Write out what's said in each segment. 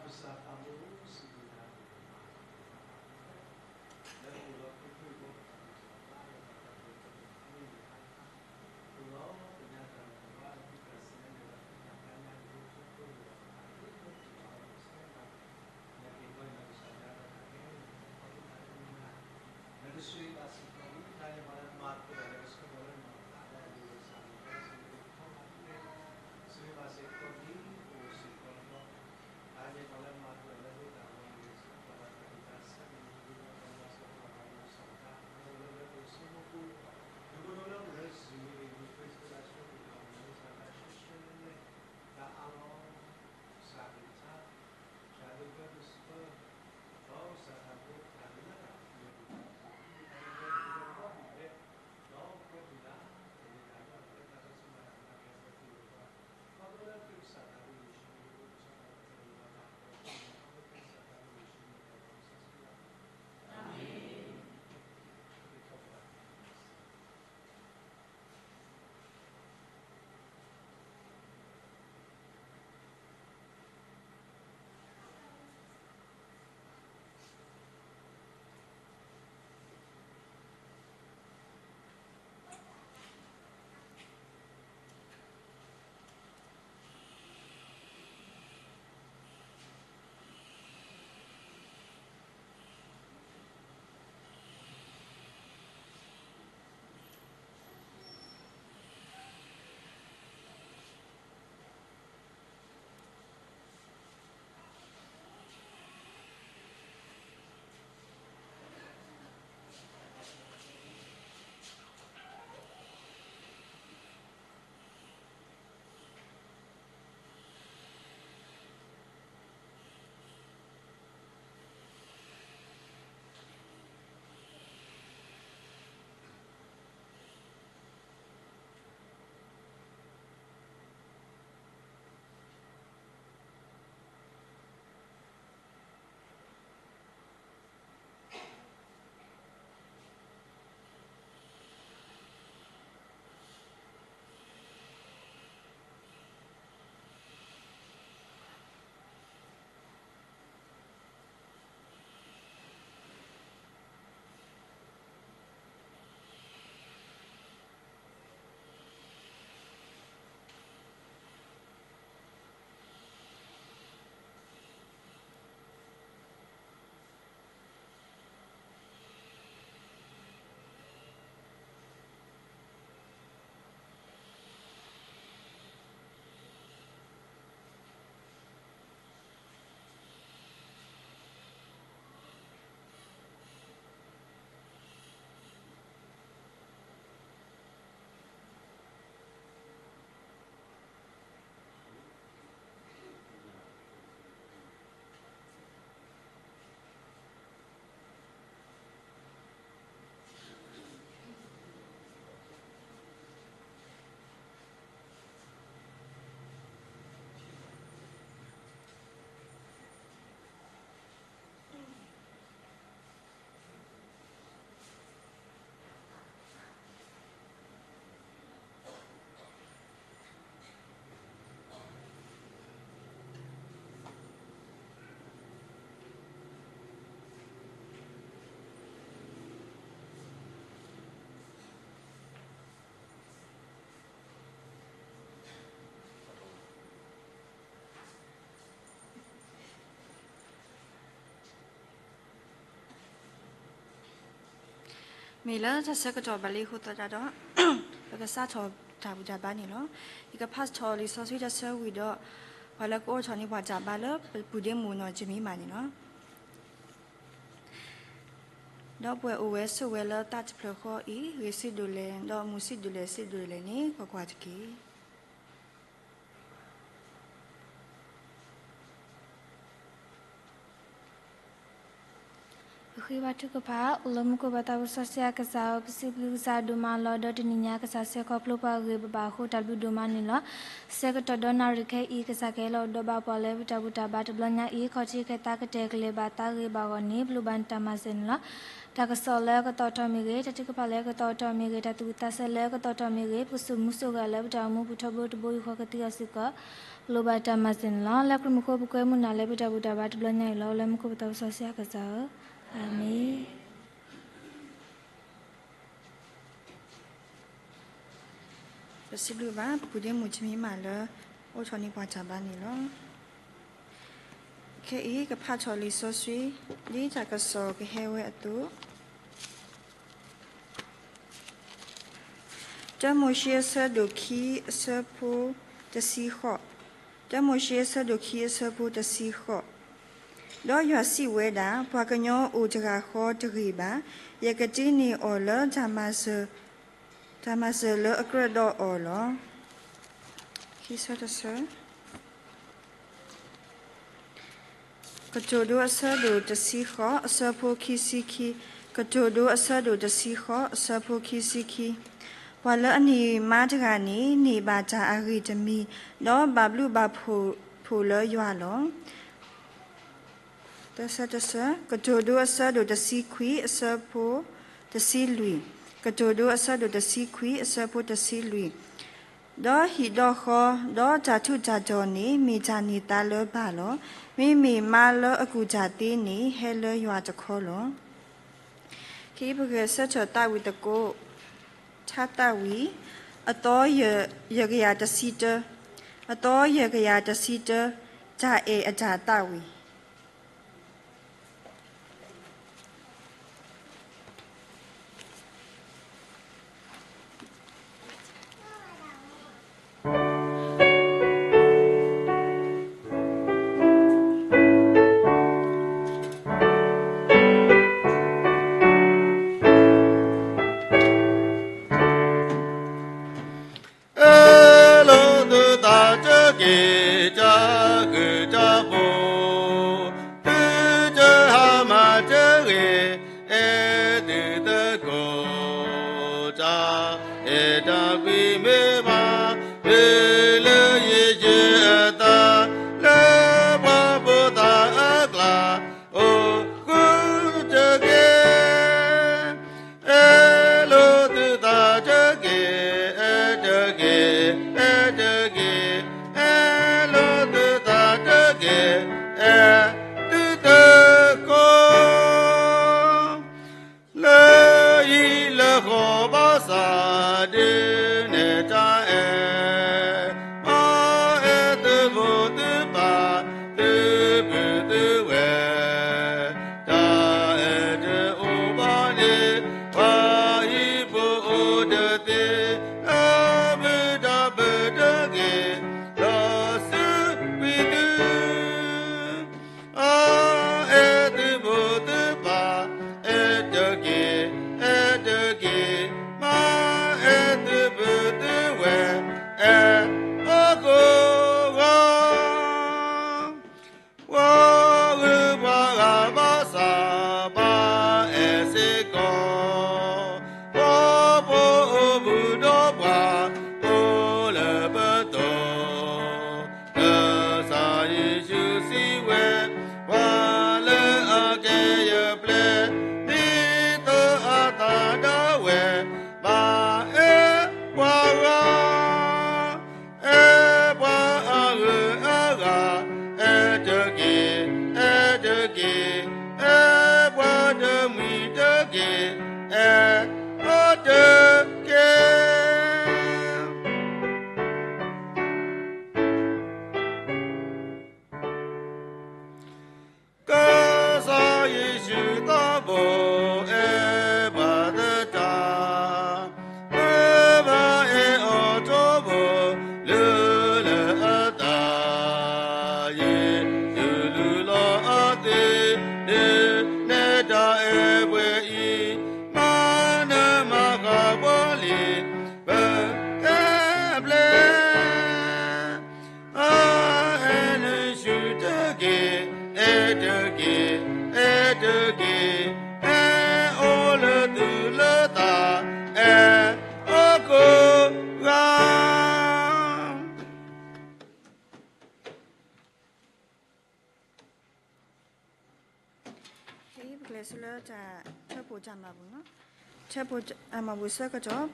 ကစၢ်သးဘိစံးဘျုးနၤ, လၢပအိၣ်ဒီးဖုဖုအဃိ ပသးခုပသးဘၣ် လၢပတၢ်ပၢၢ်ဆၢန့ၣ် အိၣ်ဒီးပညါတၢ်လၢ်တဝါ လၢသုတၢ်စံးန့ၣ် လၢသုတၢ်ဖျါညါ ဒ်သိးဆိဖိဝဲဒၣ်ပသး ဒ်သိးပသးအိၣ်ဆၢတၢ် နက့ၤဘၣ်နကစၢ်ယွၤဒီးတၢ်ခဲလၢာ် နကဖီၣ်သုသးလၢမုၢ်နၤ နကဆိၣ်ဂ့ၤဘၣ်စ့ၢ်ကီး တၢ်န့ၣ်ပှၤလၢမၤသကိးတၢ်လၢကဆှၢပှၤလၢမၤသးဒၣ်လၢကစၢ်ယွၤ စံးဘျုးခီဖျိ ဆိၣ်ဂ့ၤဘၣ်စ့ၢ်ကီး ဒ်ပအိၣ်စ့ၢ်ကီးလီၤ. တၢ်န့ၣ်ပှၤလၢမၤသကိးတၢ်လၢသုတၢ်ဂီၤန့ၣ် ကဆှၢပှၤလၢတၢ်ဂံၢ်တၢ်ဆၢန့ၣ် ဒ်သိးပှၤလၢဆၢပှၤလၢကစၢ်တၢ် လၢလၢပအိၣ်ဆိးမူပူၤ ဒ်သိးလၢပအိၣ်လၢစူၢ်န့ၣ် ယွၤခရံာ်ကစၢ်ဆိၣ်ဂ့ၤဘၣ်ပှၤလၢကစၢ်တၢ်ဆှဲဆှဲလဲၣ်လဲၣ် တၢ်အးလီၤ ကစၢ်ကလုၢ်ကထါ ကစၢ်ဒိၣ်ကၢ်ဒိၣ်ဆၢ ဒီးကစၢ်တၢ်ဘျုးတၢ်လၢတၢ်ပှဲၤ တၢ်လၢတၢ်ပှဲၤ ဒီးပှဲၤဒၣ် တၢ်လၢတၢ်ဆူၣ်မၤတၢ်မၤကဲ ပှဲၤထူၣ်လီၤ ခီဖျိလၢသုကစၢ်သးဘိယ့ၣ်ၡူး ခီဖျိကစၢ်သးဘိယ့ၣ်ၡူး အမံၤ မ့ၢ်လၢတၢ်ဆၢကတီၢ်ဘၣ်လံအဃိသတးဒီး ပကစးထီၣ်တၢ်ဘူၣ်တၢ်ဘါန့ၣ်လီၤ. ယကဖးထီၣ်လံာ်စီဆှံတၢ်ဆၢဝံၤဒီး ပှၤလၢကအိးထီၣ်န့ၢ်ပှၤတၢ်ဘါလၢပပူၤဒ့မုၢ်နီၢ် ကမံးမး န့ၣ်လီၤ. ဒီးပှၤအိၣ်ဝဲဆိးဝဲလၢသးတဖျၢၣ်ဃီအံၤ ဂ့ၤဆံးဒိၣ်လဲၣ် ဒီးမုာ်ဆံးဒိၣ်လဲၣ်ဆံးဒိၣ်လဲၣ်န့ၣ် ကွၢ်ကွၢ်တက့ၢ်. ပဃ့ဘါထုကဖၣ်. အိၣ်လၢမူခိၣ်ပၢ်သးစီဆှံအကစၢ်ဧၢ, ပစံးဘျုးကစၢ်ဒိၣ်မးလီၤ. ဒီးတနံၤညါကစၢ်ဆှၢခီဖျိပှၤဂ့ၤဘၣ်အဃိ တၢ်ဘျုးဒိၣ်မးန့ၣ်လီၤ. ဆၢကတီၢ်ဒီနၣ်ရံၣ်ခဲအံၤ ကစၢ်ကဟဲလီၤဒီးဘၣ်ပှၤလၢပတၢ်ဘူၣ်တၢ်ဘါတဘျီညါအံၤ ခီၣ်ထံးခဲသးကတဲာ်ကလဲၤဘၣ်သးဂ့ၤဘၣ်အဂီၢ်န့ၣ် ပလိၣ်ဘၣ်နတၢ်မၤစၢၤန့ၣ်လီၤ. တၢ်ကစီၣ်လၢအကသီၣ်ထီၣ်မ့ၢ်ဂ့ၤ, တၢ်ထုကဖၣ်လၢအကသီၣ်ထီၣ်မ့ၢ်ဂ့ၤ, တၢ်သူၣ်ဝံၣ်သးဆၢလၢအကသီၣ်ထီၣ်မ့ၢ်ဂ့ၤ, ပကစိာ်မူစိာ်ဂဲၤလၢပတၢ်အိၣ်မူပူၤထီဘိတဘိယူၢ်ဃီကသံအီၤစ့ၢ်ကီး လိၣ်ဘၣ်တၢ်မၤစၢၤန့ၣ်လီၤ. လၢခရံာ်မူခိၣ် ပကွဲမုာ်နၤလၢပတၢ်ဘူၣ်တၢ်ဘါတဘျီညါအံၤလီၤ. အိၣ်လၢမူခိၣ်ပသးစီဆှံအကစၢ်ဧၢ, အၤမ့ၣ်. ပစံးဘျုးဘၣ် ပကုၢ်ဒ့မုၣ် တမံၤမးလၢ အိးထီၣ်န့ၢ်ပှၤတၢ်ဘါန့ၣ်လီၤ. ခဲအံၤ ကဖးထီၣ်လံာ်စီဆှံ ဒ်တၢ်ကစီၣ်ကဟဲဝဲအသိး, တၢမိၤၡ့ အဆၢဒိၣ်ခံ အဆၢဖိ တဆံဃိး, တၢမိၤၡ့ အဆၢဒိၣ်ခံ အဆၢဖိ တဆံဃိး. ဒီးယွၤစံးဝဲဒၣ်, ပှၤကညီအိၣ်တဂၤဃီတဂ့ၤဘၣ်, ယကတ့န့ၢ်အီၤလၢ တၢ်မၤစၢၤလၢအကြၢးဒီးအီၤလီၤ. ခံဆၢတဆၢ, ကတိၤဒိ အဆၢဒိၣ်တဆံဃိး အဆၢဖိခံဆံခံ, ကတိၤဒိ အဆၢဒိၣ်တဆံဃိး အဆၢဖိခံဆံခံ. ပှၤလၢအန့ၢ်မါတဂၤန့ၣ် န့ၢ်ဘၣ်တၢ်အဂ့ၤတမံၤ, ဒီးဘၣ်ဘျုးဘၣ်ဖှိၣ်လၢယွၤလီၤ. သၢဆၢတဆၢ, ကတိၤဒိ အဆၢဒိၣ်တဆံခွံ အဆၢဖိ တဆံလွံၢ်, ကတိၤဒိ အဆၢဒိၣ်တဆံခွံ အဆၢဖိ တဆံလွံၢ်. ဒီးဟံၣ်ဒီဃီ ဒီးတၢ်ထူးတၢ်တီၤန့ၣ် မ့ၢ်တၢ်န့ၢ်သါလၢၤဘၣ်လီၤ. မ့မ့ၢ်မါလၢအကူၣ်တၢ်သ့န့ၣ် ဟဲလၢယွၤတခီလီၤ. ခံ ပဂဲၤဆၢထၢၣ်သးဝံၣ်သကိး, ထါသးဝံၣ်, အသီယဲၢ်ကယၤတဆံတၢ, အသီယဲၢ်ကယၤတဆံတၢ, တၢ်အဲၣ်အတၢ်သးဝံၣ်. အဲၣ်လိာ်သုသးတက့ၢ်, တၢ်ဃူတၢ်ဖိး, သုတဟါမၢ်တဂ့ၤ, အဲၣ်သုသကိး, တၢ်အဲၣ်တၢ်ကွံမ့ၢ်ဘၣ်, မ့ၢ်လၢယ့ၣ်ၡူးအသး, လၢပှၤဖိသၣ်အကျါ, အိၣ်ဃူတက့ၢ်. အဲၣ်လိာ်သုသးတက့ၢ်, အဲၣ်တက့ၢ်, အဲၣ်တက့ၢ်, အဲၣ်လိာ်သုသးတက့ၢ်, အဲၣ်သုသကိး, လၢဟံၣ်လၢဃီဘၣ်ဆၣ်ဒ်န့ၣ်တၢ်အဲၣ်, မၤအဲၣ်သုမိၢ်သုပၢ်, သုပုၢ်သုဝဲၢ်, တၢ်အဲၣ်တအိၣ်ဘၣ်န့ၣ်, ပှၤဟံၣ်ဖိအိၣ်တသ့, လၢမုၢ်တၢ်ဘၢတဂ့ၤ, ဒီးစူးကွံာ်သု အအဲၣ်သုမိၢ်သုပၢ်, အဲၣ်တက့ၢ်, အဲၣ်တက့ၢ်, မၤအဲၣ်သုပုၢ်သုဝဲၢ်, အဲၣ်အီၤကိးဂၤ, ပှၤဂုၤပှၤဂၤဘၣ်ဆၣ်ဘၣ်အဲၣ်စ့ၢ်ကီး, ပှၤဖိအိၣ်ဘူးဒီးပှၤအိၣ်လၢပတီၢ် ကစၢ်ယ့ၣ်ၡူးစံးဝဲ, ပှၤလၢအကဲယပျဲၢ်, ဒ်သိးအသးဒၣ်ဝဲ, ဘၣ်အဲၣ်ပှၤဂၤ, အဲၣ်ပှၤအဂုၤအဂၤ, အဲၣ်တက့ၢ်, အဲၣ်တက့ၢ်, အဲၣ်ပှၤတမှံၤတက့ၢ်, အဲၣ်အီၤတက့ၢ်. ကစၢ်ယ့ၣ်ၡူးသးဘိအဲၣ်ပှၤသတး, မ့ၢ်ဘၣ်အဲၣ်အီၤထီဘိ, လၢလၢအသး, ယ့ၣ်ၡူးလူလီၤအသး, ဒ်န့ၣ်တၢ်အဲၣ်ပှဲၤအံၤ, မၤနၢၤမၤဃၣ်ပှၤလံ, ပအဲၣ်ဘျဲၣ် အအဲၣ်နဆူၣ်တက့ၢ်, အဲၣ်တက့ၢ်, အဲၣ်တက့ၢ်, အဲၣ်အိၣ်လၢသူၣ်လၢသး, အဲၣ်အီၤကိးဂၤ. ပကလဲၤဆူလၢတၢ်ထၢဖှိၣ်တၢ်မၤပူၤန့ၣ်လီၤ. ဆၢဖိမၤဘူၣ်ဆၢကတီၢ်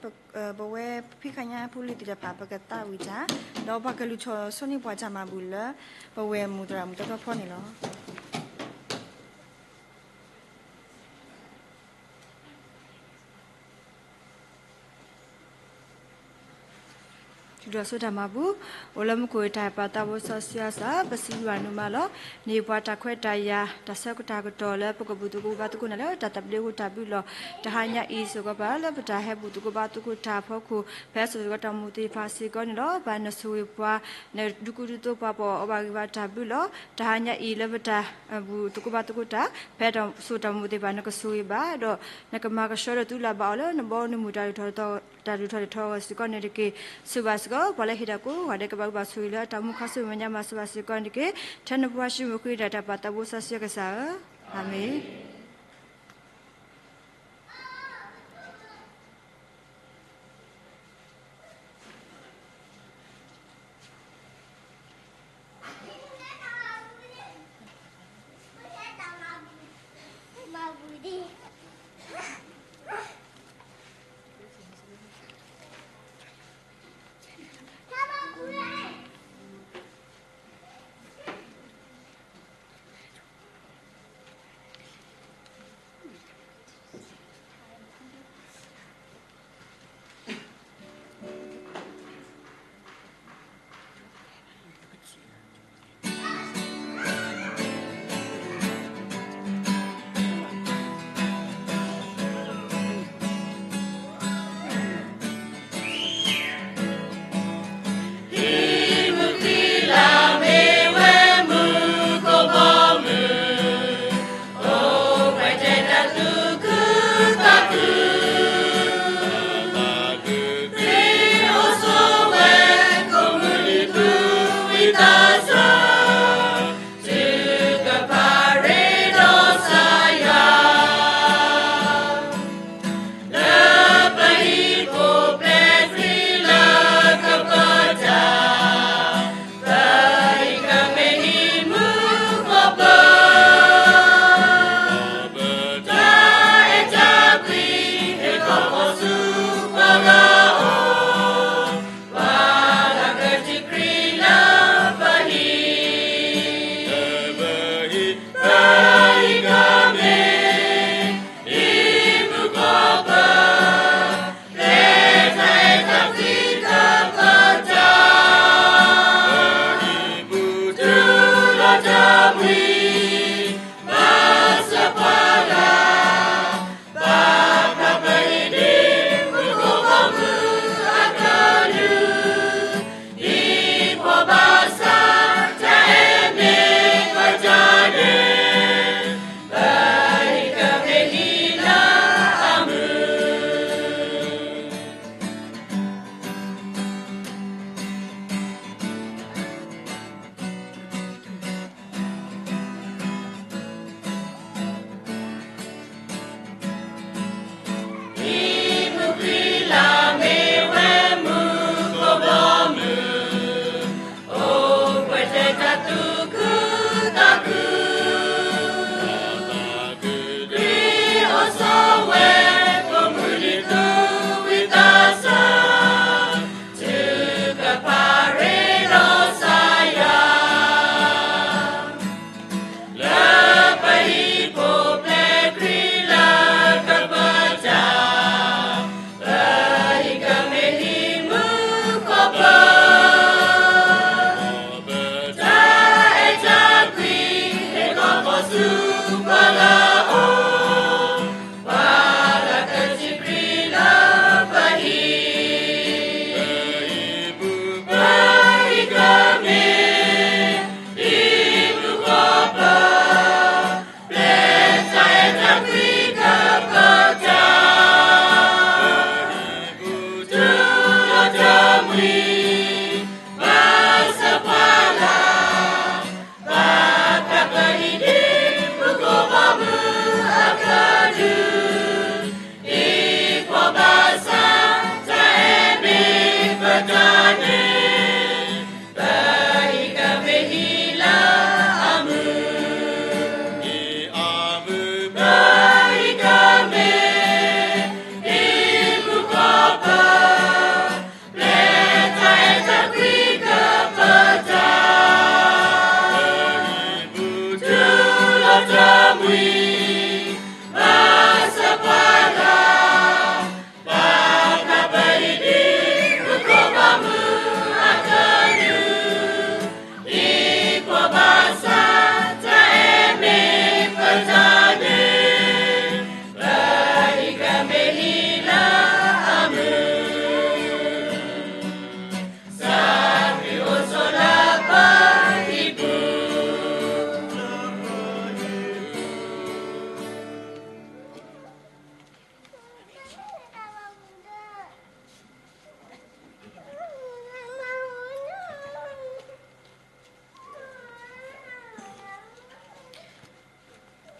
ပဝဲဖံးခညါဖိလံၤသ့ၣ်တဖၣ် ပကသးဝံၣ်တၢ် ဒီးပှၤကလူၤဆိၣ်ဂ့ၤန့ၢ်ပှၤတၢ်မၤဘူၣ်လၢ ပဝဲမုၢ်သရၣ်မုၣ်သီသီဖီန့ၣ်လီၤ. တၢ်ဆိတၢ်မၤဘူၣ် အိၣ်လၢမူခိၣ်တၢ်ပာ်သးဘိစီဆှံအစၢ် ပစံးဘျုးနၤမးလီၤ. န့ၢ်ပှၤတၢ်ခွဲးတၢ်ယာ် တၢ်ဆၢကတီၢ်ကတီၢ်လၢပကဘူၣ်သကိးဘါသကိးနၤလၢ တၢ်သဘျ့အဃိတၢ်ဘျုးလီၤ. တဟါညါအံၤ စ့ၢ်ကီးပာ်လၢပတၢ်ဟဲဘူၣ်သကိးဘါသကိးတၢ်အဖီခိၣ် ဖဲအစိၤစ့ၢ်ကီးတၢ်မူသ့ၣ်တဖၣ်စ့ၢ်ကီးန့ၣ်လီၤ. ပၢ်နဆိၣ်ဂ့ၤပှၤ နဒုးကူဒုးသိးပှၤ ပအီၣ်ဘၣ်ဂံၢ်ဘါတၢ်ဘျုးလီၤ. တဟါညါအံၤလၢပတၢ် ဘူၣ်သကိးဘါသကိးတၢ် ဖဲတၢ်စိၤတၢ်မူသ့ၣ်တဖၣ် နကဆိၣ်ဂ့ၤဘၣ်ဒီး နကမၤကဆှီဒီးသုလၢ်ဘၣ်အီၤလၢ နဘီနမုၢ်တၢ်ဒုးထီၣ်ထီထီၣ်ဂီၤစ့ၢ်ကီးန့ၣ်တက့ၢ်. ဆိၣ်ဘၣ်စ့ၢ်ကီး ပှၤလၢဟ့ၣ်တၢ်ကိးဂၤဒဲး ကဘၣ်ဂံၢ်ဘါဆိၣ်ဂ့ၤလၢအတၢ်မူခါဆူမဲာ်ညါ မၤစၢၤဘၣ်စ့ၢ်ကီးန့ၣ်တက့ၢ်. ထဲနဖိခွါယ့ၣ်ၡူးခရံာ်အတၢ်ပာ်သးဘိစီဆှံအကစၢ်ဧၢ, အၤမ့ၣ်.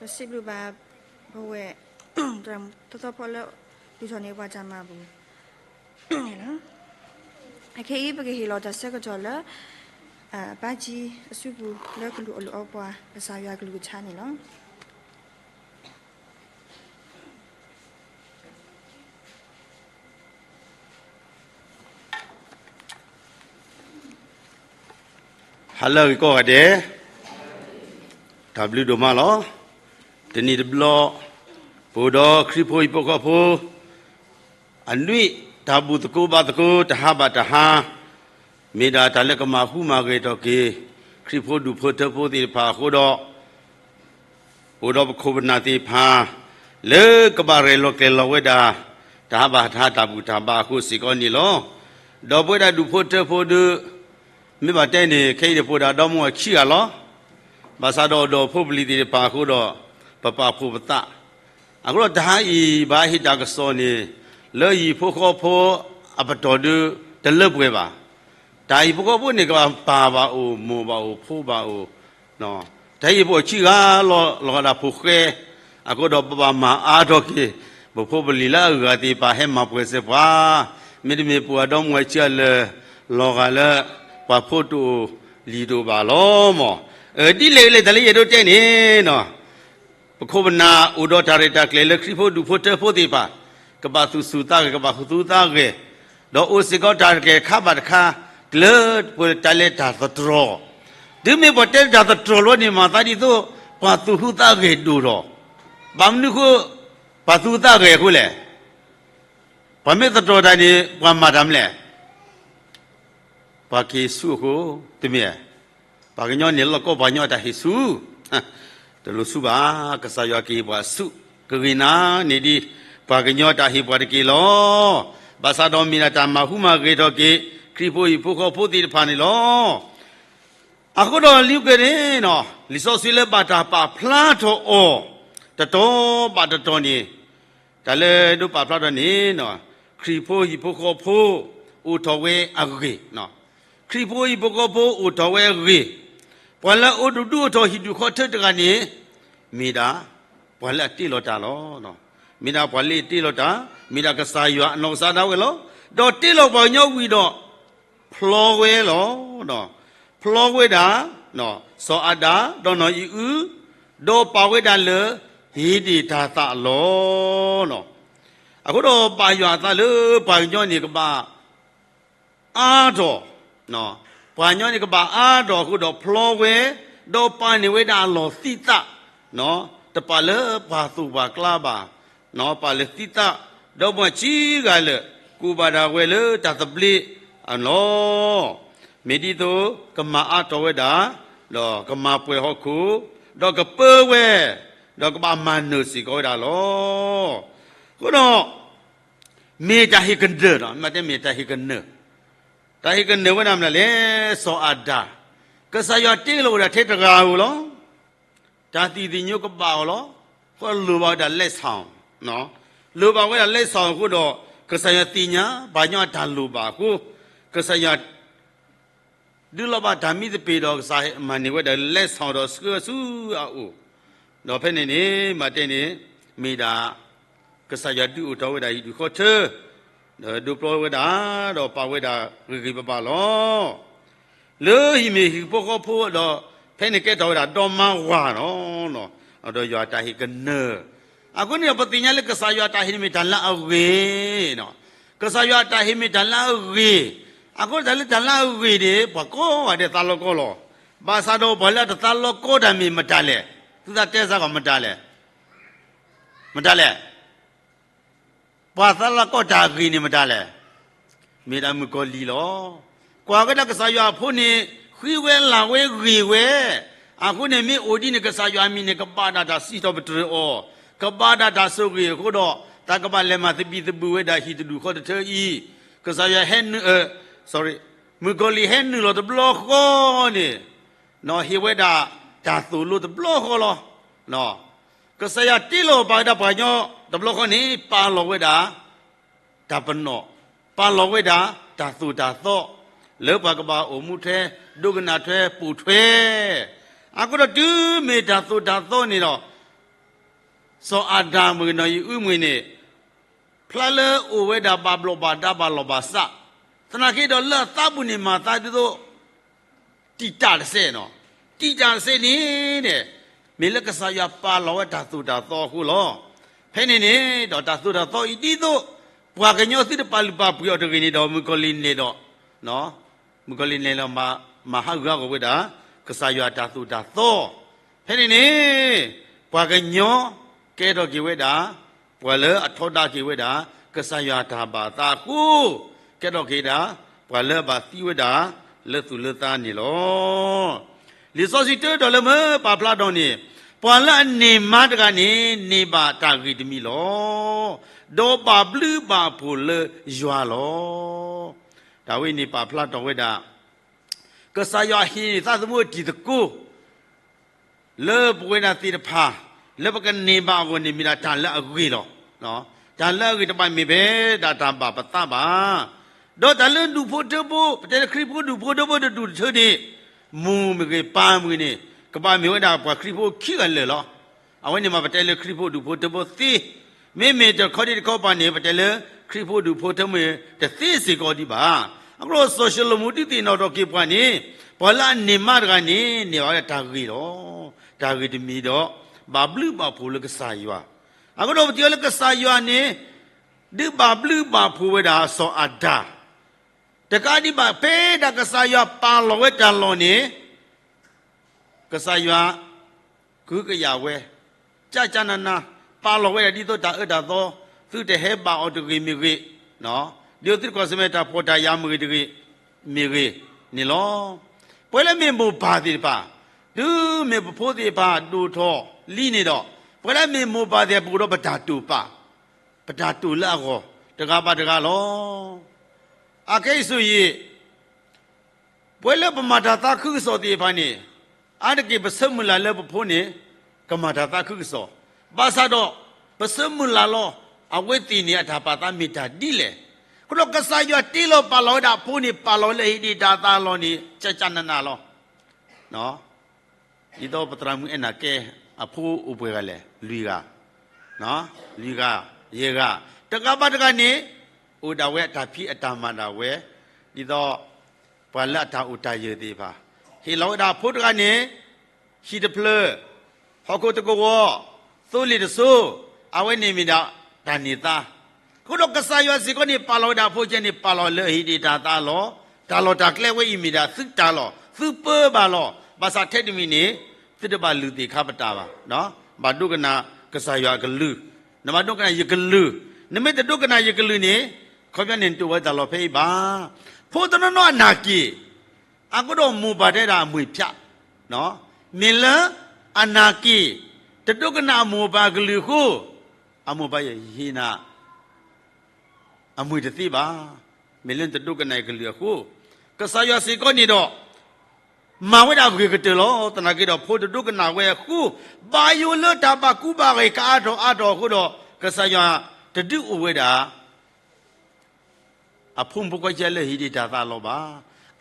ပစံးဘျုးဘၣ် ပဝဲၢ် သီသီဖိလၢ ဒုးထီၣ်န့ၢ်ပှၤတၢ်မၤပူၤန့ၣ်လီၤ. အခဲအံၤ ပကဟ့ၣ်လီၤတၢ်ဆၢကတီၢ်လၢ အပၢ်ကံအစုပူၤ လၢကလူၤအီၣ်လူၤအီပှၤ ကစၢ်ယွၤအကလုၢ်ကထါန့ၣ်လီၤ. Hello ဂ့ၤကိးဂၤဒဲး, တၢ်ဘျုးဒိၣ်မးလီၤ. တနံၤတဘျီ ပအိၣ်ဒီးခရံာ်ဖိဟံၣ်ဖိဃီဖိ အနွံ တၢ်ဘူၣ်သကိးဘါသကိး တဟါဘၣ်တဟါ မ့ၢ်ဒၣ်တၢ်လၢကမၤဟူးမၤဂဲၤထီၣ်က့ၤ ခရံာ်ဖိဒူၣ်ဖိထၢဖိသ့ၣ်တဖၣ်အဃိဒီး အိၣ်ဒီးပခိၣ်ပနၢ်သ့ၣ်တဖၣ် လၢကဘၣ်ရဲၣ်လီၤကျဲၤလီၤဝဲဒၣ် တၢ်ဟးဘၣ်ဟးတၢ်ဘူၣ်တၢ်ဘါအဃိစ့ၢ်ကီးန့ၣ်လီၤ. ဒီးပဝဲဒၣ်ဒူၣ်ဖိထၢဖိဒီး မ့ၢ်ဘၣ်တဲန့ၣ် ခဲအံၤန့ၣ် ပအိၣ်ဒၣ်ဒီမါဝၤခံဂၤလီၤ. ဘၣ်ဆၣ်ဒီးအိၣ်ဒီးဖိပလံၤသ့ၣ်တဖၣ်အဃိဒီး ပပာ်ဖှိၣ်ပသး အဃိဒီးတဟါအံၤ ဘၣ်ဟ့ၣ်တၢ်ကစီၣ်န့ၣ် လၢဟံၣ်ဖိဃီဖိအပတီၢ်ဒီး တလၢပှဲၤဘၣ်. တၢ်ဟံၣ်ဖိဃီဖိန့ၣ် ကဘၣ်ပၢ်ဘၣ်အိၣ် မိၢ်ဘၣ်အိၣ် ဖိဘၣ်အိၣ် တဟါအံၤပအိၣ်ခံဂၤလီၤ လီၤဂာ်ဒၣ်ဖိဃဲ, အဃိဒီးပဘၣ်မၤအါထီၣ်က့ၤ ပဖိပလံၤလၢအဂၤသ့ၣ်တဖၣ်ဟဲမၤပှဲၤစဲပှၤ, မ့တမ့ၢ်ပအိၣ်ဒီမါဝၤခံဂၤလၢာ် လီၤဂာ်လၢ ပှၤဖိတအိၣ်လံၤတအိၣ်ဘၣ်လီၤမၢ်. ဒ်လဲၣ်ဂ့ၤလဲၣ် တၢ်လၢယအဲၣ်ဒိးတဲန့ၣ် ပခိၣ်ပနၢ်အိၣ်ဒီးတၢ်ရဲၣ်တၢ်ကျဲၤလၢခရံာ်ဖိဒူၣ်ဖိထၢဖိသ့ၣ်တဖၣ် ကဘၣ်သူၣ်ဆူၣ်သးဂဲၤ ကဘၣ်သူၣ်ဆူၣ်သးဂဲၤ, ဒီးအိၣ်စ့ၢ်ကီးတၢ်ရဲၣ်တၢ်ကျဲၤတခါဘၣ်တခါ ကျၢၤပတၢ်လဲၤတၢ်သတြီၤ, တုၤမ့ၢ်ပှၤတဲတၢ်သတြီၤလီၤန့ၣ် မၤသးဒ်သိး ပှၤသူၣ်ဆူၣ်သးဂဲၤဒိၣ်ထီၣ်, ဘၣ်မနုၤအဃိ ပှၤသူၣ်ဆူၣ်သးဂဲၤအဃိလဲၣ်. ပှၤမ့ၢ်သတြီၤတၢ်န့ၣ် ပှၤမၤတၢ်မနုၤလဲၣ်. ပှၤကဟ့ၣ်ဆူအဃိ တမ့ၢ်ဧါ. ပှၤကညီန့ၣ်လီၢ်ကီ ပှၤကညီအတၢ်ဟ့ၣ်ဆူ တလိၣ်ဆူဘၣ်, ကစၢ်ယွၤကဟ့ၣ်ပှၤဆူ ကဂ့ၤနၤန့ၣ်ဒ် ပှၤကညီတၢ်ဟ့ၣ်ပှၤတက့ၢ်လီၤ. ဘၣ်ဆၣ်ဒီးမ့ၢ်ဒၣ်တၢ်မၤဟူးမၤဂဲၤထီၣ်က့ၤ ခရံာ်ဖိဟံၣ်ဖိဃီဖိသ့ၣ်တဖၣ်န့ၣ်လီၤ. အဃိဒီးလံာ်ကဲန့ၣ် လံာ်စီဆှံလၢဘၣ်တၢ်ပာ်ဖျါထီၣ်အီၤ တတီၤဘၣ်တတီၤန့ၣ် တၢ်လၢဒိးပာ်ဖျါထီၣ်န့ၣ် ခရံာ်ဖိဟံၣ်ဖိဃီဖိ အိၣ်ထီၣ်ဝဲအဂ့ၢ်, ခရံာ်ဖိဟံၣ်ဖိဃီဖိအိၣ်ထီၣ်ဝဲအဂ့ၢ်, ပှၤလၢအအိၣ်ဒူၣ်ဒူၣ်အိၣ်ထီၣ်ဟံၣ်ဒူၣ်ခီၣ်ထၢတဂၤန့ၣ် မ့ၢ်ဒၣ် ပှၤလၢအတ့လီၤတၢ်လီၤ. မ့ၢ်ဒၣ်ပှၤလၢအတ့လီၤတၢ်, မ့ၢ်ဒၣ်ကစၢ်ယွၤအနီၢ်ကစၢ်ဒၣ်ဝဲလီၤ. ဒီးတ့လီၤပှၤကညီဝံၤဒီး ဖျီဝဲလီၤ. ဖျီဝဲဒၣ် စီၤအၤဒၣ် ဒီးနီၢ်အံၤအု, ဒီးပာ်ဝဲဒၣ်လၢ ဧ့ဒ့ၣ်တၤသၣ်အလီၢ်. အဃိဒီးဘၣ်ယွၤအသးလၢပှၤကညီန့ၣ်ကဘၣ် အါထီၣ်, ပှၤကညီန့ၣ်ကဘၣ်အါထီၣ်အဃိဒီးဖျီဝဲ, ဒီးပာ်န့ၢ်ဝဲဒၣ်အလီၢ်သံသး, တပာ်လၢပှၤသိၣ်ပှၤကျါဘၣ်, ပာ်လၢသံသး, ဒီးပှၤခံဂၤလၢာ် ကူၣ်ဘၣ်ဒၣ်ဝဲလၢတၢ်သဘျ့အလီၢ်, မ့ၢ်ဒ်သိးကမၤအါထီၣ်ဝဲဒၣ်, ဒီးကမၤပှဲၤဟီၣ်ခိၣ်, ဒီးကပၢဝဲ, ဒီးကဘၣ်မၤနၢၤစ့ၢ်ကီးဝဲဒၣ်လီၤ. အဃိဒီး မ့ၢ်တၢ်ဟ့ၣ်ကနၢၤ, မ့ၢ်တဲမ့ၢ်တၢ်ဟ့ၣ်ကနၢၤ, တၢ်ဟ့ၣ်ကနၢၤဝဲဒၣ်မနုၤလဲၣ်, စီၤအၤဒၣ်, ကစၢ်ယွၤတ့လီၤဝဲဒၣ်ထဲတဂၤဧိၤလီၤ. တၢ်သံၣ်သညိကဘၣ်အီၤလီၤ. အဃိလိၣ်ဘၣ်ဝဲဒၣ်လၢစီၣ်, လိၣ်ဘၣ်ဝဲဒၣ်လၢစီၣ်အဃိဒီး ကစၢ်ယွၤသ့ၣ်ညါ ပှၤကညီအတၢ်လိၣ်ဘၣ်အဃိ, ကစၢ်ယွၤ ဒုးလီၤဘၣ်တၢ်မံသပ့ၤဒီးကစၢ်မၤန့ၢ်ဝဲဒၣ်လၢစီၣ်ဒီးဆှၢဆူအအိၣ်, ဒီးဖဲန့ၣ်န့ၣ် မၤတဲန့ၣ် မ့ၢ်ဒၣ် ကစၢ်ယွၤဒုးအိၣ်ထီၣ်ဝဲဒၣ်ဟံၣ်ဒူၣ်ဃီထၢ, ဒီးဒိးပျီဝဲဒၣ်, ဒီးပာ်ဝဲဒၣ်ဂ့ၤဂ့ၤဘၣ်ဘၣ်လီၤ. လၢဟံၣ်မ့ၢ်ဟံၣ်ဖိဃီဖိဒီး ဖဲန့ၣ်ကဲထီၣ်ဝဲဒၣ်ဒီမါဝၤလီၤ. ဒီးယွၤအတၢ်ဟ့ၣ်ကနၢၤ, အဃိန့ၣ်ဒီးပသ့ၣ်ညါလၢကစၢ်ယွၤအတၢ်ဟ့ၣ်န့ၣ်မ့ၢ်တၢ်လၢအဂ့ၤ, ကစၢ်ယွၤအတၢ်ဟ့ၣ်မ့ၢ်တၢ်လၢအဂ့ၤ, အဃိတၢ်လၢတၢ်လၢအဂ့ၤန့ၣ် ပှၤကိးဂၤဒဲးသးလီကီလီၤ. ဘၣ်ဆၣ်ဒီးပှၤလၢအတသးလီကီတၢ်မ့ၢ်မတၤလဲၣ်, သုသးတဲစ့ၢ်ကီးမတၤလဲၣ်, မတၤလဲၣ် ပှၤသးလီကီတၢ်အဂ့ၤန့ၣ်မတၤလဲၣ်, မ့ၢ်ဒၣ်မုၣ်ကီၤလံၢ်လီၤ. ကွၢ်ဝဲဒၣ်ကစၢ်ယွၤအဖိန့ၣ် ဃံဝဲလၤဝဲဂ့ၤဝဲ, အဃိန့ၣ်မ့ၢ်အိၣ်ဒ်န့ၣ် ကစၢ်ယွၤအမံၤန့ၣ် ကဘၣ်ဒၣ်တၢ်စံးထီၣ်ပတြၢၤအီၤ, ကဘၣ်ဒၣ်တၢ်ဆိၣ်ဂ့ၤအဃိဒီး တၢ်ကဘၣ်လဲၤမၤသဘံၣ်သဘုၣ်ဝဲဒၣ်ဟံၣ်တဒူၣ်ဃီတထၢအံၤ, ကစၢ်ယွၤဟဲနုာ်, မုၣ်ကီၤလံၢ်ဟဲနုာ်လီၤတဘျီဃီန့ၣ်, ဟ့ၣ်ဝဲဒၣ်တၢ်သိၣ်လိတဘျီဃီလီၤ. ကစၢ်ယွၤတ့လီၤပာ်ဝဲဒၣ်ပှၤကညီတဘျီဃီန့ၣ် ပာ်လီၤဝဲဒၣ် တၢ်ပနီၣ်, ပာ်လီၤဝဲဒၣ်တၢ်သိၣ်တၢ်သီ လၢပှၤကဘၣ်အိၣ်မူထွဲ ဒိကနၣ်ထွဲ ပိာ်ထွဲ, အဃိဒီးတုၤမ့ၢ်တၢ်သိၣ်တၢ်သီန့ၣ်ဒီး စီၤအၤဒၣ်မ့ၢ်ဂ့ၤ နီၢ်အံၣ်အုမ့ၢ်ဂ့ၤန့ၣ် ဖျါလၢအိၣ်ဝဲဒၣ်ဘၣ်ဘျီးဘၣ်ဒါဘၣ်လီၢ်ဘၣ်စး, သနာ်က့ဒီးလၢအသးပူၤန့ၣ်မၤသးဒ်သိး တံာ်တာ်တစဲးနီၤ, တံာ်တာ်တစဲးန့ၣ် မ့ၢ်လၢကစၢ်ယွၤပာ်လီၤဝဲတၢ်သိၣ်တၢ်သီအဃိလီၤ. ဖဲန့ၣ်န့ၣ်ဒီးတၢ်သိၣ်တၢ်သီအံၤဒ်သိး ပှၤကညီသုတပာ်လုၢ်ပာ်ပှ့ၤအီၤတဂ့ၤန့ၣ်ဒီး မုၣ်ကီၤလံၢ်နဲၣ်ဒီး မုၣ်ကီၤလံၢ်နဲၣ်လီၤ မၤဟးဂူာ်ဟးဂီၤဝဲဒၣ် ကစၢ်ယွၤတၢ်သိၣ်တၢ်သီ. ဖဲန့ၣ်န့ၣ် ပှၤကညီကဲထီၣ်က့ၤဝဲဒၣ် ပှၤလၢအထီဒါက့ၤဝဲဒၣ် ကစၢ်ယွၤတၢ်ဘၣ်သးအဃိ, ကဲထီၣ်က့ၤဒၣ် ပှၤလၢအဘၣ်သံဝဲဒၣ် လၢသူၣ်လၢသးန့ၣ်လီၤ. လံာ်စီဆှံတဲဒီးလၢမ့ၢ်ပာ်ဖျါထီၣ်န့ၣ်, ပှၤလၢအန့ၢ်မါတဂၤန့ၣ် န့ၢ်ဘၣ်တၢ်ဂ့ၤတမံၤလီၤ. ဒီးဘၣ်ဘျုးဘၣ်ဖှိၣ်လၢယွၤလီၤ. တၢ်ဝဲန့ၣ်ပာ်ဖျါထီၣ်ဝဲဒၣ် ကစၢ်ယွၤဟ့ၣ်သးသမူအတံၤသကိး လၢပဝဲဒၣ်သ့ၣ်တဖၣ် လၢပကန့ၢ်ဘၣ်အဂီၢ်န့ၣ် မ့ၢ်ဒၣ်တၢ်လၢအဂ့ၤလီၤ. တၢ်လၢအဂ့ၤတဘၣ်မ့ၢ်ဖဲဒၣ်တၢ်ဘၣ်ပသးဘၣ်. ဒီးတၢ်လၢဒူၣ်ဖိထၢဖိ, ပတဲလၢခရံာ်ဖိဒူၣ်ဖိထၢဖိတဒူၣ်တထၢန့ၣ်, မိၢ်မ့ၢ်ဂ့ၤပၢ်မ့ၢ်ဂ့ၤန့ၣ် ကဘၣ်မ့ၢ်ဝဲဒၣ်ပှၤခရံာ်ဖိခံဂၤလၢာ်လီၤ. အဝဲန့ၣ်မ့ၢ်ပတဲလၢခရံာ်ဖိဒူၣ်ဖိထၢဖိသ့, မ့မ့ၢ်တခီဒံးတခီပၤန့ၣ် ပတဲလၢခရံာ်ဖိဒူၣ်ဖိထၢဖိတသ့စ့ၢ်ကီးဒံးဘၣ်. အဃိဒီးစီၤၡလိၤမိၤဒုးသ့ၣ်နီၣ်ထီၣ်က့ၤပှၤန့ၣ်, ပှၤလၢအန့ၢ်မါတဂၤန့ၣ် န့ၢ်ဘၣ်ဝဲဒၣ်တၢ်ဂ့ၤလီၤ. တၢ်ဂ့ၤတမံၤဒီး ဘၣ်ဘျုးဘၣ်ဖှိၣ်လၢကစၢ်ယွၤ. အဃိဒီးပထံၣ်အီၤလၢကစၢ်ယွၤန့ၣ် ဒုးဘၣ်ဘျုးဘၣ်ဖှိၣ်ဝဲဒၣ်စီၤအၤဒၣ် တကးဒံးဘၣ် ဖဲဒၣ်ကစၢ်ယွၤပာ်လီၤဝဲတၢ်လီၢ်န့ၣ် ကစၢ်ယွၤ ကဟုကယာ်ဝဲ, ကကနန ပာ်လီၤဝဲဒၣ်ဒ်သိးတၢ်အၢတၢ်သီ သုတဟဲဘၣ်အီၤတဂ့ၤမ့ၢ်ဂ့ၤ, ဒ်သိးသုတကိးဆၢၣ်မဲာ်တၢ်ဖှီၣ်တၢ်ယာ်မ့ၢ်ဂ့ၤတဂ့ၤ, မ့ၢ်ဂ့ၤန့ၣ်လီၤ. ပှၤလၢမ့ၢ်မိၢ်ပၢ်သ့ၣ်တဖၣ်, တုၤမ့ၢ်ပဖိသ့ၣ်တဖၣ်ဒိၣ်ထီၣ်လံန့ၣ်ဒီး, ပှၤလၢမ့ၢ်မိၢ်ပၢ်သ့ၣ်တဖၣ် ပအိၣ်ဒီးပတၢ်တိာ်ပာ်, ပတၢ်တိာ်လၢအဂီၢ် တဂၤဘၣ်တဂၤလီၤ. အခဲအံၤဆိၣ်ဂ့ၤ ပဝဲလၢပမၤတၢ်သးခုကစီၣ်သ့ၣ်တဖၣ်န့ၣ်, အါတက့ၢ်ပဆၢမုၢ်လၢ်လၢပဖိန့ၣ် ကမၤတၢ်သးခုကစီၣ်, ဘၣ်ဆၣ်ဒီး ပဆၢမုၢ်လၢ်လီၤ အဝဲသ့ၣ်န့ၣ်အတၢ်ပာ်သးမ့ၢ်တၢ်ဒ်လဲၣ်. အဃိဒီးကစၢ်ယွၤတ့လီၤပာ်လီၤဝဲဒၣ်အဖိန့ၣ် ပာ်လီၤလၢအဟ့ၣ်ဒံးတၢ်သးလီၤန့ၣ် ကကနနလီၤ. ဒ်သိးပသရၣ်မုၣ်အဲၣ်နၤကဲ အဖိအိၣ်ပှဲၤဂၤလဲၣ်, လွံၢ်ဂၤ, လွံၢ်ဂၤ, ယဲၢ်ဂၤ, တဂၤဘၣ်တဂၤန့ၣ် အိၣ်ဒၣ်ဝဲအတၢ်ဖံးအတၢ်မၤဒၣ်ဝဲ, ဒ်သိး ပှၤလၢအတၢ်အိၣ်တၢ်ယၢၤသ့ၣ်တဖၣ်, ဟ့ၣ်လီၤဝဲဒၣ်အဖိတဂၤန့ၣ် ဟံၣ်တဖျၢၣ်, ဟီၣ်ခိၣ်တကဝီၤ, သိလ့ၣ်တစိၤ, အဝဲန့ၣ်မ့ၢ်ဒၣ်တၢ်န့ၢ်သါ. အဃိဒီးကစၢ်ယွၤစ့ၢ်ကီးန့ၣ် ပာ်လီၤဝဲဒၣ်အဖိကဲန့ၣ် ပာ်လီၤလၢအဟ့ၣ်ဒံးတၢ်သးလီၤ. တၢ်လီၢ်တၢ်ကျဲဝဲအံၤမ့ၢ်ဒၣ်သုတၢ်လီၢ်, သုပၢဘၣ်လီၤ. ဘၣ်ဆၣ်ထဲတမံၤန့ၣ် သုတဘၣ်လုၢ်သ့ၣ်ခါပတာ်ဘၣ်. ဘၣ်ဒိကနၣ်ကစၢ်ယွၤအကလုၢ်, နဘၣ်ဒိကနၣ်ယကလုၢ်, နမ့ၢ်တဒိကနၣ်ယကလုၢ်န့ၣ် ခီပညီန့ၣ် နတအိၣ်ဝဲတၢ်လီၢ်ဖဲအံၤဘၣ်. ဖိတနီၤနီၤအနၢ်က့ၢ် အဃိဒီးမိၢ်ပၢ်တဲဒၣ်အမှံၣ်ဖျါ, မ့ၢ်လၢအနၢ်က့ၢ် တဒိကနၣ်အမိၢ်ပၢ်အကလုၢ်အဃိ, အမိၢ်ပၢ်ယဟ့ၣ်နၤ အမှံၣ်တသ့ဘၣ်. မ့ၢ်လၢနတဒိကနၣ်အကလုၢ်အဃိ, ကစၢ်ယွၤစ့ၢ်ကီးန့ၣ်ဒီး မၤဝဲဒၣ်ဂ့ၤကတၢၢ်လီၤ. သနာ်က့ဒီးဖိတဒိကနၣ်ဝဲအဃိ, ဘၣ်ယိၣ်လၢတၢ်ဘၣ်ကူဘၣ်ဂာ်ကအါထီၣ်အါထီၣ်အဃိဒီး ကစၢ်ယွၤတဒုးအိၣ်ဝဲဒၣ် အဖိမုၣ်ဖိခွါကဲလၢဟ့ၣ်ဒံးတၢ်သးလီၤဘၣ်.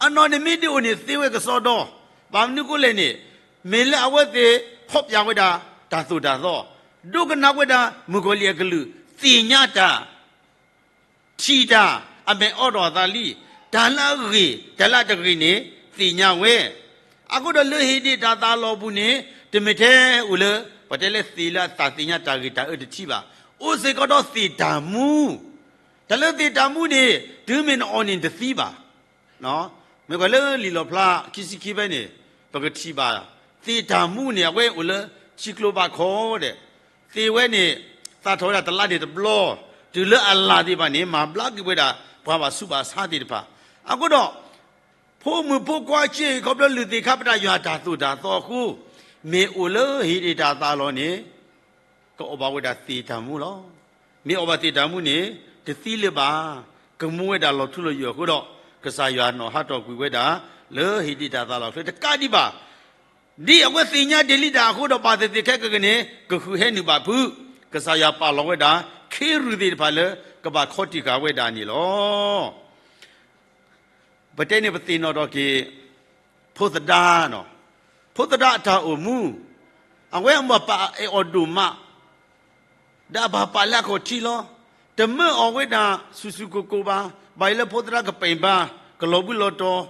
အနီၢ်န့ၣ်မ့ၢ်ဒ်အိၣ်န့ၣ်သ့ဝဲကစီဒီ, ဘၣ်မနုၤအဃိလဲၣ်န့ၣ်, မ့ၢ်လၢအဝဲသ့ၣ်ဖီၣ်ပြဝဲဒၣ်တၢ်သိၣ်တၢ်သီ, ဒိကနၣ်ဝဲဒၣ်မုၣ်ကီၤလံၢ်အကလုၢ်, သ့ၣ်ညါတၢ်, ထံၣ်တၢ်, အမဲာ်အိးထီၣ်အသးလံ, တၢ်လၢအဂ့ၤ, တၢ်လၢအတဂ့ၤန့ၣ် သ့ၣ်ညါဝဲ. အဃိဒီးလၢဟ့ၣ်ဒံးတၢ်သးလီၤပူၤန့ၣ် တမ့ၢ်ထဲအိၣ်လၢ ပှၤတဲလၢသ့ၣ်လၢအသးသ့ၣ်ညါတၢ်ဂ့ၤတၢ်အၢတထံၣ်ဘၣ်. အိၣ်စ့ၢ်ကီးဒီးသ့ၣ်တၢ်မူ, တၢ်လၢသ့ၣ်တၢ်မူန့ၣ် တုၤမ့ၢ်နအီၣ်န့ၣ်နတသံဘၣ်. မ့ၢ်ကွၢ်လၢလံာ်လီၣ်ဖျါခံဆံခံဖဲန့ၣ် ပကထံၣ်ဘၣ် သ့ၣ်တၢ်မူန့ၣ် အဝဲအိၣ်လၢထံကျိဘးခီဒီး သ့ၣ်ဝဲန့ၣ် သၣ်ထီၣ်ဝဲဒၣ်တလါန့ၣ်တဘျီ, တုၤလၢအလၣ်သ့ၣ်တဖၣ်န့ၣ် မၤဘျါက့ၤဝဲဒၣ် ပှၤဘၣ်ဆူးဘၣ်ဆါသ့ၣ်တဖၣ်. အဃိဒီး ဖိမုၣ်ဖိခွါအဆၢအံၤ ခီဖျိလုၢ်သ့ၣ်ခါပတာ်ယွၤအတၢ်သိၣ်တၢ်သီအဃိ, မ့ၢ်အိၣ်လၢဟ့ၣ်ဒံးတၢ်သးလီၤန့ၣ် ကအီၣ်ဘၣ်ဝဲဒၣ်သ့ၣ်တၢ်မူလီၤ. မ့ၢ်အီၣ်ဘၣ်သ့ၣ်တၢ်မူန့ၣ် တသံလၢၤဘၣ်. ကမူဝဲဒၣ်လီၤထူလီၤယိာ်အဃိဒီး ကစၢ်ယွၤနီၣ်ဟးထီၣ်ကွံာ်ဝဲဒၣ် လၢဟ့ၣ်ဒံးတၢ်သးလီၤအချၢတကးဒံးဘၣ်. ဒ်အဝဲသ့ၣ်ညါတ့ၢ်လံတၢ်အဃိဒီး ဘၣ်သ့ၣ်သ့ၣ်ခဲကနံၣ်န့ၣ် ကဃုာ်ဟဲနုာ်ဘၣ်ဖုး, ကစၢ်ယွၤပာ်လီၤဝဲဒၣ် ခ့ရူၢ်သ့ၣ်တဖၣ်လၢ ကဘၣ်ခီတံာ်ဃာ်ဝဲဒၣ်န့ၣ်လီၤ. ပတဲန့ၣ်ပသ့ၣ်နီၣ်ထီၣ်က့ၤ ဖိသဒါ, ဖိသဒါအတၢ်အိၣ်မူ, အဝဲအမိၢ်အပၢ်အဲၣ်အီၤဒိၣ်မး, ဒီးအပာ်ပာ်လၢအခီၣ်ထံးလီၤ. တမၢအီၣ်ဝဲဒၣ်ဆူၣ်ဆူၣ်ကိၢ်ကိၢ်ဘၣ်. ဘၣ်အံၤလၢဖိသရၣ်ကပဲာ်ဘါ ကလီၤဘှံးလီၤတီၤ,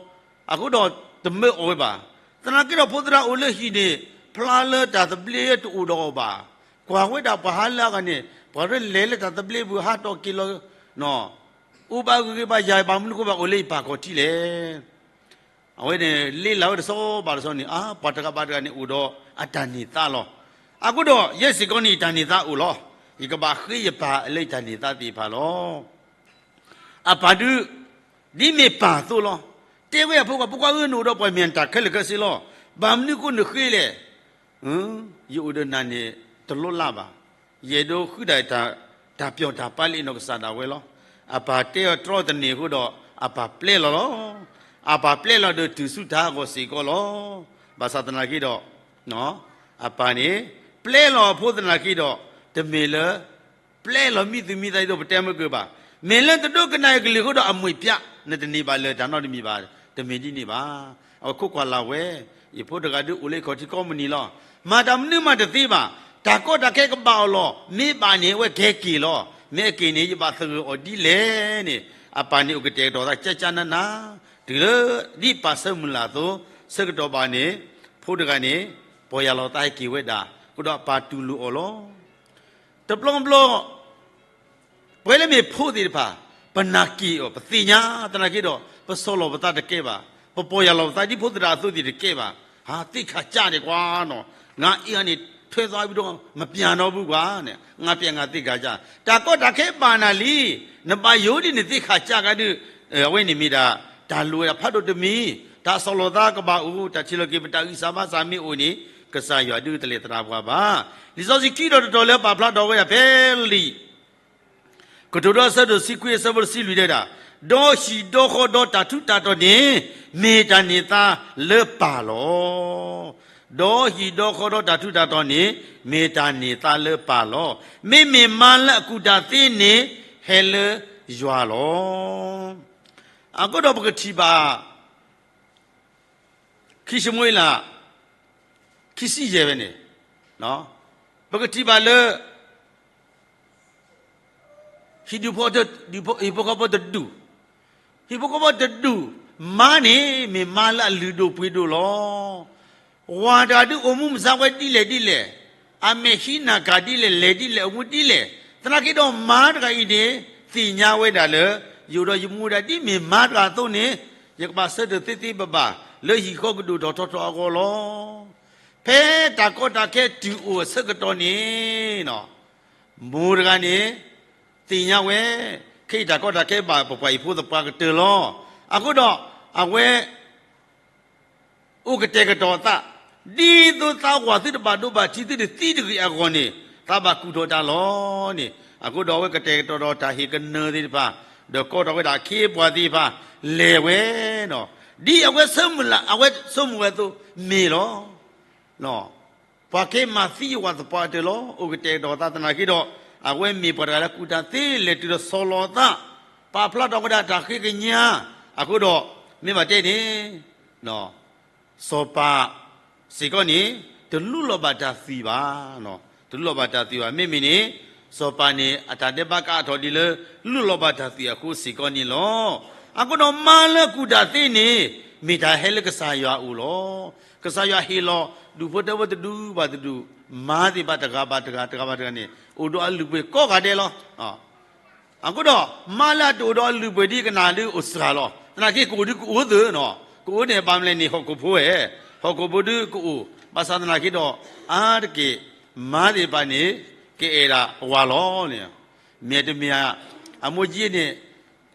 အဃိဒီးတမၢအီၣ်ဝဲဘၣ်. သနာ်က့ဒီးဖိသရၣ်အိၣ်လၢဟံၣ်န့ၣ် ဖျါလၢတၢ်သဘျ့တအိၣ်ဒီးအီၤဘၣ်. ကွၢ်ဝဲဒၣ်ပှၤဟါလၢအဂၤန့ၣ် ပှၤရဲလဲၤလၢတၢ်သဘျ့ပူၤဟးတီၢ်က့ၤလီၤ အိၣ်ဘၣ်ဂ့ၤဂ့ၤဘၣ်ယၤ ဘၣ်မနုၤဃိဘၣ်အိၣ်လၢယပာ်ခီၣ်ထံးလဲၣ်. အဝဲန့ၣ် လ့လၢ်ဝဲတဆီဘၣ်တဆီန့ၣ် အါ ပှၤတဂၤဘၣ်တဂၤန့ၣ် အိၣ်ဒီးအတၢ်န့ၢ်သါလီၤ. အဃိဒီးယဲစ့ၢ်ကီးန့ၣ် ယတၢ်န့ၢ်သါအိၣ်လီၤ. ယကဘၣ်ဃ့ယပၢ်လၢယတၢ်န့ၢ်သါသ့ၣ်တဖၣ်လီၤ. အပၢ်ဒုး ဒ်မ့ၢ်ပၢ်အသိးလီၤ. တဲဝဲအဖိခွါ, ဖိခွါဧၢ, နအိၣ်ဒီးပှၤမ့ၢ်တၢ်ခဲလၢာ်ခဲဆ့လီၤ. ဘၣ်မနုၤဃိနဃ့လဲၣ်. ယအိၣ်ဒီးနၤန့ၣ်တလီၢ်လၢ်ဘၣ်. ယအဲၣ်ဒိးဃုဒၣ်တၢ်ပျီၢ်တၢ်ပာ်လၢနီၢ်ကစၢ်ဒၣ်ဝဲလီၤ. အပၢ်တဲအီၤတြီတန့ၢ်အဃိဒီး အပၢ်ပျဲလီၤလီၤ. အပၢ်ပျဲလီၤဒီးတုၤဆူတၢ်အဂီၢ်စ့ၢ်ကီးလီၤ. ဘၣ်ဆၣ်သနာ်က့ဒီး အပၢ်န့ၣ် ပျဲလီၤအဖိသနာ်က့ဒီး တမ့ၢ်လၢ ပျဲလီၤမံသူၣ်မံသးဒ်သိးပတဲမုၢ်ကၢၢ်ဘၣ်. မ့ၢ်လၢတဒိကနၣ်အကလုၢ်အဃိဒီးအမှဲာ်ပျဲ, နတန့ၢ်ဘၣ်လၢၤတၢ်နီတမံၤဘၣ်. တမ့ၢ်ဒ်န့ၣ်ဘၣ်. အဝဲခိးကွၢ်လၢ်ဝဲ, ယဖိတဂၤဒုးအိၣ်လၢအခီၣ်ထံးကိးမုၢ်နံၤလီၤ. မၤတၢ်မနုၤမးတသ့ဘၣ်. တၢ်ကီတၢ်ခဲကဘၣ်အီၤလီၤ. မ့ၢ်ဘၣ်န့ၣ် အဝဲကဟဲက့ၤလီၤ. မ့ၢ်အက့ၤန့ၣ် ယဘၣ်သဂၢၢ်အီၤဒ်လဲၣ်န့ၣ် အပၢ်န့ၣ်အိၣ်ကတဲာ်ကတီၤသးကၠၢ်ကၠၢ်နးနး, တုၤလၢဒ်ပၢ်ဆၢမုၢ်လၢ်အသိး ဆၢကတီၢ်ဘၣ်န့ၣ် ဖိတဂၤန့ၣ် ပီၢ်ယၢ်လီၤသးဟဲက့ၤဝဲဒၣ်, အဃိဒီးအပၢ်တူၢ်လိာ်အီၤလီၤ. တဘျီဘျီ ပဝဲလၢမ့ၢ်ဖိသ့ၣ်တဖၣ် ပနာ်က့ၤအီၤ, ပသ့ၣ်ညါသနာ်က့ဒီး ပဆီၣ်လီၤပသးတကဲဘၣ်, ပပီၢ်ယၢ်လီၤပသးဒ်ဖိသရၣ်အသိးသ့ၣ်တကဲဘၣ်. ဟးသ့ၣ်ခၣ်ကၢ်ဒဲးကွၢ်နီၤ, ငါအ့ၣ်အီၤန့ၣ် ထွဲသွါဝံၤဒီး မပျံၤနီတဘျီကွၢ်န့ၣ်, ငါပျံၤငါသ့ၣ်ခၣ်ကၢ်, တၢ်ကီတၢ်ခဲဘၣ်နၤလံ, နဘၣ်ယိၣ်ဒ်နသ့ၣ်ခၣ်ကၢ်ကဒီး, အဝဲန့ၣ်မ့ၢ်ဒၣ် တၢ်လိၣ်ဝဲဒၣ်ဖးဒိၣ်တမံၤ, တၢ်ဆီၣ်လီၤသးကဘၣ်အိၣ်, တၢ်ထံၣ်လိာ်က့ၤပတၢ်ဂံၢ်စၢ်ဘါစၢ်မ့ၢ်အိၣ်န့ၣ် ကစၢ်ယွၤဒုးတလဲၤသရၣ်ပှၤဘၣ်. လံာ်စီဆှံခံဒီးတတီၤလၢပာ်ဖျါထီၣ်ဝဲဒၣ်ဖဲလံာ် ကတိၤဒိအဆၢဒိၣ်တဆံခွံအဆၢဖိတဆံလွံၢ်တဲဒၣ်, ဒီးဟံၣ်ဒီဃီဒီးတၢ်ထူးတၢ်တီၤန့ၣ် မ့ၢ်တၢ်န့ၢ်သါလၢပၢ်လီၤ. ဒီးဟံၣ်ဒီဃီဒီးတၢ်ထူးတၢ်တီၤန့ၣ် မ့ၢ်တၢ်န့ၢ်သါလၢပၢ်လီၤ. မ့မ့ၢ်မါလၢအကူၣ်တၢ်သ့န့ၣ် ဟဲလၢယွၤလီၤ. အဃိဒီးပကထံၣ်ဘၣ် ခံၡမူၤအ့လး ခံဆံယဲၢ်ဖဲန့ၣ်, ပကထံၣ်ဘၣ်လၢ ဟံၣ်ဒူၣ်ဖိ, ဟံၣ်ဖိဃီဖိတဒူၣ်, ဟံၣ်ဖိဃီဖိတဒူၣ်, မါန့ၣ် မ့ၢ်မါလၢအလုၢ်ဒိၣ်ပှ့ၤဒိၣ်လီၤ. ဝၤတဂၤဒုးအိၣ်မူမုၢ်ဆါဝဲဒ်လဲၣ်ဒ်လဲၣ်, အမဲာ်ဟံးနၤကၤဒ်လဲၣ်, လဲၤဒ်လဲၣ်, အိၣ်မူဒ်လဲၣ်, သနာ်က့ဒီးမါတဂၤအံၤန့ၣ် သ့ၣ်ညါဝဲဒၣ်လၢ ယအိၣ်ဒီးယမိၢ်ဒၣ်ဒ်မ့ၢ်မါတဂၤအသိးန့ၣ် ယကဘၣ်ဆၢထၢၣ်သ့သ့ဘၣ်ဘၣ် လၢဟံၣ်ဃီကဒိၣ်ထီၣ်ထီထီၣ်အဂီၢ်လီၤ. ဖဲတၢ်ကီတၢ်ခဲတုၤအိၣ်အဆၢကတီၢ်န့ၣ် မိၢ်တဂၤန့ၣ် သ့ၣ်ညါဝဲ, ခဲအံၤတၢ်ကီတၢ်ခဲဘၣ်ပပှၤဟံၣ်ဖိသပှၢ်ကတၢၢ်လီၤ. အဃိဒီး အဝဲ အိၣ်ကတဲာ်ကတီၤအသး, ဒ်သိးသးဝၤသုတဘၣ်ဒိဘၣ်ထံး သုတသံတဂ့ၤအဂီၢ်န့ၣ် သးဘၣ်ကူၣ်ထီၣ်တၢ်လီၤန့ၣ်, အဃိဒီးအဝဲကတဲာ်ကတီၤဒီးတၢ်ဟ့ၣ်ကနၢၤသ့ၣ်တဖၣ်, ဒီးကိးထီၣ်ဝဲဒၣ်အခ့အပှၤသ့ၣ်တဖၣ်, လဲၤဝဲဒီး ဒ်အဝဲဆၢမုၢ်လၢ် အဝဲဆိကမိၣ်ဝဲအသိးမ့ၢ်လီၤ. ပှၤကဲမၤသံယဝၤသပှၢ်ကတၢၢ်လီၤ. အိၣ်ကတဲာ်ကတီၤသးသနာ်က့ဒီး အဝဲမ့ၢ်ပှၤတဂၤလၢကူၣ်တၢ်သ့ လဲၤတုၤဒီးဆီၣ်လီၤသး, ပာ်ဖျါထီၣ်ဝဲဒၣ်တၢ်ဃ့ကညး, အဃိဒီး မ့ၢ်ဘၣ်တဲန့ၣ် စီၤပၤစ့ၢ်ကီးန့ၣ် တလူလီၤဘၣ်တၢ်သွံၣ်ဘၣ်, တလူလီၤဘၣ်တၢ်သွံၣ်ဘၣ်. မ့မ့ၢ်န့ၣ် စီၤပၤန့ၣ် အတၢ်ဒဲးဘးကအါထီၣ်ဒ်လၢ လူလီၤဘၣ်တၢ်သွံၣ်အဃိစ့ၢ်ကီးန့ၣ်လီၤ. အဃိဒီးမါလၢအကူၣ်တၢ်သ့န့ၣ် မ့ၢ်တၢ်ဟဲလၢကစၢ်ယွၤအအိၣ်လီၤ. ကစၢ်ယွၤဟ့ၣ်လီၤ ဒူၣ်ဖိထၢဖိတဒူၣ်ဘၣ်တဒူၣ်, မါသ့ၣ်တဖၣ်တဂၤဘၣ်တဂၤ တဂၤဘၣ်တဂၤန့ၣ် အိၣ်ဒီးအလုၢ်အပှ့ၤကိးဂၤဒဲးလီၤ. အဃိဒီး မါလၢအတအိၣ်ဒီးအလုၢ်အပှ့ၤဒ်ကနၣ်ဒုးအိၣ်စှၤလီၤ. သနာ်က့ကအိၣ်ဒုးကအိၣ်သ့နီၤ, ကအိၣ်န့ၣ် ဘၣ်မလဲၣ်န့ၣ် ဟီၣ်ခိၣ်ဖိဧါ, ဟီၣ်ခိၣ်ဖိဒုးကအိၣ်, ဘၣ်ဆၣ်သနာ်က့ဒီး အါတက့ၢ် မါသ့ၣ်တဖၣ်န့ၣ် ကအဲၣ်ဒၣ်အဝၤလီၤန့ၣ်, မ့ၢ်တမ့ၢ်ဧါ, အမိၢ်ကၠံန့ၣ်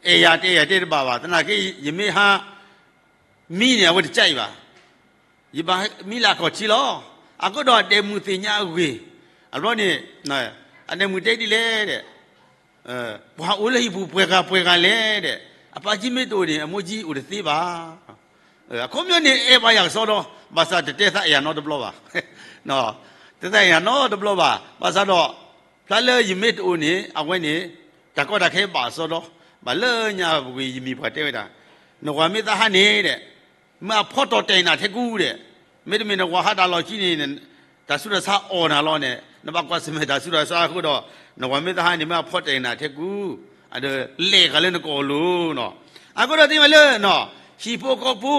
အဲၣ်ယၤတအဲၣ်ယၤတဲတဘၣ်ဘၣ်, သနာ်က့ ယမ့ၢ်ဟး မံန့ၣ် အဝဲတကးအံၤဘၣ်, ယဘၣ်မံလၢအခီၣ်ထံးလီၤ. အဃိဒီးအဒဲးမုၢ်သ့ၣ်ညါအဂ့ၢ်, အဘျီန့ၣ် အဒဲးမုၢ်တဲဒ်လဲၣ်ဒီး ပှၤအိၣ်လၢဟံၣ်ပူၤပှဲၤဂၤပှဲၤဂၤလဲၣ်ဒီး အပၢ်ကၠံမ့ၢ်တအိၣ်န့ၣ် အမိၢ်ကၠံအိၣ်တသ့ဘၣ်. အခီပညီန့ၣ် အဲၣ်ဘၣ်ယၤကစီဒီ, ဘၣ်ဆၣ်တတဲသးအဲၣ်ယၤနီတဘျီဘၣ်, တတဲသးအဲၣ်ယၤနီတဘျီဘၣ်. ဘၣ်ဆၣ်ဒီး ဖျါလၢယမ့ၢ်တအိၣ်န့ၣ် အဝဲန့ၣ် တၢ်ကီတၢ်ခဲဘၣ်အစီဒီ, ဘၣ်လၢညါပူၤကွံာ်ယမ့ၢ်ပှၤတဲဝဲဒၣ်, နဝၤမ့ၢ်သးဟးန့ၣ်ဒီး မ့ၢ်အဖီတီၢ်တဲာ်နၤထဲကူဒီး, မ့တမ့ၢ်နဝၤဟးတၢ်လီၢ်ခံန့ၣ် တၢ်ဆူးတၢ်ဆါအီၣ်နၤလီၤန့ၣ်, နဘၣ်ကွၢ်ဆၢၣ်မဲာ်တၢ်ဆူးတၢ်ဆါအဃိဒီး နဝၤမ့ၢ်သဟါန့ၣ် မ့ၢ်အဖီၣ်တဲာ်နၤထဲကူ, အဒီးလဲၤဃာ်လၢနကိာ်လိၤနီၤ. အဃိဒီးသ့ၣ်ညါလၢ ဟံၣ်ဖိဃီဖိ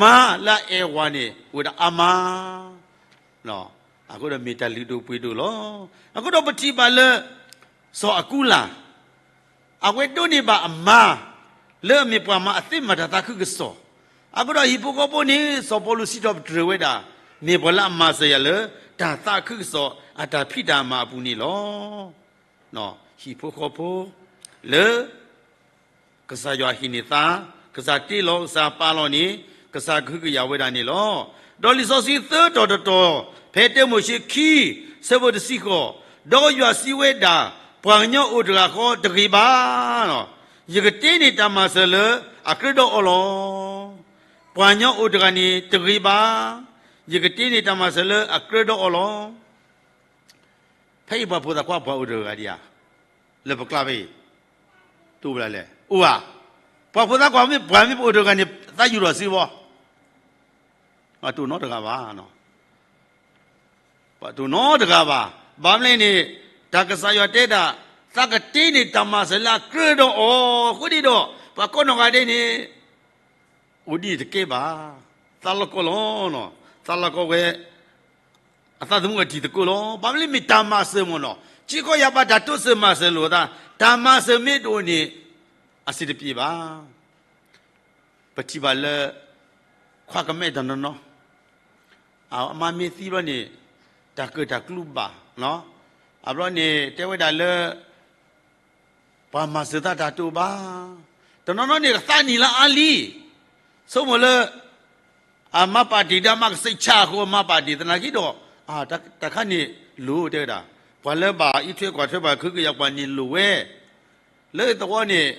မါလၢအအဲၣ်ဝၤန့ၣ် အိၣ်ဝဲဒၣ်အါမး အဃိဒီးမ့ၢ်တၢ်လုၢ်ဒိၣ်ပှ့ၤဒိၣ်လီၤ. အဃိဒီးပထံၣ်ဘၣ်လၢ စီၤအကူလး အဝဲဒိးန့ၢ်ဘၣ်အမါ လၢအမ့ၢ်ပှၤမၤအသ့မၤတၢ်သးခုကစီၣ်, အဃိဒီးဟံၣ်ဖိဃီဖိန့ၣ် စီၤပီလူးစံးထီၣ်ပတြၢၤဝဲဒၣ် မ့ၢ်ပှၤလၢအမၤစၢၤယၤလၢ တၢ်သးခုကစီၣ်အတၢ်ဖံးတၢ်မၤအပူၤန့ၣ်လီၤ. ဟံၣ်ဖိဃီဖိ လၢ ကစၢ်ယွၤဟ့ၣ်န့ၢ်သါ, ကစၢ်တ့လီၤ ကစၢ်ပာ်လီၤန့ၣ် ကစၢ်ကဟုကယာ်ဝဲဒၣ်န့ၣ်လီၤ. ဒီးလံာ်စီဆှံသၢတီၤတတီၤ ဖဲတၢမိၤၡ့ခံ ဆၢဖိတဆံဃိး, ဒီးယွၤစံးဝဲဒၣ်, ပှၤကညီအိၣ်တဂၤဃီတဂ့ၤဘၣ်. ယကတ့န့ၢ်တၢ်မၤစၢၤလၢအကြၢးဒီးအီၤလီၤ. ပှၤကညီအိၣ်တဂၤန့ၣ်တဂ့ၤဘၣ်. ယကတ့န့ၢ်တၢ်မၤစၢၤလၢအကြၢးဒီးအီၤလီၤ. ဖဲအံၤပှၤဖိသၣ်ခွါပှၤအိၣ်တဂၤဒံးဧါ, လၢပကျါဖဲအံၤ, တအိၣ်ဘၣ်လဲၣ်, အိၣ်ဧါ. ပှၤဖိသၣ်ခွါမ့ၢ်ပှၤမ့ၢ်ပအိၣ်တဂၤန့ၣ် သးယူၤထီၣ်စ့ဝီ, ပှၤတအိၣ်နီတဂၤဘၣ်. ပှၤတအိၣ်နီတဂၤဘၣ်. ဘၣ်မနုၤလဲၣ်န့ၣ် တၢ်ကစၢ်ယွၤတဲဒၣ် သးကတ့န့ၢ်တၢ်မၤစၢၤလၢအကြၢးဒီးအီၤအဃိန့ၣ်ဒီး ပှၤကိးနီၢ်ဂၤဒဲးန့ၣ် အိၣ်ဒ်န့ၣ်တကဲဘၣ်. သးလီၤကီလီၤ. သးလီၤကီဝဲ အသးသမူအတံၤသကိးလီၤ. ဘၣ်မနုၤလဲၣ်မ့ၢ်တၢ်မၤစၢၤမ့ၢ်နီၤ, က့ခီယၤဘၣ်တၢ်တိစၢၤမၤစၢၤလိာ်သး, တၢ်မၤစၢၤမ့ၢ်တအိၣ်န့ၣ် အဆင်တပြေဘၣ်. ပထံၣ်ဘၣ်လၢ ခွါကမဲတနီၤနီၤ အမါမ့ၢ်သံဘျီန့ၣ် တၢ်ကၢၣ်တၢ်ကျူဘၣ်, အဘျီန့ၣ် တဲဝဲဒၣ်လၢ ပှၤမၤစၢၤသးတၢ်တအိၣ်ဘၣ်. တနီၤနီၤန့ၣ် ကသးနံၣ်လၢအါလံ, ဆိကမိၣ်လၢ အမါပာ်တ့ၢ်ဒီးအမါကစံးဆၣ်အဃိ အမါပာ်တ့ၢ်သနာ်က့ဒီး တၢ်ခါန့ၣ်လိၤတဲဝဲဒၣ်, ပှၤလၢဘၣ်အံးထွဲကွၢ်ထွဲပှၤကဟုကယာ်ပှၤန့ၣ်လိၤဝဲ, လၢသဝီန့ၣ်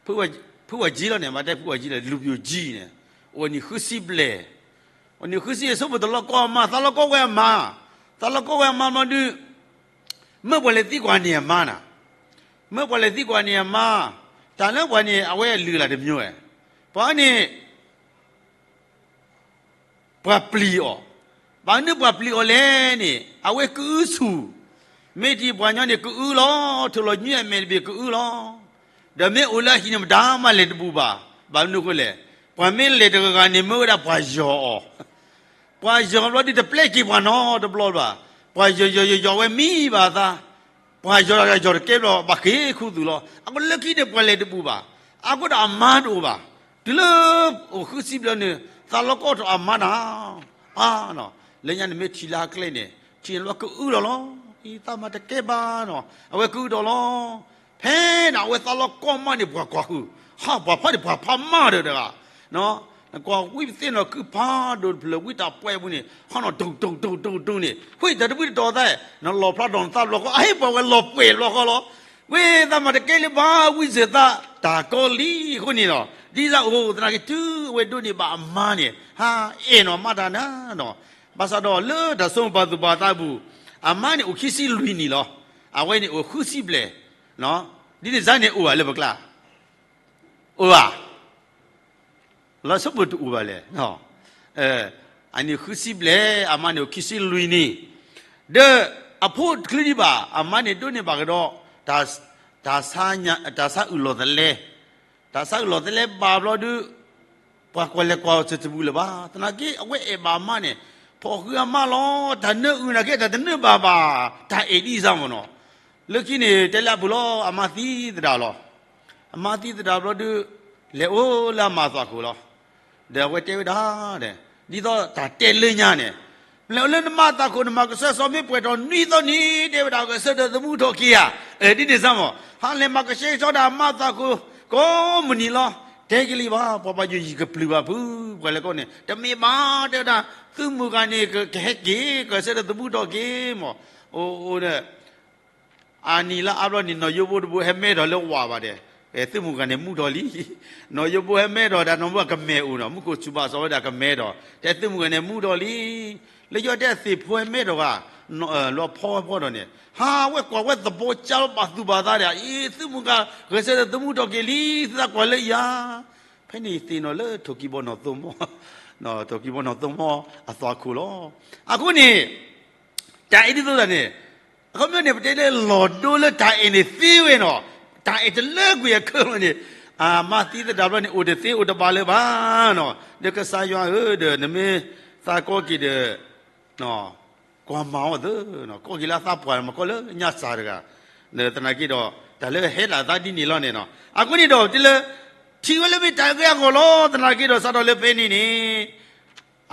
ဖုဝဲကၠံလီၤန့ၣ် ဘၣ်တဲဖုဝဲကၠံလၢ လူၤပျိၢ်ကၠံန့ၣ် အိၣ်နံၣ်ဃုဆံဘျဲၣ်, အိၣ်နံၣ်ဃုဆံအဆိကမိၣ်တလီၤကီအမါ, သးလီၤကီဝဲအမါ, သးလီၤကီဝဲအမါဘျီဒုး မ့ၢ်ပှၤလဲၤသံကွၢ်န့ၢ်အမါနၤ, မ့ၢ်ပှၤလဲၤသံကွၢ်န့ၢ်အမါ, တၢ်လၢပှၤန့ၣ် အဝဲအလုၢ်အလၢ်တမံၤဝဲ, ပှၤန့ၣ် ပှၤပျံၤအီၤ, ဘၣ်မနုၤပှၤပျံၤအီၤလဲၣ်န့ၣ် အဝဲကအုဆူၣ်, မ့ၢ်တံၤပှၤညီန့ၣ်ကအုလီၤ, ထိၣ်လီၤညွံအမဲာ်တဘ့ၣ်ကအုလီၤ, ဒီးမ့ၢ်အိၣ်လၢအဟံၣ်န့ၣ်မတၤမးလဲၤတဘူးဘၣ်, ဘၣ်မနုၤအဃိလဲၣ်, ပှၤမ့ၢ်လဲၤတဂၤဂၤန့ၣ် မၢဝဲဒၣ်ပှၤယီၤအီၤ ပှၤယီၤဘျီဒုးတပျဲက့ၤပှၤနီတဘျီဘၣ်, ပှၤယီၤယီၤယီၤယီၤဝဲမံဘၣ်အသး, ပှၤယီၤယီၤယီၤတကဲဘျီ ဘၣ်ဃ့ၢ်ခူသူၣ်လီၤ. အဃိလၢခံန့ၣ်ပှၤလဲၤတဘူးဘၣ်, အဃိဒီးအမါတအိၣ်ဘၣ်, တုၤလၢအိၣ်ဃုဆံဘျီန့ၣ် သးလီၤကီထီၣ်အမါနၤ, အါ, လၢညါန့ၣ်မ့ၢ်ထံၣ်လၢအကျဲန့ၣ် ထံၣ်န့ၣ်ဘျီကအုလီၤလီၤ, အံၤသးမၤတကဲဘၣ်နီၤ, အဝဲကအုထီၣ်လီၤ. ဖဲန့ၣ် အဝဲသးလီၤကီမးန့ၣ် ပှၤကွၢ်ဃုာ်, ဟါ ပှၤဖးန့ၣ် ပှၤဖးမးဒီးတဂၤ, နကွၢ်ဝံသ့ၣ်နီၣ်ခုဖးဒိၣ်တဖျၢၣ် ဝံတၢ်ပှဲၤပူၤန့ၣ် ဟါနီၤ တူၢ်တူၢ်တူၢ်တူၢ်တူၢ်န့ၣ် ဝံတၢ်တဝံတတီၤသး, နလီၣ်ဖျါဒီးနသးဘျီဃီ, အဟ့ၣ်ပှၤဝဲလီၤပှဲၤဘျီဃီလီၤ. ဝံသးမၤတကဲလၢၤဘၣ် ဝံစၢၤသး တၢ်ကီလံအဃိန့ၣ်လီၤ. ဒ်သိးအိၣ်သနာ်က့ တုၤအဝဲဒိးန့ၢ်ဘၣ်အမါန့ၣ် ဟါအဲၣ်နီၤမးတၢ်နၤနီၤ, ဘၣ်ဆၣ်ဒီးလၢတၢ်စိပာ်သူၣ်ပာ်သးပူၤ အမါန့ၣ်အိၣ်ခံဆံလွံၢ်နံၣ်လီၤ. အဝဲန့ၣ်အိၣ်ဃုဆံဘျဲၣ်, ဒ်န့ၣ်စ့ၢ်န့ၣ်အိၣ်ဘၣ်လၢပကျါ, အိၣ်ဘၣ် လီၤဆိကမိၣ်တအိၣ်ဘၣ်လဲၣ်, အန့ၣ်ဃုဆံဘျဲၣ် အမါန့ၣ်အိၣ်ခံဆံလွံၢ်နံၣ်, ဒီးအဖိတချုးဒံးဘၣ် အမါန့ၣ်ဒိးန့ၢ်ဘၣ်ကဒီး တၢ်ဆါအုၣ်လီၤသလဲ, တၢ်ဆါအုၣ်လီၤသလဲဘၣ်ဘျီဒုး ပှၤကွၢ်လဲၤကွၢ်အီၤတဘူးလၢၤဘၣ်. သနာ်က့အဝဲအဲၣ်ဘၣ်အမါန့ၣ် ဖီၣ်ဃုာ်အမါလီၤ. တၢ်နၢအုၣ်နာ်က့ တၢ်တနၢဘၣ်ဘၣ် တၢ်အဲၣ်ဒ်စ့ၢ်မ့ၢ်နီၤ. လၢခံန့ၣ် တဲလၢအပူၤလီၤ အမါသံသဒၣ်လီၤ. အမါသံသဒၣ်ဘျီဒုး လဲၤအိၣ်လၢအမါအသွၣ်ခိၣ်လီၤ. ဒီးအဝဲတဲဝဲဒၣ်, ဒ်သိးတၢ်တဲလၢညါန့ၣ်, လဲၤအိၣ်လၢနမါအသွၣ်ခိၣ် နမၤကဆှဲကဆှီမ့ၢ်ပှဲၤထီၣ်နွံသီန့ၣ် တဲဝဲဒၣ် ဂဲၤဆၢထၢၣ်သမူထီၣ်က့ၤယၤ, ဒ်န့ၣ်စ့ၢ်မ့ၢ်, ဟးလဲၤမၤကဆှဲကဆှီဒၣ်အမါအသွၣ်ခိၣ် ကိးမုၢ်နံၤလီၤ. တဲက့ၤလံဘၣ် ပှၤဘၣ်ယိၣ်ယံၤကပျုၤဘၣ်ဖုး ပှၤလဲၤကိးန့ၣ် တမ့ၢ်ဘၣ် တဲဝဲဒၣ် သုးမုၢ်ဂၤန့ၣ် ကဟဲက့ၤ ဂဲၤဆၢထၢၣ်သမူထီၣ်က့ၤမ့ၢ်, အိၣ်ဒီး အနံၤလၢအါဘျီန့ၣ် နီၢ်ယိဘိတဘိဟဲမဲထီၣ်လၢဝၤဘၣ်ဒီး, သုးမုၢ်ဂၤန့ၣ်မူထီၣ်လံ. နီၢ်ယိဘိဟဲမဲထီၣ်ဒီး နီၢ်မူကမဲာ်အိၣ်နီၤ, မူခိၣ်စူၤဘၣ်စီၤဝဲဒၣ်ကမဲာ်ဒီး တဲသုးမုၢ်ဂၤန့ၣ်မူထီၣ်လံ. လၢယိၤတဲသ့ၣ်ဖိဟဲမဲထီၣ်ဂၤ, လီၤဖီဝဲဖီဒီးန့ၣ် ဟးဝဲကွၢ်ဝဲသဘီကၠါလီၤ ဘၣ်သူၣ်ဘၣ်သးဒီး အံၤ သုးမုၢ်ဂၤ ဂဲၤဆၢထၢၣ်သမူထီၣ်က့ၤလံ သုသးကွၢ်လၢယၤ. ဖဲန့ၣ်ယသ့ၣ်နီၣ်လၢထိၣ်ကံၢ်ဘီနီၣ်သိမီၢ်, ထိၣ်ကံၢ်ဘီနီၣ်သိမီၢ်အသွၣ်ခိၣ်လီၤ. အဃိန့ၣ် တၢ်အဲၣ်ဒ်သိးတၢ်န့ၣ်, အခီပညီန့ၣ် ပတဲလၢလီၤဒိလၢတၢ်အဲၣ်န့ၣ်သ့ဝဲနီၤ, တၢ်အဲၣ်တလၢကွံာ်အခၢးလီၤန့ၣ်, အမါသံသတးဘျီန့ၣ် အိၣ်တသ့အိၣ်တဘၣ်လၢၤဘၣ်နီၤ, ဒီးကစၢ်ယွၤဧၢ ဒီးနမ့ၢ်သးကီက့ၤဒီး ကွၢ်မၤအီၤသၢ, ကီက့ၤလၢအသးပှၢ်မၤကီလၢညၣ်စၢ်တဂၤ, သနာ်က့ဒီး တၢ်လၢဟဲဒၣ်အသးဒ်န့ၣ်လီၤန့ၣ်နီၤ, အဃိန့ၣ်ဒီး တလၢ ထံၣ်ဝဲလၢမ့ၢ်တၢ်အဂ့ၢ်အဂီၢ်လီၤ, သနာ်က့ဒီးစးထီၣ်လၢဖဲန့ၣ်န့ၣ်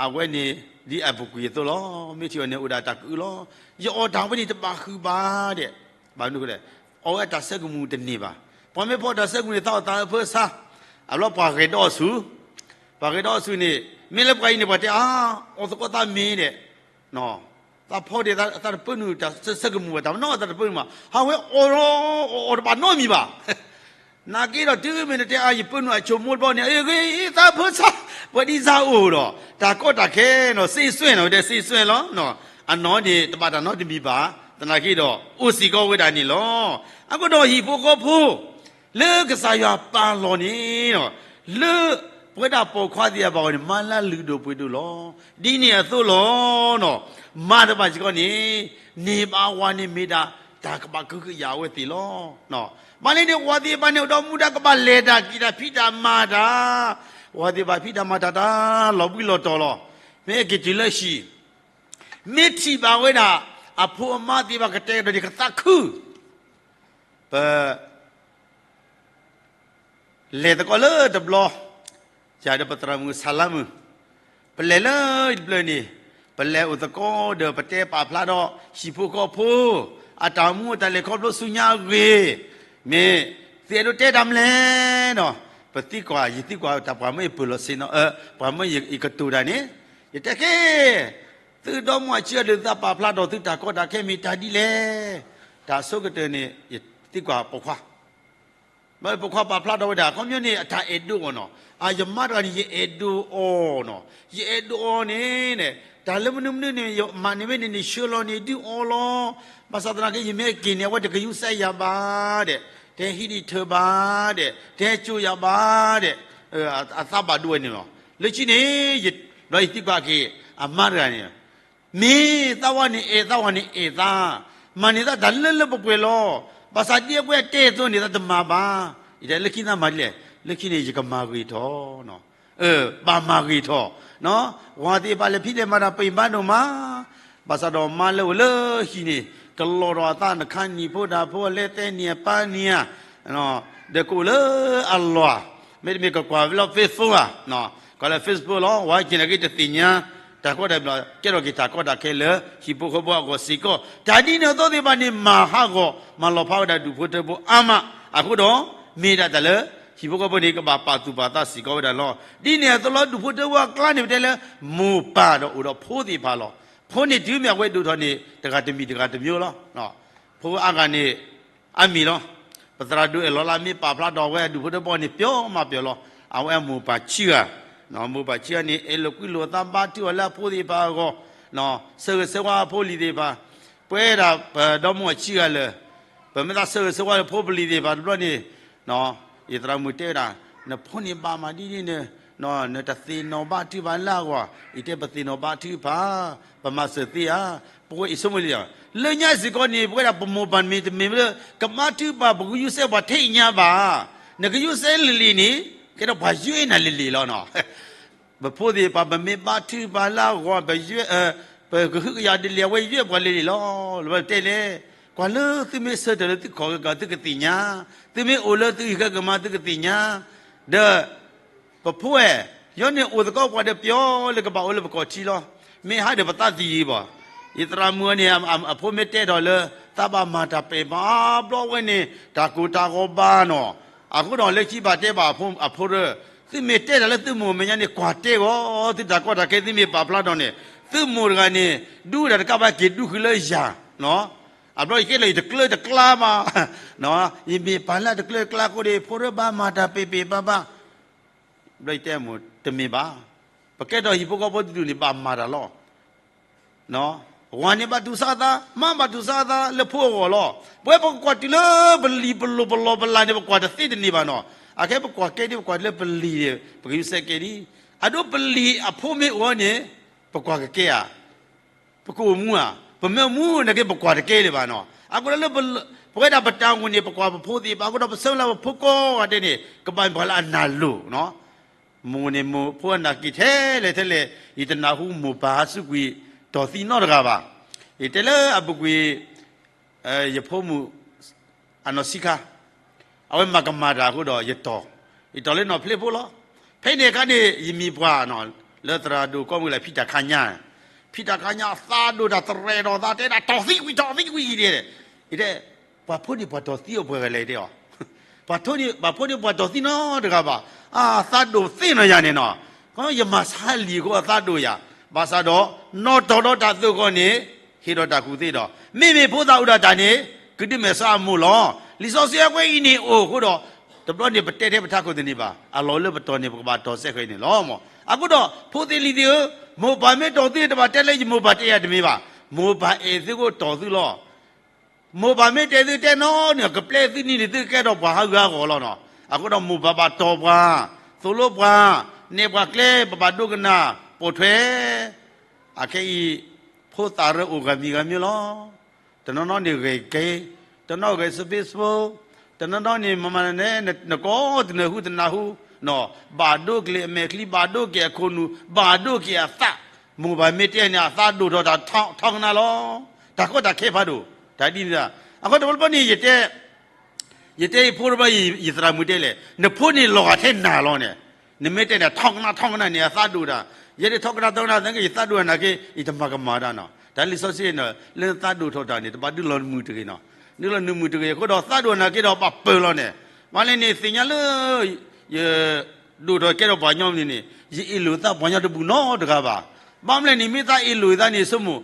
အဝဲန့ၣ် ဒ်အပူၤကွံာ်အသိးလီၤ, မ့ၢ်ထံၣ်အီၤန့ၣ် အိၣ်ဒၣ်တၢ်ကအုလီၤ, ယအီၣ်တၢ်ဝဲန့ၣ်တဘၣ်ဃုာ်ဘၣ်ဒဲး, ဘၣ်မနုၤလဲၣ်, အီၣ်ဝဲတၢ်ဆၢကမူၤတန့ၢ်ဘၣ်, ပှၤမ့ၢ်ဖီၣ်တၢ်ဆၢကမူၤန့ၣ် သးအီၣ်သးအၢဖၢဆါ, အဘျီပှၤဂဲၤဒီးအီၤဆူ ပှၤဂဲၤဒီးအီၤဆူန့ၣ် မ့ၢ်လၢပှၤအံၤန့ၣ် ပှၤတဲအါ, အီၣ်သကိးသးမ့ၢ်ဒဲး, သးဖီၣ်ဒဲးသးတပၢနုာ်တၢ်ဆၢကမူၤဘၣ်, တၢ်မနီၣ်သးတပၢနုာ်မး, ဟးဝဲအီၣ်လီၤ, အီၣ်တဘၣ်နီတမံၤဘၣ် နာ်က့ဒီးတုၤမ့ၢ်နတဲအါ ယပၢနုာ်အဆိကမိၣ်တဘျီန့ၣ် အဂ့ၤသးဖၢဆါ, ပှၤဒ်စၢ်အိၣ်ဒီး တၢ်ကီတၢ်ခဲနီၤ စ့စွဲနီၤ ဝဲဒၣ်စ့စွဲလီၤ, အနီၢ်န့ၣ် တဘၣ်တၢ်နီတမံၤဘၣ်, သနာ်က့ဒီး အိၣ်စ့ၢ်ကီးဝဲဒၣ်န့ၣ်လီၤ. အဃိဒီးဟံၣ်ဖိဃီဖိ လၢကစၢ်ယွၤပာ်လီၤန့ၣ်, လၢပဝဲဒၣ်ပိာ်ခွါသ့ၣ်တဖၣ်အဂီၢ်န့ၣ် မၤလၢလုၢ်ဒိၣ်ပှ့ၤဒိၣ်လီၤ. ဒ်န့ၣ်အသိးလီၤ. မၤတဘၣ်စ့ၢ်ကီးန့ၣ် န့ၢ်ဘၣ်ဝၤန့ၣ်မ့ၢ်ဒၣ်တၢ်ကဘၣ်ကဟုကယာ်အဝဲသ့ၣ်လီၤ. ဘၣ်လဲၣ်န့ၣ် ဝၤသ့ၣ်တဖၣ်န့ၣ် အိၣ်ဒီးမူဒါကဘၣ်လဲၤတၢ်က့ၤတၢ်ဖံးတၢ်မၤတၢ်, ဝၤသ့ၣ်တဖၣ်ဖံးတၢ်မၤတၢ်တၢ်လီၤဘှံးလီၤတီၤလီၤ. မ့ၢ်က့ၤတုၤလၢဟံၣ် မ့ၢ်ထံၣ်ဘၣ်ဝဲဒၣ် အဖိအမါသ့ၣ်တဖၣ်ကတဲကဒီးန့ၣ် ကသးခု ပ လဲၤသကိးလၢတဘျီ, ယၤဒီးပသရၣ်မုၣ်ဆၣ်လါမုၣ်, ပလဲၤလၢတဘျီန့ၣ်, ပလဲၤအိၣ်သကိးဒီးပတဲပာ်ဖျါဒီးဟံၣ်ဖိဃီဖိ အတၢ်အိၣ်မူအတၢ်လဲၤခီဖျိဆူညါအဂ့ၢ်, မ့ၢ်သုအဲၣ်ဒိးတဲတၢ်မနုၤလဲၣ်နီၤ, ပသံကွၢ် ယသံကွၢ်တၢ်ပှၤမ့ၢ်ယပၢၢ်လီၤဆ့နီၤ, ပှၤမ့ၢ်ယကတိၤတၢ်န့ၣ်, ယတဲက့ၤ သုဒီမါအစုဒီးသုတၢ်ကီတၢ်ခဲမ့ၢ်တၢ်ဒ်လဲၣ်, တၢ်ဆိကတၢၢ်န့ၣ် ယသံကွၢ်ပိာ်ခွါ ဘၣ်ပိာ်ခွါပာ်ဖျါထီၣ်ဝဲဒၣ် အခီပညီန့ၣ် အတၢ်အဲၣ်ဒိးအီၤနီၤ, အယမါတဂၤန့ၣ် ယအဲၣ်ဒိးအီၤနီၤ, ယအဲၣ်ဒိးအီၤန့ၣ်, တၢ်လၢမနုၤမနုၤန့ၣ် ယမၤန့ၢ်ဝဲန့ၣ်န့ၣ် ဆှၢလီၤန့ၢ်ဒုးအီၤလီၤ. ဘၣ်ဆၣ်သနာ်က့ ယမ့ၢ်က့ၤန့ၣ် အဝဲတကယူးစဲယၤဘၣ်ဒဲး, တဟဲဟံးန့ၢ်ထၢၣ်ဘၣ်ဒဲး, တဟဲကၠိယၤဘၣ်ဒဲး, အသးဘၣ်ဒိဝဲန့ၣ်လီၤ. လၢခံန့ၣ် ဘျီယသံကွၢ်က့ၤ အမါတဂၤန့ၣ် မ့ၢ်သးဝဲန့ၣ်အဲၣ်သးဝဲန့ၣ်အဲၣ်သး, မၤန့ၢ်သးတၢ်လၢလၢပှဲၤပှဲၤလီၤ. ဘၣ်ဆၣ်ဒ်အဝဲတဲအသိးန့ၣ် သးတမၤဘၣ်. ယတဲလၢခံသးမၤဒ်လဲၣ်, လၢခံန့ၣ် ယကမၤဂ့ၤထီၣ်, ဘၣ်မၤဂ့ၤထီၣ်, ဝၤသ့ၣ်တဖၣ်လဲၤဖံးလဲၤမၤတၢ်ပံာ်ဘၣ်ဒိၣ်မး, ဘၣ်ဆၣ်ဒီးမါလၢအိၣ်လၢဟံၣ်န့ၣ် ကလီၤဒီးအသး နခါနံၣ်ဖိတၢ်ဖိ အလဲၤတဲန့ၢ်အပၢ်န့ၣ်ဧါ, ဒီးကအိၣ်လၢအလီၢ်, မ့တမ့ၢ်ကကွၢ်ဝဲလၢ Facebook ဧါ, ကွၢ်လၢ Facebook လီၤ. ဝဲက့ၤန့ၣ်က့ၤတသ့ၣ်ညါ တၢ်ကီတၢ်ခဲ ကဲထီၣ်က့ၤတၢ်ကီတၢ်ခဲလၢဟံၣ်ဖိဃီဖိအဂီၢ်စ့ၢ်ကီး. တၢ်ဒ်န့ၣ်အသိးသ့ၣ်တဖၣ်န့ၣ် မၤဟးဂီၤ မၤလီၤဖးဝဲဒၣ်ဒူၣ်ဖိထၢဖိအါမး. အဃိဒီး မ့ၢ်ဒၣ်တၢ်လၢ ဟံၣ်ဖိဃီဖိန့ၣ် ကဘၣ်ပာ်သူၣ်ပာ်သးစ့ၢ်ကီးဝဲဒၣ်လီၤ. ဒ်န့ၣ်အသိးလီၤ ဒူၣ်ဖိထၢဖိအကျါန့ၣ် ပတဲလၢ မိၢ်ပၢ်ဒီးအိၣ်ဒီးဖိသ့ၣ်တဖၣ်လီၤ. ဖိန့ၣ်တုၤမ့ၢ်အဝဲဒိၣ်ထီၣ်န့ၣ် တဂၤတမံၤတဂၤတမံၤလီၤ. ဖိအါဂၤန့ၣ် အါမံၤလီၤ. ပသရၣ်ဒိၣ်အဲၣ်လီၤလၢမ့ၢ်ပာ်ဖျါထီၣ်ဝဲအဒူၣ်ဖိထၢဖိန့ၣ် ပျီမးပျီလီၤ. အဝဲအမိၢ်ပၢ်ခံဂၤ, မိၢ်ပၢ်ခံဂၤန့ၣ် အဲၣ်လိာ်ကွံလိာ်အသးဘါထုကဖၣ်လၢအဖိသ့ၣ်တဖၣ်အဂီၢ်, ဆၢဂ့ၤဆၢဝါအဖိအလံၤသ့ၣ်တဖၣ်, ပဝဲဒၣ်ပဒီမါဝၤခံဂၤလၢာ်, ပမ့ၢ်သးဆၢဂ့ၤဆၢဝါလၢဖိပလံၤသ့ၣ်တဖၣ်တဘျီန့ၣ်, ယသရၣ်မုၣ်တဲဝဲဒၣ်, နဖိန့ၣ်ဘၣ်မးဒ်န့ၣ်, နတသ့ၣ်နီၣ်ဘါထုကဖၣ်လၢအဂီၢ်, ယတဲပသ့ၣ်နီၣ်ဘါထုကဖၣ်, ပမၤစၢၤသ့ဧါ, ပဝဲအံၤဆိကမိၣ်လံ, လၢညါစ့ၢ်ကီးန့ၣ် ပဝဲဒၣ်ပမိၢ်ပၢ်မ့ၢ်တမ့ၢ်လၢ ကမၤထုကဖၣ်ပကယူးစဲပှၤထဲအံၤညါဘၣ်, နကယူးစဲလံာ်လံာ်န့ၣ် ကဲထီၣ်ပှၤယွဲနၤလံာ်လံာ်လီၤနီၤ. ပဖိသ့ၣ်တဖၣ် ပမ့ၢ်ဘါထုကဖၣ်လၢအဂီၢ် ပယွဲ, ပကဟုကယာ်ဒ်လဲၣ် အဝဲယွဲပှၤလံာ်လံာ်လီၤ. လၢပတဲလဲၣ်, ကွၢ်လၢသုမ့ၢ်ဆၢထၢၣ်လၢသုခီၣ်ဂကၤ သုကသ့ၣ်ညါ, သုမ့ၢ်အိၣ်လၢသုဟံၣ်ဃဲကမၤ သုကသ့ၣ်ညါ, ဒီး ပဖိဝဲ, ယီန့ၣ်အိၣ်သကိးပှၤဒီးပျီလၢကဘၣ်အိၣ်လၢပကီၢ်ထံလီၤ. မ့ၢ်ဟးဒီးပသးသံယံၤဘၣ်. ယသရၣ်မုၣ်န့ၣ် အဖိမ့ၢ်တဲထီၣ်လၢ သးဘၣ်မၤတၢ်ပဲာ်ဘၣ်ဘျီဝဲန့ၣ် တၢ်ကိၢ်တၢ်ဂီၤဘၣ်နီၤ. အဃိဒီးလၢခံဘၣ်တဲဘၣ်အဖိဒီး, သုမ့ၢ်တဲတၢ်လၢသုမိၢ်မဲာ်ညါန့ၣ် ကွၢ်တဲဂီၤ, သုတၢ်ကီတၢ်ခဲသုမ့ၢ်ပာ်ဖျါထီၣ်န့ၣ်, သုမိၢ်တဂၤန့ၣ် ဒူတၢ်တကးဘၣ်က့ၤဒူဃုာ်လၢယၤ, အဘျီယကဲလၢယတကျၢတကျါဘၣ်, ယမ့ၢ်ပာ်လၢတကျၢတကျါအဃိဒီး ဖိဒီးဘၣ်မၤတၢ်ပဲာ်ပဲာ်ဘၣ်ဘၣ် ဘျီယတဲမိၢ်တမ့ၢ်ဘၣ်, ပကဲထီၣ်ဟံၣ်ဖိဃီဖိတဒူၣ်န့ၣ် ဘၣ်မၤတၢ်လီၤ. ဝၤန့ၣ်ဘၣ်တူၢ်ဆါအသး, မါဘၣ်တူၢ်ဆါအသးလၢဖိအဂီၢ်လီၤ. ပဝဲပကကွၢ်တုၤလၢပလံၤပလိၤပလီၢ်ပလၤန့ၣ် ပကွၢ်တသ့တန့ၢ်ဘၣ်နီၤ. အခဲပကွၢ်ကဲဒ် ပကွၢ်တုၤလၢပလံၤန့ၣ် ပကယူးစဲကဲဒ်, အဒိပလံၤအဖိမ့ၢ်အိၣ်န့ၣ် ပကွၢ်ကကဲဧါ, ပကအိၣ်မူဧါ. ပမ့ၢ်အိၣ်မူနာ်က့ ပကွၢ်တကဲလၢၤဘၣ်နီၤ. အဃိဒီးလၢ ပဝဲဒၣ်ပတၢ်အိၣ်မူန့ၣ် ပကွၢ်ပဖိသ့ၣ်တဖၣ်အဃိဒီး ပဆၢမုၢ်လၢ်ပဖိကိးဂၤဒဲးန့ၣ် ကဘၣ်မ့ၢ်ပှၤလၢအနၢ်လိၤနီၤ. မိၢ်န့ၣ်မိၢ်ဖိအနၢ်က့ၤထဲလဲၣ်ထဲလဲၣ်, ယတနၢ်ဟူမိၢ်ပၢ်ဟးစူးကွံာ်တီၢ်သံနီတဂၤဘၣ်. ယတဲလၢအပူၤကွံာ် ယဖိမုၣ် အနီၢ်ဆံခါ, အဝဲမၤကမၣ်တၢ်အဃိဒီးယတီၢ်, ယတီၢ်လၢနီၢ်ဖျ့ဖိလီၤ. ဖဲန့ၣ်အခါန့ၣ် ယမံၤပှၢ်နီၤ, လၢသရၣ်ဒိၣ်ကိးမုၢ်လၢ ဖံတၢ်ခါညါ, ဖံတၢ်ခါညါအသးဒိၣ်တၢ်သရဲၣ်ဒီးသးတဲဒၣ် တီၢ်သံကွံာ် တီၢ်သံကွံာ်တဲ, ယတဲ ပှၤဖိန့ၣ်ပှၤတီၢ်သံအိၣ်ပှဲၤဂၤလဲၣ်တဲအီၤ, ပှၤဖိန့ၣ် ပှၤဖိန့ၣ်ပှၤတီၢ်သံနီတဂၤဘၣ်. အသးဒိၣ်သ့ၣ်နီၣ်ယၤန့ၣ်နီၤ, ယမၤဆါလံာ်အဃိအသးဒိၣ်ယၤ, ဘၣ်ဆၣ်ဒီး နီၢ်တီၢ်ဒီးတၢ်သိၣ်ဃီန့ၣ် ဟ့ၣ်ဒီးတၢ်ကူၣ်သ့ဒီး မ့မ့ၢ်ဖိသၣ်အိၣ်ဒီးတၢ်န့ၣ် ကဒုးမဲာ်ဆှးအမိၢ်လီၤ. လံာ်စီဆှံအကွဲးအံၤန့ၣ်အိၣ်အဃိဒီး တဘျီန့ၣ်ပတဲထဲပထးခိၣ်တန့ၢ်ဘၣ်, အလီၢ်လၢပတီၢ်န့ၣ် ပကဘၣ်တီၢ်စဲဃဲၤန့ၣ်လီၤမၢ်. အဃိဒီး ဖိသ့ၣ်လံၤသ့ၣ်ဧၢ, မိၢ်ပၢ်မ့ၢ်တီၢ်သုတဘၣ်တဲလၢယမိၢ်ပၢ်တဲယၤတမ့ၢ်ဘၣ်. မိၢ်ပၢ်အဲၣ်သုအဃိတီၢ်သုလီၤ. မိၢ်ပၢ်မ့ၢ်တဲသုတဲနီတမံၤ ကပျဲသုန့ၣ်န့ၣ် သုကကဲထီၣ်ပှၤဟးဂူာ်ဟးဂီၤလီၤနီၤ. အဃိဒီးမိၢ်ပၢ်ဘၣ်တီၢ်ပှၤ, သိၣ်လိပှၤ, နဲၣ်ပှၤကျဲ ပဘၣ်ဒိကနၣ်ပိာ်ထွဲ အခဲအံၤ ဖိသၣ်ရၢအိၣ်ဂၤမံၤဂၤမံၤလီၤ. တနီၤနီၤန့ၣ်ဂဲၤက့, တနီၤဂဲၤဆူ Facebook, တနီၤနီၤန့ၣ် မၤမၤန့ၣ် နကိးတနၢၤဟူတနၢၤဟူ, ဘၣ်ဒိက့ၤအမဲာ်ချံ ဘၣ်ဒိက့ၤအခိၣ်နူာ် ဘၣ်ဒိက့ၤအသး, မိၢ်ပၢ်မ့ၢ်တဲန့ၣ် အသးဒိၣ်ထီၣ်တၢ်ထီကနါလီၤ. တၢ်ကီတၢ်ခဲဖးဒိၣ်, တၢ်ဒ်န့ၣ်ဒၣ်. အဃိတဘျီဘျီန့ၣ် ယတဲ ယတဲယဖိတဘျီ ယသရၣ်မုၣ်တဲလဲၣ်, နဖိန့ၣ်လီၤဂာ်ထဲနၤလီၤန့ၣ်, နမ့ၢ်တဲန့ၣ်ထီကနါထီကနါန့ၣ် အသးဒိၣ်တၢ်, ယဲဒၣ်ထီကနါထီကနါ သနာ်က့ ယသးဒိၣ်အနၢ်က့ ယတမၤကမၣ်တၢ်နီၤ. တၢ်လံာ်စီဆှံန့ၣ် လၢနသးဒိၣ်ထီၣ်တၢ်န့ၣ် တဘၣ်ဒုးလီၤနမုၢ်တဂ့ၤနီၤ. ဒုးလီၤနမုၢ်တဂ့ၤအဃိဒီး သးဒိၣ်အနၢ်က့ဒီးဘၣ်ပၢၢ်လီၤန့ၣ်, ဘၣ်လဲၣ်န့ၣ် သ့ၣ်ညါလၢ ယ ဒိၣ်ထီၣ်ကဲထီၣ်ပှၤကညီမနုၤန့ၣ် ယအ့ၣ်လိာ်သးပှၤကညီတဘူၣ်နီတဂၤဘၣ်. ဘၣ်မနုၤလဲၣ်န့ၣ် မ့ၢ်သးအ့ၣ်လိာ်သးန့ၣ် ဆိကမိၣ်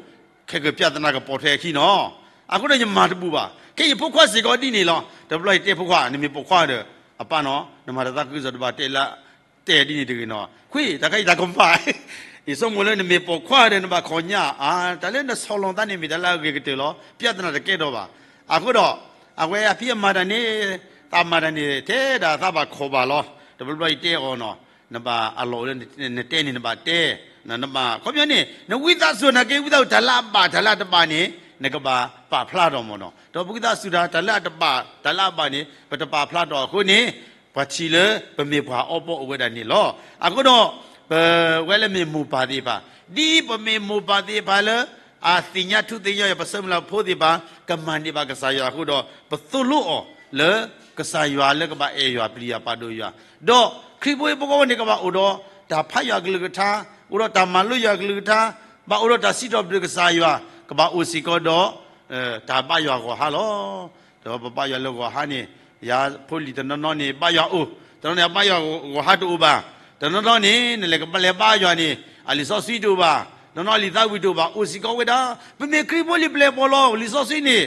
ခဲကၢၢ်ပြဿနာကပိာ်ထွဲအခံနီၤ. အဃိဒီးယမၤတဘူၣ်ဘၣ်. ခဲယဖိခွါစ့ၢ်ကီးဒ်န့ၣ်လီၤ. တဘျီယတဲဖိခွါ နမ့ၢ်ပိာ်ခွါဒီး အပၢ်နီၤ နမၤတၢ်သးခုကစီၣ်တဘၣ်တဲလၢ တဲဒ်န့ၣ်တဂ့ၤနီၤ. ခွံ တၢ်ခါအံၤတၢ်ကမၣ် ယဆိကမိၣ်လၢနမ့ၢ်ပိာ်ခွါဒီးနဘၣ်ခီၣ်ညါ အါ တၢ်လၢနဆီၣ်လီၤသးန့ၣ် မ့ၢ်တၢ်လၢအဂ့ၤကတၢၢ်လီၤ. ပြဿနာတကဲထီၣ်ဘၣ်. အဃိဒီး အဝဲအဖံးအမၤတၢ်န့ၣ် သးမၤတၢ်န့ၣ် ထဲဒၣ်သးဘၣ်ခီၣ်ဘၣ်လီၤ. တဘျီဘျီယတဲအီၤနီၤ နဘၣ်အလီၢ်လၢနတဲန့ၣ် နဘၣ်တဲ နဘၣ် ခီပညီန့ၣ် နဝံသးစူၤနာ်က့ ဝံသးစူၤတၢ်လၢအဘၣ် တၢ်လၢအတဘၣ်န့ၣ် နကဘၣ်ပာ်ဖျါထီၣ်မၢ်နီၤ. ဒီးပဝံသးစူၤတၢ် တၢ်လၢအတဘၣ် တၢ်လၢအဘၣ်န့ၣ် ပတပာ်ဖျါထီၣ်အဃိန့ၣ် ပှၤထံၣ်လၢပမ့ၢ်ပှၤအီပီအိၣ်ဝဲဒၣ်န့ၣ်လီၤ. အဃိဒီး ပဝဲလၢမ့ၢ်မိၢ်ပၢ်သ့ၣ်တဖၣ် ဒ်ပမ့ၢ်မိၢ်ပၢ်သ့ၣ်တဖၣ်လၢ အသ့ၣ်ညါထူသ့ၣ်ညါယွၤ ပဆၢမုၢ်လၢ်ဖိသ့ၣ်တဖၣ် ကမၤန့ၢ်ဘၣ်ကစၢ်ယွၤအဃိဒီး ပသိၣ်လိအီၤလၢကစၢ်ယွၤလၢကဘၣ်အဲၣ်ယွၤပျံၤယွၤပာ်ဒိၣ်ယွၤ, ဒီးခရံာ်ဖိအံၤဖိဃီဖိန့ၣ် ကဘၣ်အိၣ်ဒီးတၢ်ဖးယွၤကလုၢ်ကထါ, အိၣ်ဒီးတၢ်မၤလိယွၤကလုၢ်ကထါ, ဘၣ်အိၣ်ဒီးတၢ်စံးထီၣ်ပတြၢၤကစၢ်ယွၤ, ကဘၣ်အိၣ်စ့ၢ်ကီးဒီး တၢ်ဘါယွၤဂီၤဟါလီၤ. ဒီးပဘါယွၤလၢဂီၤဟါန့ၣ် ယဖိလံၤတနီၤနီၤန့ၣ် ဘါယွၤအိၣ်, တနီၤန့ၣ် အဘါယွၤဂီၤဟါတအိၣ်ဘၣ်, တနီၤနီၤန့ၣ် နလဲၤကလဲၤဘါယွၤန့ၣ် အလံာ်စီဆှံတအိၣ်ဘၣ်, တနီၤနီၤအလံာ်သးဝံၣ်တအိၣ်ဘၣ်, အိၣ်စ့ၢ်ကီးဝဲဒၣ်. ပမ့ၢ်ခရံာ်ဖိလံၤပျဲၢ်ဘီၣ်လီၤ လံာ်စီဆှံန့ၣ်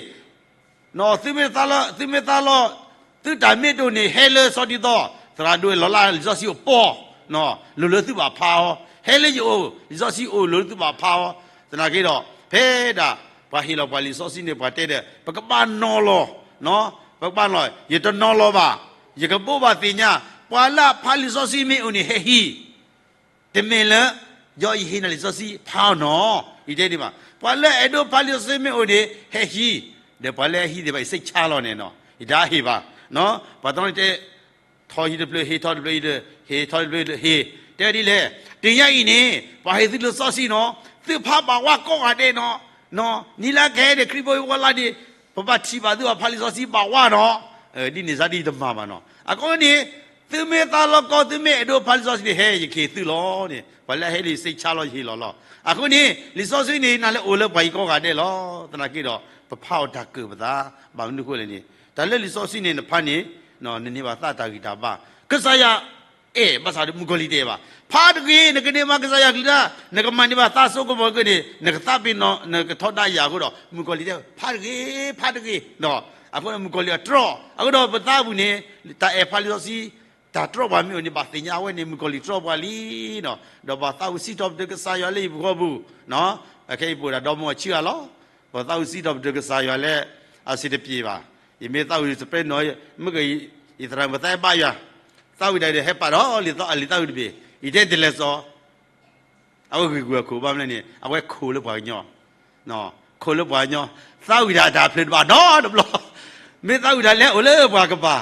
သုမ့ၢ်သးလီ, သုမ့ၢ်သးလီ, သုတၢ်မ့ၢ်တအိၣ်န့ၣ် ဟဲလၢစီၤဒ်သိး သရၣ်ဒိၣ်လီၤလၢလံာ်စီဆှံအိၣ်ပီၢ်, လိၤလၢသုဘၣ်ဖးအီၤ, ဟဲလၢယအိၣ် လံာ်စီဆှံအိၣ်လိၤလၢသုဘၣ်ဖးအီၤ, သနာ်က့ဒီး ဖဲဒၣ် ပှၤဟ့ၣ်လီၤပှၤလံာ်စီဆှံန့ၣ် ပှၤတဲဒီး ပကဘၣ်နီၤလီၤ, ပကဘၣ်နီၤ, ယတနီၤလီၤဘၣ်, ယကဘိးဘၣ်သ့ၣ်ညါ, ပှၤလၢအဖးလံာ်စီဆှံမ့ၢ်အိၣ်န့ၣ် ဟဲဟံး တမ့ၢ်လၢ ယီယဟ့ၣ်နၤလံာ်စီဆှံဖးအီၤနီၤ, ယတဲန့ၣ်ဘၣ်. ပှၤလၢအအဲၣ်ဒိးဖးလံာ်စီဆှံမ့ၢ်အိၣ်န့ၣ် ဟဲဟံး, ဒီးပှၤလၢအဟံးသ့ၣ်တဖၣ် ယစိတ်ချလီၤန့ၣ်နီၤ, ယတဟ့ၣ်ဘၣ်. ပှၤတနီၤတဲ ထီၣ်ဟံၣ်တဖျၢၣ် ဟ့ၣ်ထီၣ်တဖျၢၣ် ဟ့ၣ်ထီၣ်တဖျၢၣ် ဟ့ၣ်, တဲဒ်လဲၣ်, တနံၤညါအံၤန့ၣ် ပှၤဟ့ၣ်သုလံာ်စီဆှံနီၤ, သုဖးဘၣ်ဝါကိးဂၤဒဲးနီၤ, နံၤလၢကဟဲန့ၣ် ခရံာ်ဖိဝဲလၢန့ၣ် ပဘၣ်ထံၣ်ဘၣ်သုဘၣ်ဖးလံာ်စီဆှံဘၣ်ဝါနီၤ, ဒ်န့ၣ်စါဒ်တမၤဘၣ်နီၤ. အဃိန့ၣ် သုမ့ၢ်သးလီကီ သုမ့ၢ်အဲၣ်ဒိးဖးလံာ်စီဆှံန့ၣ် ဟဲ ယကဟ့ၣ်သုလီၤန့ၣ်, ပှၤလၢအဟဲလံာ်စိတ်ချလီၤ ယဟ့ၣ်လီၤလီၤ. အဃိန့ၣ် လံာ်စီဆှံန့ၣ် နၤလၢအိၣ်လၢပှၤဟံၣ်ကိးဂၤဒဲးလီၤ. သနာ်က့ဒီး ပဖးအီၤတၢ်ကၢၣ်ပသး, ဘၣ်မနုၤအဃိလဲၣ်န့ၣ် တၢ်လၢလံာ်စီဆှံန့ၣ် နဖးန့ၣ် နန့ၢ်ဘၣ်သးတၢ်ဂံၢ်တၢ်ဘါ, ကစၢ်ယွၤ အဲၣ်ဘၣ်ဆၣ်ဒီးမုၣ်ကီၤလံၤတအဲၣ်ဘၣ်. ဖးတဂ့ၤ နကန့ၢ်ဘၣ်ကစၢ်ယွၤကလုၢ်ကထါ, နကမၤန့ၢ်ဘၣ်သးစိကမီၤက့ၤန့ၣ် နကသးပ့ၤနီၣ် နကထီဒါယၤအဃိဒီး မုၣ်ကီၤလံၤတဲ ဖးတဂ့ၤ ဖးတဂ့ၤ, အဃိဒီးမုၣ်ကီၤလံၤအတြီ, အဃိဒီးပသးပူၤန့ၣ် တၢ်အဲၣ်ဖးလံာ်စီဆှံ တၢ်တြီပှၤမ့ၢ်အိၣ်န့ၣ် ဘၣ်သ့ၣ်ညါအဝဲန့ၣ် မုၣ်ကီၤလံၤတြီပှၤလံနီၤ, ဒီးပှၤသးဝံၣ်စံးထီၣ်ပတြၢၤကစၢ်ယွၤလၢယပဂီၢ်ပူၤ, အခဲအံၤပအိၣ်ဒၣ်ဒီမါဝၤဆံဂၤလီၤ. ပှၤသးဝံၣ်စံးထီၣ်ပတြၢၤကစၢ်ယွၤလၢ အစ့တပျ့ၤဘၣ်. ယမ့ၢ်သးဝံၣ်စပဲနီၤ မ့ၢ်က ယသရၣ်မုၣ်သးဘါယွၤ, သးဝံၣ်ဒၣ်ဒီးဟဲပာ်ဒီးလံာ်သးဝံၣ်တဘ့ၣ်, ယတဲတလဲၤစီၤ အဝဲဂ့ၤကွံာ်အခိၣ် ဘၣ်မနုၤလဲၣ်န့ၣ် အဝဲခိၣ်လၢပှၤကညီ, ခိၣ်လၢပှၤကညီ, သးဝံၣ်တၢ်တၢ်ဖျၢၣ်တဘၣ်နီတဘျီ, မ့ၢ်သးဝံၣ်တၢ်လဲၤအိၣ်လၢပှၤကပၤ,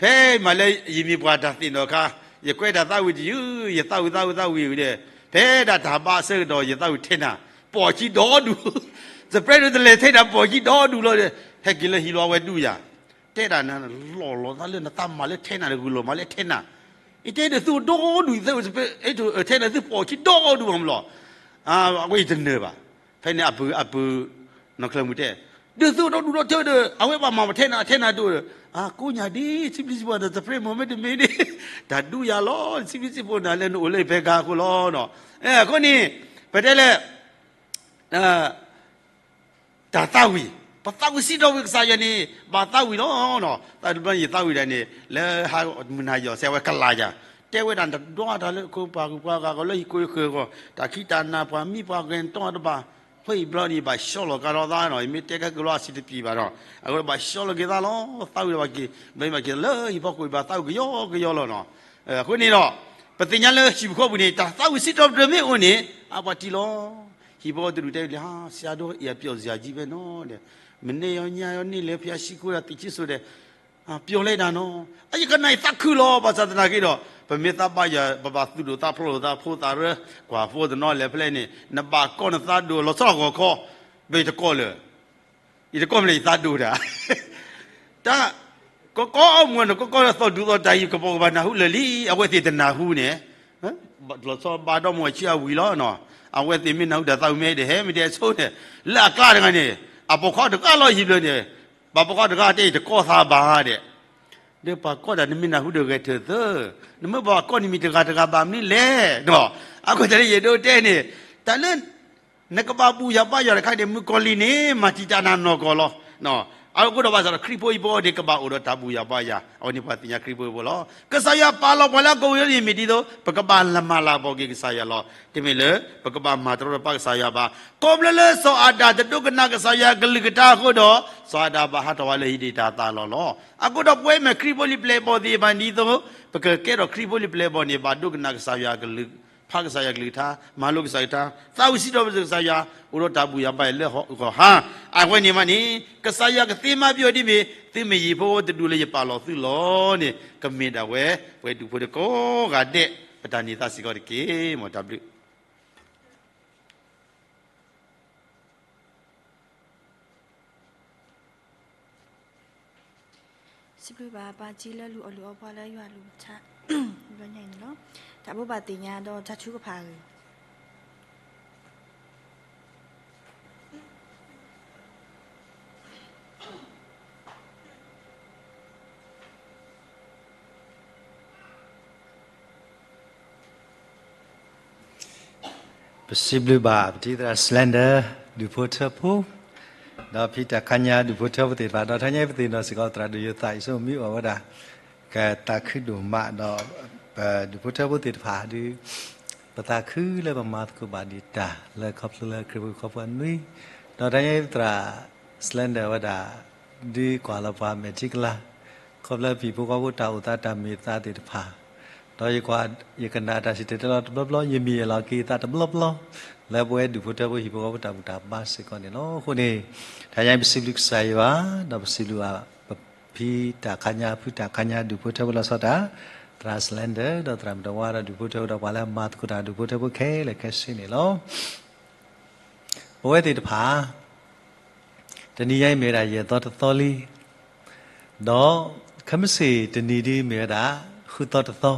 ဖဲမၤလၢယမ့ၢ်ပှၤတၢ်သ့ၣ်နီၣ်အခါ, ယကွဲးတၢ်သးဝံၣ်တယုၢ်, ယသးဝံၣ်သးဝံၣ်သးဝံၣ်ဝံၤဒီး, ဖဲဒၣ်တၢ်ဘါအဆၢကတီၢ် ယသးဝံၣ်ထဲနၤ, ပိာ်ခံဒီဒူၣ်, စပရ့ဒိၣ်တလဲၤထဲနၤ ပိာ်ခံဒီဒူၣ်လီၤဒီး, ဟဲက့ၤလၢဟံၣ်လီၤအဝဲဒူၣ်ယၤ တဲဒၣ်နၤ လီၤလီၤသးလၢနသးမၤလၢထဲနၤ နဂုာ်လီၤမၤလၢထဲနၤ, ယတဲဒၣ်သုအိၣ်ဒီဒူၣ် ယသးဝံၣ်ထဲနၤ သုပိာ်ခံဒီဒူၣ်မးလီၤ, အဝဲယတနၢၤဘၣ်, ဖဲန့ၣ်အပုၢ်အပုၢ် နီၢ်ချၢမုၢ်တဲ, ဒုးသုအိၣ်ဒီဒူၣ်ဒီထၢဒီး အဝဲဘၣ်မၤထဲနၤ ထဲနၤဒိၣ်ဒီး, အကိးညါဒ် စံးဘျုးစံးဖှိၣ်နၤ စပရ့မိၢ်မ့တမ့ၢ်ဒ်, တၢ်ဒူယၤလီၤ စံးဘျုးစံးဖှိၣ်နၤလၢနအိၣ်လၢယဖဲကါအဃိလီၤ, အဃိန့ၣ်, ပတဲလၢ တၢ်သးဝံၣ်, ပသးဝံၣ်စံးထီၣ်ပတြၢၤကစၢ်ယွၤန့ၣ် ဘၣ်သးဝံၣ်လီၤ, သးတဘျီန့ၣ်ယသးဝံၣ်ဒၣ်န့ၣ် လၢဟါမုၢ်နၤယီၤစဲးဝဲကလၤယၤ, တဲဝဲဒၣ်တဒွးတၢ်လၢခိပှၤဂုၤပှၤဂၤဂီၢ်လၢဟံၣ်ခိၣ်ဟံၣ်ဃၢၤအဂီၢ်, တၢ်ခံးတၢ်နၤပှၤမံပှၤဂဲၤတၢ်တဘၣ်, ဖဲအံၤဘျီန့ၣ်ဘၣ်ဆှီလီၤကဒီးသးနီၤ, ယမ့ၢ်တဲကဲကလီအဆံးတပျံၤဘၣ်နီၤ, အဃိဘၣ်ဆှီလီၤက့ၤသးလီၤ, သးဝံၣ်ဘၣ်က့ၤ, ဘၣ်မ့ၢ်ဘၣ်က့ၤလၢဟံၣ်ဖိဃီပူၤဘၣ်သးဝံၣ်ကယီကယီလီၤနီၤ, အဃိန့ၣ်ဒီး, ပသ့ၣ်ညါလၢဟံၣ်ဖိဃီပူၤန့ၣ် တၢ်သးဝံၣ်စံးထီၣ်ပတြၢၤမ့ၢ်အိၣ်န့ၣ် အပှၤတံၢ်လီၤ, ဟံၣ်ဖိဃီတဒူၣ်တဲလၢ ဆရာတော် အပျော်စရာကြီးပဲနော်, မနက်ရောညရော နေ့လယ်ဘုရားရှိခိုးတာ သီချင်းဆိုတယ်, ပျော်လဲဒၣ်နီၤ, အယကနၣ်အံၤသးခုလီၤ, ဘၣ်ဆၣ်သနာ်က့ဒီး, ပမ့ၢ်သးဘါယွၤ ပဘၣ်သူၣ်ဒိၣ်သးဖျိးလိာ်သးဖိသၣ်ရၢ, ကွၢ်ဖိတနီၤလဲၤဖဲလဲၣ်န့ၣ် နဘၣ်ကိးနသးဒိၣ်လီၤဆီလီၤဂီၤခီ, ဘၣ်ယတကိးလၢာ် ယတကိးမ့ၢ်လၢယသးဒိၣ်တၢ်, တၢ်, ကကိးအီၣ်မူနကကိးလၢသီၣ်ဒူသီၣ်တၢ်အံၤ ကပိာ်ကပၤနၢ်ဟူလၢာ်လံ, အဝဲသ့ၣ်တနၢ်ဟူန့ၣ်, လီၤဆီဘါဒီမါဝၤဆံအဝံၤလီၤနီၤ, အဝဲသ့ၣ်မ့ၢ်နၢ်ဟူတၢ်သးဝံၣ်မ့ၢ်ဒီး ဟဲမ့ၢ်ဒဲဆိန့ၣ်, လၢအကျါတဂၤန့ၣ်, အပိာ်ခွါတဂၤလီၤဟံၣ်ဘျီန့ၣ်, ပှၤပိာ်ခွါတဂၤတဲအံၤတကိးသးဘၣ်ဒဲး, ဒီးပှၤကိးတၢ်နမ့ၢ်နၢ်ဟူဒီးဂဲၤထၢၣ်သၢ, နမ့ၢ်ပှၤကိးန့ၣ်မ့ၢ်တဂၤတဂၤဘၣ်မနုၤလဲၣ်, အဃိတၢ်လၢယအဲၣ်ဒိးတဲန့ၣ်, တၢ်လၢ နကဘၣ်ဘူၣ်ယၤဘါယွၤတခါန့ၣ် မုၣ်ကီၤလံၢ်န့ၣ် မၤတံာ်တာ်နၤနီၢ်ကီၢ်လီၤ. အဃိဒီးဘၣ်ဆၣ်ဒီးခရံာ်ဖိဟံၣ်ဖိဃီဖိန့ၣ် ကဘၣ်အိၣ်ဒီးတၢ်ဘူၣ်ယၤဘါယွၤ, အဝဲန့ၣ်ပှၤသ့ၣ်ညါခရံာ်ဖိဟံၣ်ဖိဃီဖိလီၤ. ကစၢ်ယွၤပာ်လီၤပှၤလၢအကိးဝံၤလီၤန့ၣ် မ့ၢ်ဒ်သိး ပကဘၣ်မၤလၤကပီၤက့ၤကစၢ်ယွၤလီၤ. တမ့ၢ်လၢ ပကဘၣ်မၤတရီတပါကစၢ်ယွၤဘၣ်. ခီဖျိလၢစီၤအၤဒၣ်တဒိကနၣ်ကစၢ်ယွၤကလုၢ်ကထါအဃိဒီး စီၤအၤဒၣ်ဘၣ်ဟးထီၣ်ဝဲလၢဧ့ဒ့ၣ်တၢ်သးလီၢ်လီၤ. အဃိဒီးပဝဲမ့ၢ်ခရံာ်ဖိလံၤပျဲၢ်ဘီၣ်သ့ၣ်တဖၣ်ဒ်သိး ပကကဲထီၣ်ခရံာ်ဖိလံၤပျဲၢ်ဘီၣ်န့ၣ် ဘၣ်ဒိကနၣ်ကစၢ်ယွၤကလုၢ် ဖးကစၢ်ယွၤကလုၢ်ကထါ, မၤလိကစၢ်ယွၤကလုၢ်ကထါ, သးဝံၣ်စံးထီၣ်ပတြၢၤကစၢ်ယွၤ, အိၣ်ဒီးတၢ်ဘူၣ်ယၤဘါယွၤလၢဂီၢ်ဟါ, အဝဲန့ၣ်မးန့ၣ် ကစၢ်ယွၤကသ့မၤဘျီဒ်မ့ၢ် သုမ့ၢ်ယဟံၣ်ဖိတဒူၣ်လၢယပာ်လီၤသုလီၤန့ၣ် ကမ့ၢ်ဒၣ်ဝဲ ပဝဲဒူၣ်ဖိထၢဖိကိးဂၤဒဲး ပတၢ်န့ၢ်သါစ့ၢ်ကီးတက့ၢ်. မ်တၢ်ဘျုး စံးဘျုးဘၣ်ပၢ်ကၠံလၢလူၤအီၣ်လူၤအီပှၤလၢယွၤအကလုၢ်ကထါ ဘျီညါအံၤန့ၣ်လီၤ. တၢ်ဘိးဘၣ်သ့ၣ်ညါဒီးတၢ်ထုကဖၣ်အဂ့ၢ် ပစံးဘျုးဘၣ် ပတံၤသရၣ် Slender ဒူၣ်ဖိထၢဖိ, ဒီးဖံတၢ်ခါညါဒူၣ်ဖိထၢဖိသ့ၣ်တဖၣ်, ဒီးတဟါညါအံၤပသ့ၣ်နီၣ်စ့ၢ်ကီး သရၣ်ဒိၣ်ယိၤသးအံၤဆိမိၣ်အီၤဝဲဒၣ် ကသးခုဒိၣ်မးဒီး ပဒူၣ်ဖိထၢဖိသ့ၣ်တဖၣ်ဒုး ပသးခုလၢပမၤသကိးဘၣ်ဒံးတၢ်လၢခီဖျိလၢခရံာ်ဖိဟံၣ်ဖိဃီဖိအနွံ, ဒီးတဟါညါအံၤသရၣ် Slender ဝဲဒၣ် ဒုးကွၢ်လီၤပှၤမဲာ်ထံကလၤ ခီဖျိဟံၣ်ဖိဃီဖိတၢ်အိၣ်သးတၢ်မ့ၢ်သးသ့ၣ်တဖၣ်, ဒီးယကွၢ် ယကနၣ်တၢ်စံၣ်တဲၤတဲလီၤတဘျီဘျီ ယမ့ၢ်ယလီၤက့ၤသးတဘျီဘျီ လၢပဝဲဒူၣ်ဖိထၢဖိဟံၣ်ဖိဃီဖိတၢ်ဘူၣ်တၢ်ဘါစ့ၢ်ကီးန့ၣ်လီၤ. အဃိန့ၣ် တဟါညါအံၤပစံးဘျုးကစၢ်ယွၤ ဒီးပစံးဘျုးဘၣ် ပဖံတၢ်ခါညါဖုတၢ်ခါညါဒူၣ်ဖိထၢဖိလီၤဆီဒၣ်တၢ် သရၣ် Slender ဒီးသရၣ်မုၣ်တဝါဒီးဒူၣ်ဖိထၢဖိဒီးပှၤလၢအမၤသကိးတၢ်ဒူၣ်ဖိထၢဖိခဲလၢာ်ခဲဆ့န့ၣ်လီၤ. ပဝဲသ့ၣ်တဖၣ် တနံၤညါအံၤမ့ၢ်ဝဲဒၣ်ယဲၢ်သီတသီလံ, ဒီးခဲမုၢ်ဆ့ၣ်တနံၤဒ်မ့ၢ်ဝဲဒၣ် ဃုသီတသီ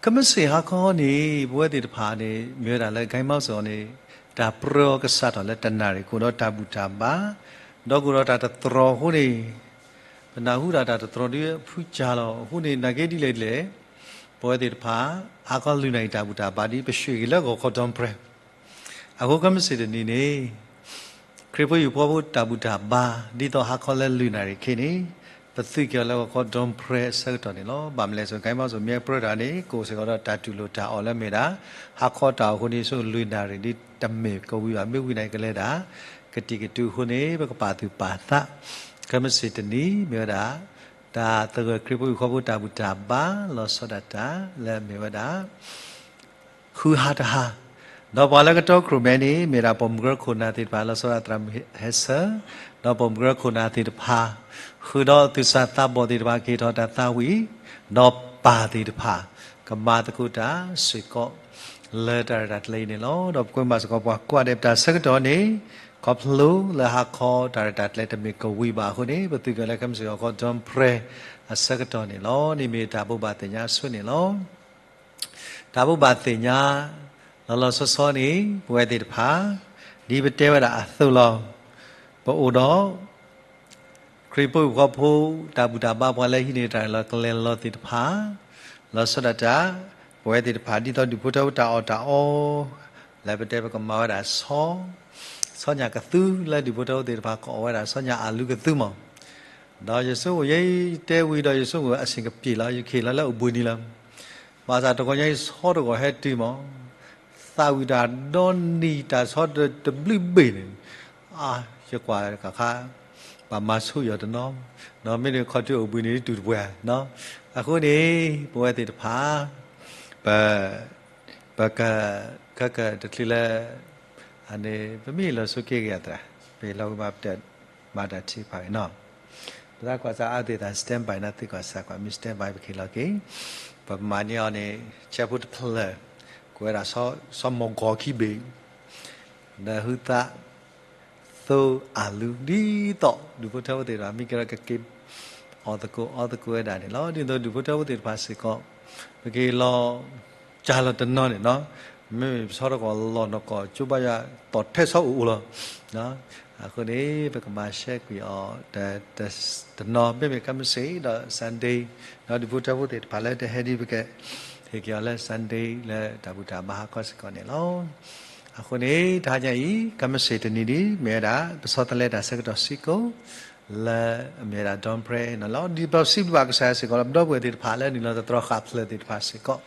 ခဲမုၢ်ဆ့ၣ်ဟါခီန့ၣ် ပဝဲသ့ၣ်တဖၣ်န့ၣ် မ့ၢ်ဝဲဒၣ်လၢ ဂိုင်းပေါက်စီန့ၣ် တၢ်ပြၢအီၤကစးထီၣ်လၢတနၣ်ရံၣ် ကအိၣ်ဒီးတၢ်ဘူၣ်တၢ်ဘါ, ဒီးကအိၣ်ဒီးတၢ်တတြီၤအဃိန့ၣ် ပနၢ်ဟူဒၣ်တၢ်တတြီၤဒ်ဖုကၢ်လီၤ. အဃိန့ၣ် နာ်က့ဒ်လဲၣ်ဒ်လဲၣ် ပဝဲသ့ၣ်တဖၣ် ဟါခီလွံၢ်နၣ်ရံၣ်တၢ်ဘူၣ်တၢ်ဘါဒ် ပရွှ့ၣ်က့ၤလၢဂီၤခီ dawn prayer အဃိခဲမုၢ်ဆ့ၣ်တနံၤန့ၣ် ခရံာ်ဖိဟံၣ်ဖိဃီဖိတၢ်ဘူၣ်တၢ်ဘါ ဒ်သိးဟါခီလၢလွံၢ်နၣ်ရံၣ်ခဲအံၤန့ၣ် ပသုးက့ၤအီၤလၢဂီၤခီ dawn prayer အဆၢကတီၢ်န့ၣ်လီၤ. ဘၣ်မနုၤလဲၣ်ဆို ဂိုင်းပေါက်စီမ့ၢ်ပြၢတၢ်န့ၣ် ကအိၣ်စ့ၢ်ကီးဒီးတၢ်တူၢ်လိာ်တၢ်အီၣ်လၢမ့ၢ်ဒၣ် ဟါခီတၢ်အီၣ်အဃိန့ၣ် ဆိလွံၢ်နၣ်ရံၣ်ဒ်တမ့ၢ်ကဝံၤဘၣ် မ့ၢ်ဝံၤနၣ်ရံၣ်ကလဲၤဒၣ် ကတံာ်ကတုၤအဃိန့ၣ် ပကပာ်သူၣ်ပာ်သး ခဲမုၢ်ဆ့ၣ်တနံၤမ့ၢ်ဝဲဒၣ် တၢ်သဂၢၢ်ခရံာ်ဖိဟံၣ်ဖိဃီဖိတၢ်ဘူၣ်တၢ်ဘါလီၤဆီဒၣ်တၢ်လၢအမ့ၢ်ဝဲဒၣ် ဃုဟါတဟါ, ဒီးပှၤလၢကတိၤခရူၣ်မဲန့ၣ် မ့ၢ်ဒၣ်ပိာ်မုၣ်ကရၢခိၣ်နၢ်သ့ၣ်တဖၣ် လီၤဆီဒၣ်သရၣ်မုၣ်ဟဲဆၢ, ဒီးပိာ်မုၣ်ကရၢခိၣ်နၢ်သ့ၣ်တဖၣ် ဃုာ်ဒီးသူၣ်စၢ်သးဘီၣ်သ့ၣ်တဖၣ် ကဟ့ၣ်ထီၣ်တၢ်သးဝံၣ်, ဒီးပၢ်သ့ၣ်တဖၣ် ကမၤသကိးတၢ်စ့ၢ်ကီး လၢတၢ်ရဲၣ်တၢ်ကျဲၤအံၤန့ၣ်လီၤ. ဒီးပကွဲမုာ်ဘၣ်စ့ၢ်ကီး ပှၤကွၢ်ဒဲးပတၢ်ဆၢကတီၢ်န့ၣ် ခီဖျိလၢဟါခီတၢ်ရဲၣ်တၢ်ကျဲၤတမ့ၢ်ကဝံၤဘၣ်အဃိန့ၣ် ပသုးက့ၤလၢ ကမ့ၢ်စ့ၢ်ကီး ခီ Dawn Prayer အဆၢကတီၢ်န့ၣ်လီၤ. န့ၣ်မ့ၢ်တၢ်ဘိးဘၣ်သ့ၣ်ညါအဆိန့ၣ်လီၤ. တၢ်ဘိးဘၣ်သ့ၣ်ညါ လီၤလီၤဆီဆီန့ၣ် ပဝဲသ့ၣ်တဖၣ် ဒ်ပတဲဝဲဒၣ်အသိးလီၤ. ပအိၣ်ဒီး ခရံာ်ဖိဟံၣ်ဖိဃီဖိ တၢ်ဘူၣ်တၢ်ဘါပှၤလၢဟံးန့ၢ်တၢ်လီၤကလဲၤလီၤသ့ၣ်တဖၣ်, လီၤဆီဒၣ်တၢ် ပဝဲသ့ၣ်တဖၣ် ဒ်သိးဒူၣ်ဖိထၢဖိတၢ်အီၣ်တၢ်အီ လၢပတဲပကမၤဝဲဒၣ်ဆီ ဆီညၣ်ကသူလၢဒူၣ်ဖိထၢဖိသ့ၣ်တဖၣ် ကအီၣ်ဝဲဒၣ်ဆီညၣ်အလူကသူမး. ဒီးယဆိကမိၣ် ယဲတဲဝံၤဒီး ယဆိကမိၣ်အဆင်ကပ့ၤလီၤ ယကဟ့ၣ်လီၤလၢအိၣ်ဘှံးနံၤလီၤ. ဘၣ်ဆၣ်တဂီၤညါအံၤ ဆီတဂီၤဟဲတုၤမး, သၣ်ဝံၣ်တၢ်ဒီနံၤ တၢ်ဆီတဘျုးဘ့ၣ်န့ၣ်, အါ ယကွၢ်တခါခါ ဘၣ်မၤဆိၣ်ယီၤတနီၤ, ဒီးမ့ၢ်န့ၣ်ခီတုၤအိၣ်ဘှံးနံၤ တုၤတပှဲၤ, အဃိန့ၣ် ပဝဲသ့ၣ်တဖၣ် ပ ပက ကကတချုးလၢ အန့ၣ် ပမ့ၢ်လီၤဆိက့ၤဂ့ၤအသး ပဟ့ၣ်လီၤဝံၤမး ပတမၤတၢ်ထုကဖၣ်ဂ့ၤနီၤ. ပသးကွၢ်စးအါသ့ၣ်သး stand by နသုကွၢ်စးကွၢ် မ့ၢ် stand by ပကဟ့ၣ်လီၤက့ၤ. ပမၤန့ၢ်အီၤန့ၣ် ဆဲဖိတဖျၢၣ် ကွဲးဝဲဒၣ် ဆီမိၢ်ကီၤခံဘ့ၣ် ဒီးဟုသၣ် သိအလူ ဒ်သိး ဒူၣ်ဖိထၢဖိသ့ၣ်တဖၣ် မ့ၢ်ကဲဒီးကက့ၤ အီၣ်သကိးအီသကိးဝဲဒၣ်န့ၣ်လီၤ. ဒ်သိးဒူၣ်ဖိထၢဖိသ့ၣ်တဖၣ်စ့ၢ်ကီး ပက့ၤလီၤ ကၢ်လီၤတနီၤန့ၣ်နီၤ, မ့မ့ၢ်ပဆီတဂီၤလီၢ်နီၢ်ကီၢ် ကၠိဘါယွၤ တီၢ်ထဲဆီအိၣ်အိၣ်လီၤ. အဃိန့ၣ် ပကမၤရှဲကွံာ်အီၤ တနီၤ မ့မ့ၢ်ကမ့ၢ်စ့ၢ်ဒီး Sunday ဒီးဒူၣ်ဖိထၢဖိသ့ၣ်တဖၣ်လၢတဟဲဒ် ပကဟ့ၣ်က့ၤအီၤလၢ Sunday လၢတၢ်ဘူၣ်တၢ်ဘါဟါခီစ့ၢ်ကီးန့ၣ်လီၤ. အဃိန့ၣ် တဟါညါအံၤ ကမ့ၢ်စ့ၢ်တနံၤဒ် မ့ၢ်ဝဲဒၣ် ပဆီတလဲတၢ်ဆၢကတီၢ်စ့ၢ်ကီး လၢအမ့ၢ်ဝဲဒၣ် Dawn Prayer န့ၣ်လီၤ. ဒ်ပစံးဘျုးဘၣ်ကစၢ်ယွၤစ့ၢ်ကီးလီၤ. ပဒီပုၢ်ဝဲၢ်သ့ၣ်တဖၣ်လၢနုာ်လီၤသတြီၤဃာ်ဖျၢၣ်သ့ၣ်တဖၣ်စ့ၢ်ကီး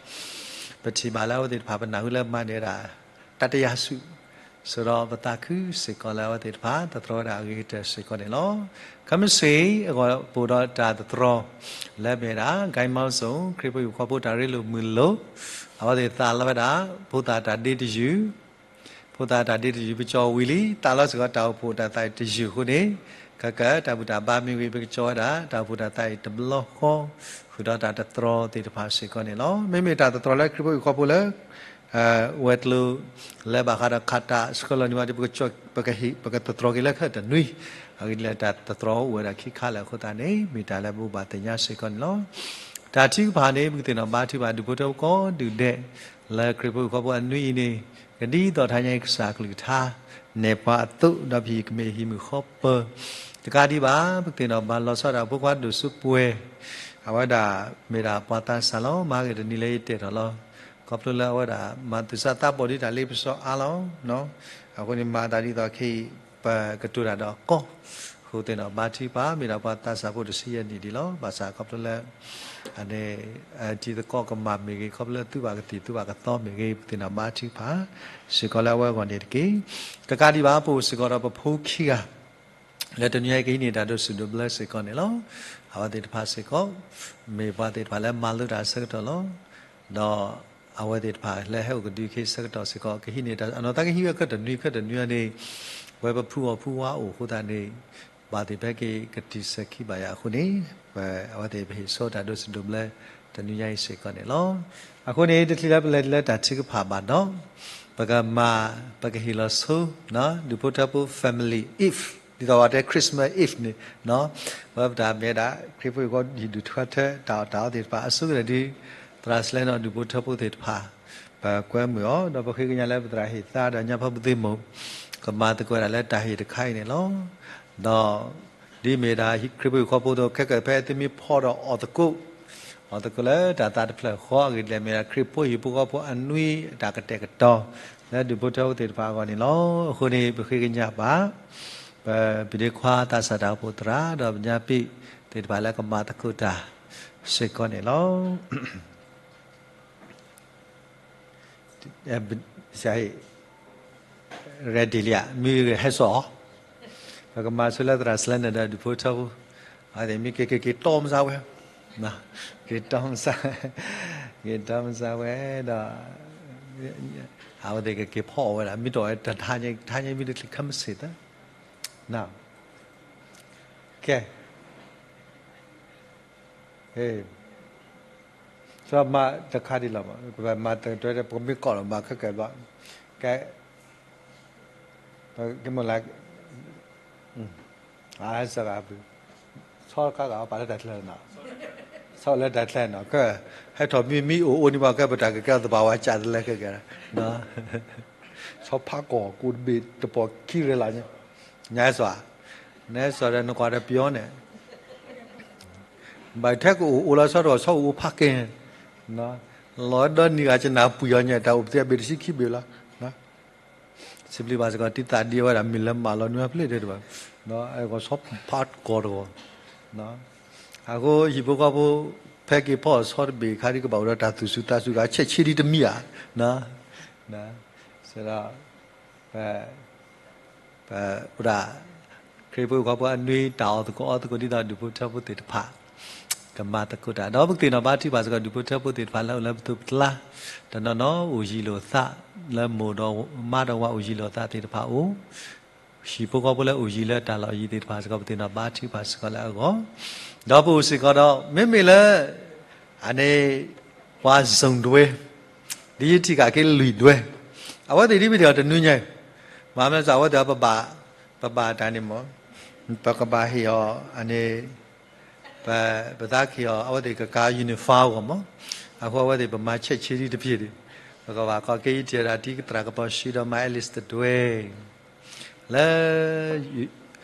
ပထံၣ်ဘၣ်လၢအဝဲသ့ၣ်တဖၣ် ပနၢ်ဟူလၢမၤန့ၢ်ဝဲဒၣ် တၢ်တယာ်ဆူၣ်, စံးဒီးပသးခုစ့ၢ်ကီးလၢအဝဲသ့ၣ်တဖၣ်သတြီၤဝဲဒၣ်အဂ့ၤကတၢၢ်စ့ၢ်ကီးန့ၣ်လီၤ. ကမ့ၢ်စ့ၢ်အဂီၢ် ပအိၣ်ဒီးတၢ်သတြီၤ လၢမ့ၢ်ဝဲဒၣ် ဂိုဏ်းပေါင်းစုံ ခရံာ်ဖိဟံၣ်ဖိဃီဖိတၢ်ရ့လိာ်မုာ်လိာ်, အဝဲသ့ၣ်သးလီဝဲဒၣ် ဖိသၣ်တၢ်ဒ့တယုၢ် ဖိသၣ်တၢ်ဒ့တယုၢ် ပကၠီဝံၤလံ သးလီစ့ၢ်ကီးတၢ်အိၣ်ဖှိၣ်တၢ်သးအံၤတယုၢ်အဃိန့ၣ်, ခဲကတၢၢ် တၢ်ဘူၣ်တၢ်ဘါမ့ၢ်ဂ့ၤ ပကကၠီဝဲဒၣ် တၢ်အိၣ်ဖှိၣ်တၢ်သးအံၤတဘျီဃီ, ဃုာ်ဒီးတၢ်သတြီၤသ့ၣ်တဖၣ်စ့ၢ်ကီးန့ၣ်လီၤ. မ့မ့ၢ်တၢ်သတြီၤလၢခရံာ်ဖိဟံၣ်ဖိဃီဖိလၢ ဝဲၤကျိၤ လၢဘၣ်ဃးဒီးခးတၢ်ဆှၢလီၤန့ၣ်ဝဲဒီး ပကကၠီ ပကဟ့ၣ် ပကသတြီၤက့ၤလၢခဲအံၤတနွံ, အဂ့ၢ်ဒ်လဲၣ် တၢ်သတြီၤအိၣ်ဝဲဒၣ်ခံခါလၢာ်အဃိသတးန့ၣ် မ့ၢ်တၢ်လၢဘိးဘၣ်သ့ၣ်ညါစ့ၢ်ကီးန့ၣ်လီၤ. တၢ်ထုကဖၣ်န့ၣ် ပကသ့ၣ်နီၣ်ဘါထုကဖၣ် ဒူၣ်ဖိထၢဖိကိးဒူၣ်ဒဲး လၢခရံာ်ဖိဟံၣ်ဖိဃီဖိအနွံအံၤန့ၣ် ကဒ်သိးတဟါညါအံၤ ကစၢ်အကလုၢ်ကထါ နဲၣ်ပှၤအသိး ဒီးပဟံၣ်ကမ့ၢ်ဟံၣ်မုၢ်ဃီပၢၤ, တကးဒံးဘၣ် ပကသ့ၣ်နီၣ်ဘါလီၤဆီဒၣ်ဖိခွါဒိၣ်စိပှဲၤ အဝဲဒၣ်မ့ၢ်ဒၣ်ပှၤသးစၢ်လီၤ. မၤဂ့ၤတနံၤလၢယတဲထီၣ်လီၤ. ခီဖျိလၢအဝဲဒၣ် မၤသူၣ်စၢ်သးဘီၣ်ဒ်တၢ်လ့ပစီအါလီၤ. အဃိန့ၣ် မၤသးဒ်သိးခဲအံၤ ပကတိၤတၢ်ဒီးအကီၢ်, ဃုသ့ၣ်နီၣ်ဘါထုကဖၣ် မ့ၢ်ဒၣ်ပှၤသးစၢ်ဖိတဆံယဲၢ်နံၣ်ဒံးလီၤ. ဘၣ်ဆၣ်ခီဖျိလၢ အန့ၣ် ထံသကိးကမၣ်မ့ၢ်ဂ့ၤ, ခီဖျိလၢသူဘၣ်ကသံၣ်သူဘၣ်ကသီမ့ၢ်ဂ့ၤ, ပကသ့ၣ်နီၣ်ဘါထုကဖၣ် စ့ၢ်ကီးလၢအဝဲအဂီၢ်န့ၣ်တက့ၢ်. တကးဒံးဘၣ် ပအိၣ်စ့ၢ်ကီးဒီးပဖိခံဂၤ လၢတနွံအံၤကဟံးန့ၢ်တၢ်ဒိးစူၢ်ဒိးဘျၢစ့ၢ်ကီးန့ၣ်လီၤ. အဝဲသ့ၣ်တဖၣ်စ့ၢ်ကီး မ့ၢ်ပှၤသ့ၣ်တဖၣ်လၢမၤလိတၢ်အဆၢကတီၢ်လီၤ. ဒီးအဝဲသ့ၣ်တဖၣ်လၢဟဲအိၣ်ကဒုခ့အဆၢကတီၢ်စ့ၢ်ကီး ကဟံးန့ၢ်တၢ် အနီၢ်သးကဟံးဝဲခဲတနွံ ခဲတနွံအန့ၣ် ပဝဲပဖုအီၣ်ဖုဝါအိၣ်အဃိသတးန့ၣ် ဘၣ်သ့ၣ်ဖဲက့ၤကတုၤဆဲးခံဘၣ်ယၤအဃိန့ၣ် ပ အဝဲသ့ၣ်ပဟ့ၣ်ဆိတၢ်ဒိးစူၢ်ဒိးဘျၢ တနွံညါအံၤစ့ၢ်ကီးန့ၣ်လီၤ. အဃိန့ၣ် တချုးလၢပလဲၤလၢတၢ်ထုကဖၣ်ဘၣ်ဒီး ပကမၤ ပကဟ့ၣ်လီၤဆိ ဒူၣ်ဖိထၢဖိ Family Eve ဒ်သိးပှၤတဲ Christmas Eve န့ၣ် ဝဲပတၢ်မ့ၢ်ဒၣ် ခရံာ်ဖိအံၤဃီ ဟံၣ်ဒူၣ်ထၢထၢ တၢ်အီၣ်တၢ်အီသ့ၣ်တဖၣ်အဆိကတၢၢ်ဒီး သရၣ်စလဲနီၣ်ဒူၣ်ဖိထၢဖိသ့ၣ်တဖၣ် ပကွဲမုာ်အီၤ ဒီးပဃ့ကညးလၢပသရၣ်ဟ့ၣ်သါဒီးညါဖီပသ့ၣ်မိၢ် ကမၤသကိးဝဲဒၣ်လၢတၢ်ဟ့ၣ်တခါအံၤန့ၣ်လီၤ. ဒီး ဒ်မ့ၢ်ဒၣ်ခရံာ်ဖိဟံၣ်ဖိဃီဖိအသိး ခဲကၢၢ်ဖဲသုမ့ၢ်ဖီဒီးအီၣ်သကိး အီၣ်သကိးလၢတၢ်သးတဖျၢၣ်ဃီအဂ့ၢ်ဒ်လဲၣ် မ့ၢ်ဒၣ်ခရံာ်ဖိဟံၣ်ဖိဃီဖိအနွံအတၢ်ကတဲာ်ကတီၤ လၢဒူၣ်ဖိထၢဖိသ့ၣ်တဖၣ်အဂီၢ်န့ၣ်လီၤ. အဃိန့ၣ် ပဃ့ကညးဘၣ် ပပဒ့ခွါသးစၢ်တၢ်အိၣ်ဖှိၣ်သရၣ် ဒီးပညါပံၣ်သ့ၣ်တဖၣ်လၢကမၤသကိးတၢ်စ့ၢ်ကီးန့ၣ်လီၤ. စဟ့ၣ် ready လံဧါ, မ့ၢ်ဟဲစိာ်အီၤ, ပကမၤဆိလၢသရၣ်စလဲနၢၤဒီးဒူၣ်ဖိထၢဖိ, အဝဲသ့ၣ်မ့ၢ်က့ၤက့ၤက့ၤတီမစါဝဲ, က့ၤတီမစါ, က့ၤတီမစါဝဲဒီး အဝဲသ့ၣ်ကက့ၤဖီအီၣ်ဝဲဒၣ် မ့ၢ်တအိၣ်ဝဲတထါညါ တထါညါမ့ၢ်တချံးခဲမုၢ်ဆ့ၣ်သၢ, ကဲ, မၤတခါဒ်လီၤ, မၤတတွဲ ပမ့ၢ်ကိးလီၤ မၤခဲကဲဘျီ, ကဲ, ပကမၢလၢ စဂၤ, ဆီခါဂၤပာ်လၢတၢ်ချၢနီၤ, ဆီလၢတၢ်ချၢနီၤ, ကဲ, ဟဲထီၣ်မံမံအိၣ်အိၣ်န့ၣ်ဘၣ် ကဲပတၢ်ကကဲသဘာဝကျါတလဲခဲကဲ, ဆီဖးကီၢ် ကိးတဘ့ၣ်တပီၢ်ခံရဲလီၤ, ညါစီၤ, နစီၤဒီးနကွၢ်ဒီးပယီၤန့ၣ် ဘၣ်ထဲကအိၣ်အိၣ်လီၤဆီတဂီၤ ဆီအိၣ်အိၣ်ဖးက့ၤ, လီၤဒီနံၤဂၤကနၣ်ပှံၢ်အီၤညါ တၢ်အိၣ်ပသ့အဘ့ၣ်တဆံခံဘ့ၣ်လီၤ. စံးဘျုးဘၣ်စ့ၢ်ကီး တံသးဒံးဝဲဒၣ်မ့ၢ်လၢမးလီၤနွံဖျၢၣ်တဘၣ်, ဂီၤဆီဖးကီၢ်တဂီၤ, အဃိဟံၣ်ဖိဃီဖိ ဖဲက့ၤဖီအီၣ်ဆီတဘ့ၣ်ခါဒ်ကဘၣ်အိၣ်ဒီးတၢ်သူၣ်စူၤသးစူၤဂၤ ဆဲးဆ့ဒ်တမံၤဧါ, ဒီး ပဝဲဒၣ် ခရံာ်ဖိဟံၣ်ဖိဃီဖိအနွံတၢ်အီၣ်သကိးအီသကိးဒ်သိးဒူၣ်ဖိထၢဖိသ့ၣ်တဖၣ် ကမၤသကိးတၢ် ဒီးပကသ့ၣ်နီၣ်ဘါထုကဖၣ်စ့ၢ်ကီးဒူၣ်ဖိထၢဖိသ့ၣ်တဖၣ်လၢအအိၣ်လၢပသိးပကျါ တနီၤနီၤအိၣ်ယံၤလိာ်သး လၢမိၢ်ဒီးမါဒီးဝၤအိၣ်ယံၤလိာ်သးသ့ၣ်တဖၣ်အိၣ် ဟံၣ်ဖိဃီဖိလၢအိၣ်ယံၤလၢတၢ်လီၢ်အယံၤသ့ၣ်တဖၣ်စ့ၢ်ကီး ပသ့ၣ်နီၣ်ဘါထုကဖၣ်စ့ၢ်ကီးလၢအဂီၢ် ဒီးပအိၣ်စ့ၢ်ကီးဒီး မ့မ့ၢ်လၢ အန့ၣ် ပှၤ zone တဝဲ ဒ်ယထံၣ်ကးက့ၤလွံၢ်ဒွဲ အဝဲသ့ၣ်ဒ်ပထံၣ်အီၤတနွံညါ မ့မ့ၢ်စ့ၢ်အဝဲသ့ၣ်ပဘၣ် ပဘၣ်တၢ်န့ၣ်မ့ၢ် ပကဘၣ်ဟ့ၣ်အီၤ အန့ၣ် ပ ပသးကဟ့ၣ်အီၤ အဝဲသ့ၣ်ကကါ uniform အဂီၢ်မ့ၢ် အဃိအဝဲသ့ၣ်ပမၤဆဲးဆ့ဒ်တဖၣ်ဒံး ပကဘၣ်ကီက့ၤယထံၣ်ဒၣ်တံၤကသရၣ်ကပီၤဆှံဒီးမါ Alice တဒွဲ လၢ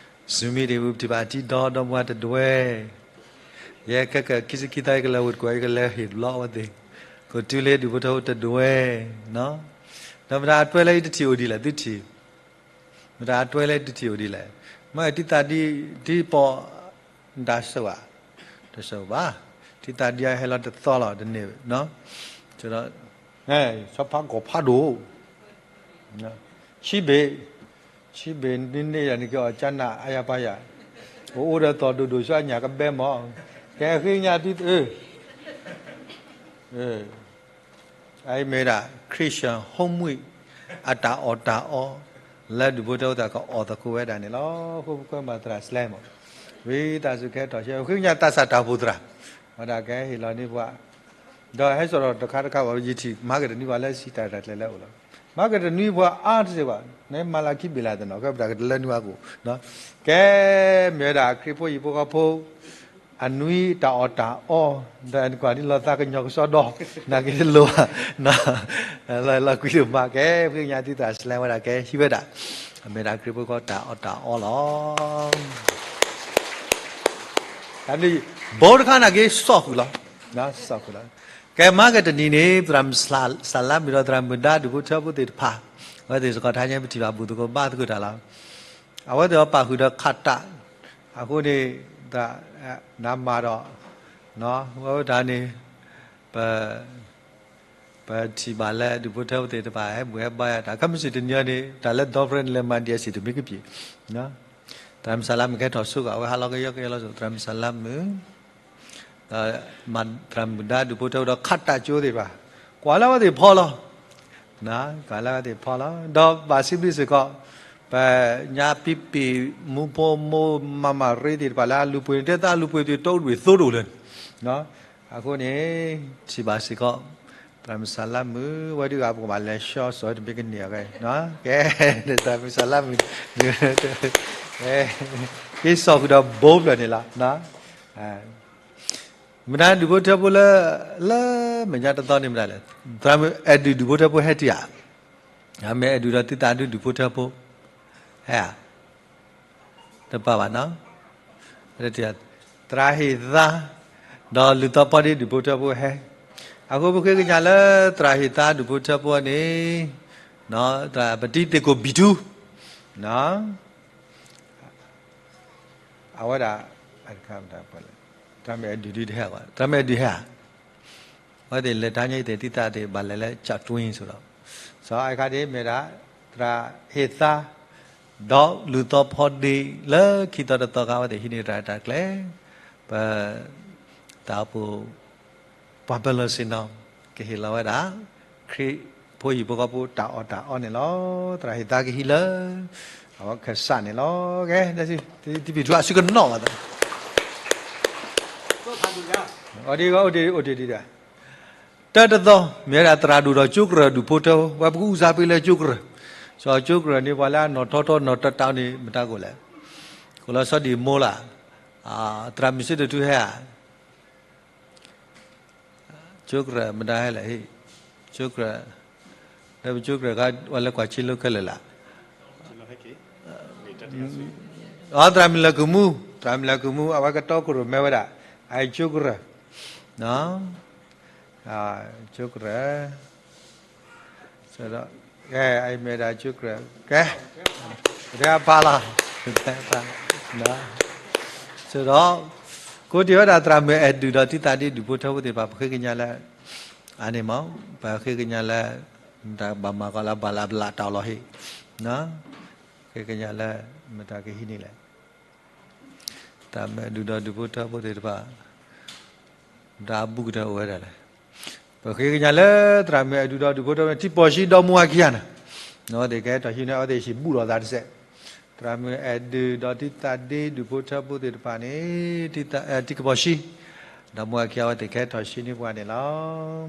Zoom meeting ပထံၣ်ဘၣ်တံၤဒီဒီမါတဒွဲ ယဲခဲကခံဆံခံသီ ယကလဲၤဝ့ၢ်တကွီၢ် ယကလဲၤဟ့ၣ်တဘျီအဝဲသ့ၣ် ကတုၤလၢဒူၣ်ဖိထၢဖိတဒွဲ ဒီးမတၤအတွဲလၢယတထံၣ်အိၣ်ဒ်လဲၣ် သုထံၣ် မတၤအတွဲလၢယတထံၣ်အိၣ်ဒ်လဲၣ် မ့ၢ်တံၤသးဒံး တံၤပီၣ် တၢ်ဆိၣ်ဘၣ် တဆိၣ်ဘၣ် တံၤသးဒံးအဟဲလီၤတသီလီၤတန့ၢ် ဒီး ဆီဖးကီၢ်ဖးဒိၣ် ဆံဘ့ၣ် ဆံဘ့ၣ်န့ၣ်န့ၣ်ယၤန့ၣ်က့ၤအီၣ်ကၠါနးအါယၤပါယၤ ကအိၣ်ဒီးသီၣ်ဒိၣ်ဒိၣ်ဆူအညၣ်ကဘဲမီၢ် ကဲဃ့ကညးသု အအံၤမ့ၢ်ဒၣ် Christian home week အတၢ်အီၣ်တၢ်အီ လၢဒူၣ်ဖိထၢဖိသ့ၣ်ကအီၣ်သကိးဝဲဒၣ်န့ၣ်လီၤ. ဃိပကွဲမၤသရၣ်စလဲမီၢ် ဝံသးစူၤကဟဲထီၣ်ရှဲ ဃ့ကညးသးစၢ်တၢ်အိၣ်ဖှိၣ်သရၣ် ဝဲဒၣ်ကဟဲဟ့ၣ်လီၤန့ၢ်ပှၤ ဒီးဟဲစိာ်ဒီးတခါတခါဘၣ် ယထံၣ်မၤကတနွံပှၤလၢစံးတၢ်တၢ်ကျဲၤလၢအအိၣ်လီၤ. မၤကတနွံပှၤအါတစဲးဘၣ် နမၤလၢခံဘ့ၣ်လၢတနီၤ ကဲပတၢ်ကတလၢနုာ်အါကိၣ် ကဲ မ့ၢ်ဝဲဒၣ်ခရံာ်ဖိဟံၣ်ဖိဃီဖိ အနွံတၢ်အီၣ်တၢ်အီ ဒီးနကွၢ်ဒ်လီၤသးကညီၤကစီဒီ နာ်က့တလိၣ်ဘၣ် လီၤလီၤကွံလိာ်မး ကဲ ဃ့ကညးသုသရၣ်စလဲဝဲဒၣ် ကဲဟံးဝဲဒၣ် အမ့ၢ်ဒၣ်ခရံာ်ဖိဃီတၢ်အီၣ်တၢ်အီလီၤ. တၢ်ဘျုး ဘိတခါနာ်က့ စီၣ်ဃုာ်လီၤ စီၣ်ဃုာ်လီၤ. ကဲမၤကတနံၤန့ၣ် သရၣ်မုၣ်စလါမုၣ်ဒီးသရၣ်မုၣ်ဒါဒူၣ်ဖိထၢဖိသ့ၣ်တဖၣ် အဝဲသ့ၣ်စ့ၢ်ကီးထါညါပထံၣ်ဘၣ်ဘူၣ်သကိးဘါသကိးတၢ်လီၤ. အဝဲသ့ၣ်အီၤပာ်ဃုာ်ဒီးခးတၢ် အဃိန့ၣ် နမၤဒီး ဝဲဝဲတၢ်န့ၣ် ပ ပထံၣ်ဘၣ်လၢဒူၣ်ဖိထၢဖိသ့ၣ်တဖၣ် ဟဲဘူၣ်ဟဲဘါယၤတၢ် ခဲမုၢ်ဆ့ၣ်တနံၤအံၤန့ၣ် တၢ်လၢဒီဖရဲၣ်န့ၣ် လဲၤမၤဒံးအဆံးတမံၤကပံာ် သရၣ်မုၣ်စလါမုၣ်ကဟဲထီၣ်ဆိကီး အဝဲဟးလီၤကယီကယီလီၤဆိ သရၣ်မုၣ်စလါမုၣ် ဒီးမၤသရၣ်မုၣ်ဒါဒူၣ်ဖိထၢဖိဒီးခးတၢ်ကၠိသ့ၣ်တဖၣ် ကွၢ်လၢအဝဲသ့ၣ်ဖီလီၤ ကွၢ်လၢအဝဲသ့ၣ်ဖီလီၤ ဒီးဘၣ်စံးဘျုးစ့ၢ်ကီး ပညါပံပံၣ်မူဖိမိၢ်မၤမၤရ့သ့ၣ်တဖၣ်လၢအလူၤပှ့ၤန့ၣ် တဲသးအလူၤပှ့ၤသ့ၣ်တီတဘ့ၣ်သိတအိၣ်လၢၤန့ၣ် အဃိန့ၣ် ထံၣ်ဘၣ်စ့ၢ်ကီး သရၣ်မုၣ်စလါမုၣ် ဝဲဒုးဂၤပကဘၣ်လဲၤဆှီစီၤတဘ့ၣ်ကန့ၢ်အဂ့ၢ် ကဲ သရၣ်မုၣ်စလါမုၣ် က့ၤစီၣ်ဃုာ်ဒီးဘိဖျၢၣ်န့ၣ်လီၤ မတၤဒူၣ်ဖိထၢဖိလၢ လၢမဲာ်ညါတသီန့ၣ်မတၤလဲၣ် သရၣ်မုၣ်အဲၣ်ဒုးဒူၣ်ဖိထၢဖိဟဲတံၢ်ဧါ မ့ၢ်အဲၣ်ဒုးဒီးသုသးဒုးဒူၣ်ဖိထၢဖိ ဟဲဧါ တပာ်ဘၣ်နီၤ သရၣ်ဟ့ၣ်သါ ဒီးလူၤသီဖီဒ့ဒူၣ်ဖိထၢဖိဟဲ အဃိပဃ့ကညးလၢသရၣ်ဟ့ၣ်သါဒူၣ်ဖိထၢဖိန့ၣ် ပတံၤသ့ၣ်ကိၣ်ဘံၣ်ထူ အဝဲဒၣ် သရၣ်မုၣ်အဲၣ်ဒုးဒုးတဟဲဘၣ် သရၣ်မုၣ်အဲၣ်ဒုးဟဲဧါ အဝဲသ့ၣ်လဲၤတၢ်ညါအံၤသ့ၣ်တံၢ်သးသ့ၣ် ဘၣ်လဲၤလၢကၠးတွံၢ်ဆိဒီး စီၤအါခါဒ်မ့ၢ်ဒၣ် သရၣ်ဟ့ၣ်သါ ဒီးလူၤသီဖီဒ့လၢခံသီတသီခါ အဝဲသ့ၣ်ဟံးန့ၢ်တၢ်ရဲၣ်တၢ်ကျဲၤ ပ တၢ်အိၣ်ဖှိၣ် ပှၤပၢၤလီၢ်ဆ့ၣ်နီၤ ကဟ့ၣ်လီၤဝဲဒၣ် ခရံာ် ဖိဟံၣ်ဖိဃီဖိတၢ်အီၣ်တၢ်အီန့ၣ်လီၤ. သရၣ်ဟ့ၣ်သါကဟံးလၢ အဝဲခၢၣ်စးန့ၣ်လီၤ. ကဲ တံဖံးထူအစုကနီၣ်ဘၣ်သး အီၤဒ်ဂီၢ်အိၣ်တ့ၢ်ဒံးဒၣ် တၢ်တသီ မ့ၢ်ဝဲဒၣ်သရၣ်ဒိၣ်ဒီးကၠိကရၢၢ်ဒူၣ်ဖိထၢဖိ ပှၤပကအူစါပ့ၤလၢကၠိကရၢၢ်, စီၤကၠိကရၢၢ်န့ၣ်ပှၤလၢအနီၣ်ထီထီနီၣ်တတးန့ၣ် မတၤကိးလဲၣ်, ကိးလီၤစီၤဒံၣ်မိလး, သရၣ်မုၣ်စ့တထူဟဲဧါ, ကၠိကရၢၢ်မတၤဟဲလဲၣ်ဟ့ၣ်, ကၠိကရၢၢ်, လၢပကၠိကရၢၢ်ခါ ပှၤလၢကွၢ်ဆ့လိခဲလၢာ်လၢ် အသရၣ်မုၣ်လၢကုၢ်မူ, သရၣ်မုၣ်လၢကုၢ်မူ အဝဲကတီခိၣ်ရိၣ်မဲဝဲဒၣ် အကၠိကရၢၢ်, ကၠိကရၢၢ်, ကဲ အမ့ၢ်ဒၣ်ကၠိကရၢၢ် ကဲ, ပတဲဖးလီၤ, ပတဲဖး, ဒီး ကိးတ့ၢ်ဝဲဒၣ်သရၣ်မုၣ်အဲၣ်ဒုၣ်ဒီးတံသးဒ့ဒူၣ်ဖိထၢဖိသ့ၣ်တဖၣ် ပဃ့ကညးလၢ အန့ၣ်မ့ၢ် ပဃ့ကညးလၢ ဘၣ်မၤကီးလၢဘၣ်လၢဘျးတၢ်အလီၢ်ဟ့ၣ်, ဃ့ကညးလၢ မတၤကဟံးန့ၢ်လဲၣ်, သရၣ်မုၣ်အဲၣ်ဒုၣ်ဒီးဒူၣ်ဖိထၢဖိသ့ၣ်တဖၣ် မတၤအဘူးကတၢၢ်အိၣ်ဝဲဒၣ်လဲၣ်, ပဃ့ကညးလၢသရၣ်မုၣ်အဲၣ်ဒုၣ်ဒီးဒူၣ်ဖိထၢဖိန့ၣ် ထံပီၢ်ဆံဒီမူအခံဂၤန့ၣ်, အဝဲသ့ၣ်ကဟဲထီၣ်ဟံးန့ၢ် အဝဲသ့ၣ်ဟံၣ်ဘူးလိာ်သးတစဲး, သရၣ်မုၣ်အဲၣ်ဒုၣ်ဒီးတံသးဒ့ဒူၣ်ဖိထၢဖိသ့ၣ်တဖၣ်န့ၣ် ထံပီၢ်ဆံ ဒီမူအခံ အဝဲသ့ၣ်ကဟဲထီၣ်ဟံးန့ၢ်ပှၤန့ၣ်လီၤ.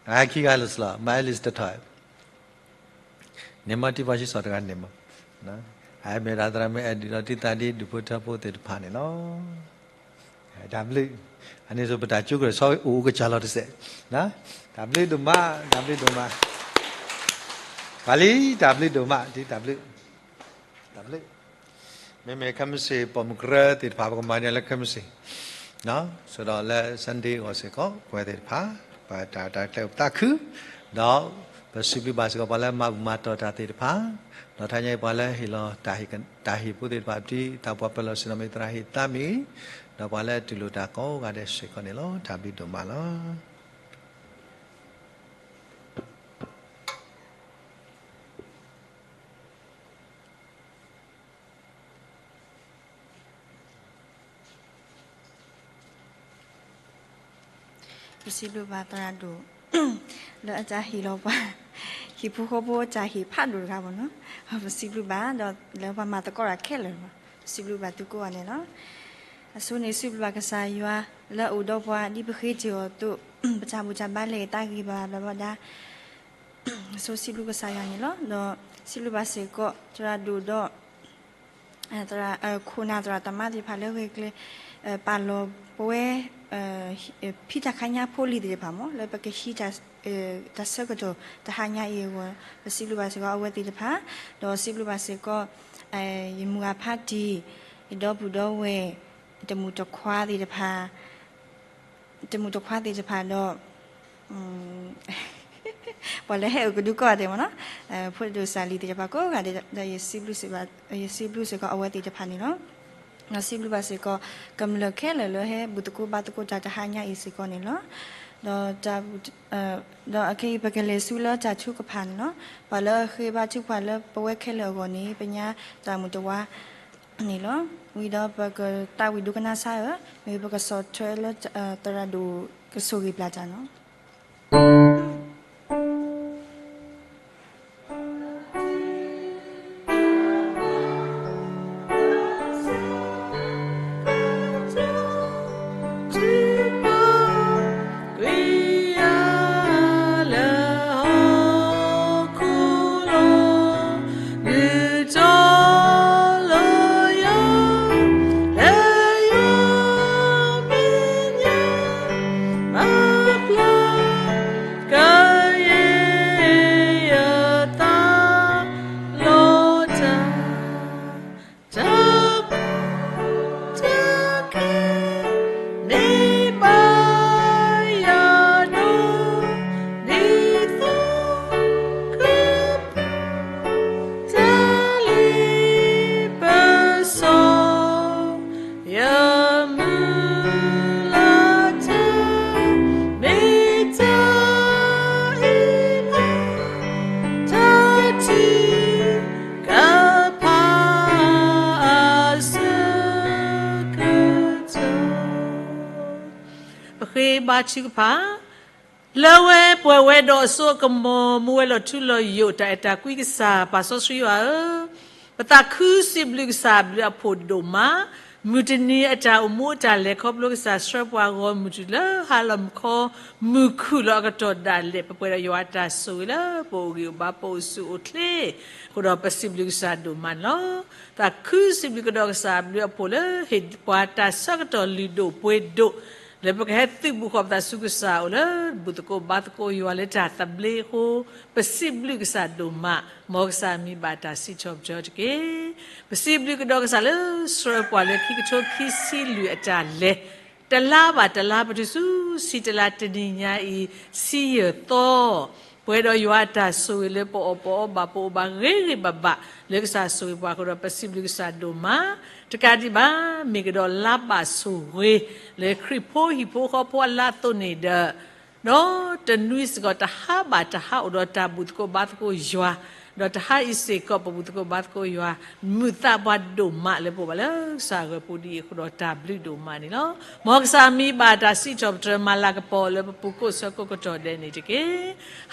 ခံဂၤလၢာ်လီၤ မၤအဲလံးတထီၣ်, န့ၣ်မ့ၢ်ထံပီၢ်ဆံစီၤတဂၤန့ၣ်မ့ၢ်, အမ့ၢ်ဒၣ်သရၣ်မုၣ်အဲၣ်ဒုၣ်ဒီးတံသးဒ့ဒူၣ်ဖိထၢဖိသ့ၣ်တဖၣ်န့ၣ်လီၤ. တၢ်ဘျုး, အန့ၣ်ဆိပတၢ်ကၠိကရၢၢ်ဆီအိၣ်အိၣ်ကစၢ်လီၤတစဲး, တၢ်ဘျုးဒိၣ်မး, တၢ်ဘျုးဒိၣ်မး, ပှၤလံ တၢ်ဘျုးဒိၣ်မး တံၢ်တၢ်ဘျုး, တၢ်ဘျုး မ့မ့ၢ်ခဲမုၢ်ဆ့ၣ်ပိာ်မုၣ်ကရၢသ့ၣ်တဖၣ် ပကမၤန့ၢ်လၢခဲမုၢ်ဆ့ၣ်, ဆိဒီးလၢ Sunday အဂီၢ်စ့ၢ်ကီး ပဝဲသ့ၣ်တဖၣ် ပတၢ်တၢ်ကျဲၤပသးခု, ဒီးပစံးဘျုးဘၣ်စ့ၢ်ကီးပှၤလၢမၤဘူၣ်မၤတီၢ်တၢ်သ့ၣ်တဖၣ်, ဒီးတဟါညါအံၤပှၤလၢဟ့ၣ်လီၤ တၢ်ဟ့ၣ်ဖိသ့ၣ်တဖၣ် ပတံၤသးပှၢ်ပၢလီၤဆ့ၣ်နီၤမ့ၢ်သရၣ်ဟ့ၣ်သါမ့ၢ်ဂ့ၤ, ဒီးပှၤလၢတူၢ်လိာ်တၢ်ကိးဂၤဒဲးစ့ၢ်ကီးန့ၣ်လီၤ. တၢ်ဘျုးဒိၣ်မးလီၤ. ပစံးဘျုးဘၣ်သရၣ်ဒိၣ် လၢအတၢ်ဟ့ၣ်လီၤပှၤ ဟံၣ်ဖိဃီဖိတၢ်ဟ့ၣ်ဖးဒိၣ်တဂၤဘၣ်နီၤ, ပစံးဘျုးဘၣ် ဒီးလၢပှၤမၤသကိးတၢ်ခဲလၢာ်ဘၣ်, ပစံးဘျုးဘၣ်သုကိးဂၤန့ၣ်လီၤ. အဆိန့ၣ်စံးဘျုးဘၣ်ကစၢ်ယွၤ လၢအအိၣ်ဒီးပှၤဒ်ပဃ့တ့ၢ်အီၤအသိး, ပတၢ်ဘူၣ်တၢ်ဘါလဲၤတၢ်ဂ့ၤဘၣ်ဘျီဘျီဒါ ဆိစံးဘျုးကစၢ်ယွၤန့ၣ်လီၤ. ဒီးစံးဘျုးဘၣ်စ့ၢ်ကီး သရၣ်ဒိၣ်ဒီး သရၣ် ခိၣ်နၢ်သရၣ်သမါသ့ၣ်တဖၣ်လၢဂဲၤကျဲ ပာ်လီၤပဝဲ ဖံတၢ်ခါညါဖိလံၤသ့ၣ်တဖၣ်မ့ၢ် လၢပကဟံးတၢ်ဆၢကတီၢ်တဟါညါအံၤအဂီၢ်, ပစံးဘျုးဘၣ်စ့ၢ်ကီးအဝဲသ့ၣ်တဖၣ်, ဒီးစံးဘျုးဘၣ်စ့ၢ်ကီး ယမုၢ်ဂၤဖါတံၢ်, ယဒီပုၢ်ဒီဝဲၢ်, တမုၣ်တခွါသ့ၣ်တဖၣ် တမုၣ်တခွါသ့ၣ်တဖၣ်ဒီး ပှၤလၢဟဲအိၣ်ကဒုကိးဂၤဒဲးမ့ၢ်နီၤ, ဖိဒိၣ်စၢ်လံၤသ့ၣ်တဖၣ်ကိးဂၤဒဲး ဒီးယစံးဘျုးစ့ၢ်ကီးအဝဲသ့ၣ်တဖၣ်န့ၣ်လီၤ. ဒီးစံးဘျုးဘၣ်စ့ၢ်ကီး ကမျၢၢ်ခဲလၢာ်လၢဟဲဘူၣ်သကိးဘါသကိးတၢ်တဟါညါအံၤစ့ၢ်ကီးန့ၣ်လီၤ. ဒီး ဒီးအခဲအံၤပကလဲၤဆူလၢတၢ်ထုကဖၣ်န့ၣ်လီၤ. ပှၤလၢအဃ့ဘါထုကဖၣ်လၢပဝဲခဲလၢာ်အဂီၢ်န့ၣ် ပညါတၢ်မုၢ်တဝါန့ၣ်လီၤ. ဝံၤဒီးပကသးဝံၣ်ဒိကနၣ်စၢ်ဧၢ, မ့ၢ်ပကဆီၣ်ထွဲလၢ သရၣ်ဒိၣ်ကဆိၣ်ဂ့ၤဘျးတၢ်န့ၣ်လီၤ. ပှၤထုကဖၣ်, လၢဝဲပှဲၤဝဲဒီးအစိအကမီၤ မူဝဲလီၤထူလီၤယိာ် တၢ်အဲၣ်တၢ်ကွံကစၢ် ပၢ်စီဆှံယွၤဧၢ, ပသးခုစံးဘျုးကစၢ်အဘျုးအဖှိၣ်ဒိၣ်မး, မုၢ်တနံၤအတၢ်အိၣ်မူအတၢ်လဲၤခီဖျိ ကစၢ်ဆှၢပှၤဂီၢ်မုၢ်တုၤလၢဟါလီၤမုၢ်ခီ မုၢ်ခုၣ်လီၤအကတီၢ်ဒၣ်လဲာ် ပပှဲၤဒီးယွၤအတၢ်ဆိၣ်ဂ့ၤလၢ ပအိၣ်ဂံၢ်အိၣ်ဘါ ပအိၣ်ဆူၣ်အိၣ်ချ့အဃိဒီး ပစံးဘျုးကစၢ်ဒိၣ်မးန့ၣ်လီၤ. သးခုစံးဘျုးကဒီးကစၢ်အဘျုးအဖှိၣ်လၢ ဟ့ၣ်ပှၤတၢ်ဆၢကတီၢ်လုၢ်ဒိၣ်ပှ့ၤဒိၣ် လၢပကဟဲသုးဘူးဃီၤပသးဆူကစၢ်အအိၣ်လၢ ဘူၣ်သကိးဘါသကိးယွၤလၢတၢ်သဘျ့အဃိ ပစံးဘျုးကစၢ်ဒိၣ်မး, မ်ကစၢ်မံၤဘၣ်တၢ်စံးထီၣ်ပတြၢၤတက့ၢ်. ပစံးဘျုးကဒီးကစၢ်လၢ ဆှၢပှၤလၢခံကထိခံဆံလွံၢ်အတၢ်လဲၤ တလါဘၣ်တလါ ပတုၤဆူဆံတလါတနံၤညါအံၤ ဆံယဲၢ်သီ ပှဲၤဒီးယွၤအတၢ်ဆိၣ်ဂ့ၤလၢပအီၣ်ပအီဘၣ်ပအိၣ်ဘၣ်ဂ့ၤဂ့ၤဘၣ်ဘၣ် လၢကစၢ်ဆိၣ်ဂ့ၤပှၤအဃိဒီး ပစံးဘျုးကစၢ်ဒိၣ်မး, တကးဒံးဘၣ် မ့ၢ်ကဒီးလါဘၣ်ဆိၣ်ဂ့ၤ လၢခရံာ်ဖိဟံၣ်ဖိဃီဖိအလါအသိးန့ၣ်ဒီး ဒီးတနွံစ့ၢ်ကီး တဟါဘၣ်တဟါအိၣ်ဒီးတၢ်ဘူၣ်သကိးဘါသကိးယွၤ, ဒီးတဟါအံၤစ့ၢ်ကီး ပဘူၣ်သကိးဘါသကိးယွၤ မုာ်သးပှၤဒိၣ်မးလၢပအိၣ်ဘၣ်လၢကစၢ်ဂီၢ်ပူၤဒ်အံၤအဃိဒီး တၢ်ဘျုးဒိၣ်မးန့ၣ်လီၤ. မ်ကစၢ်မံၤဘၣ်တၢ်စံးထီၣ်ပတြၢၤ မၤလၤကပီၤလၢပပူၤကိးဆၢကိးကတီၢ်ဒဲးန့ၣ်တက့ၢ်.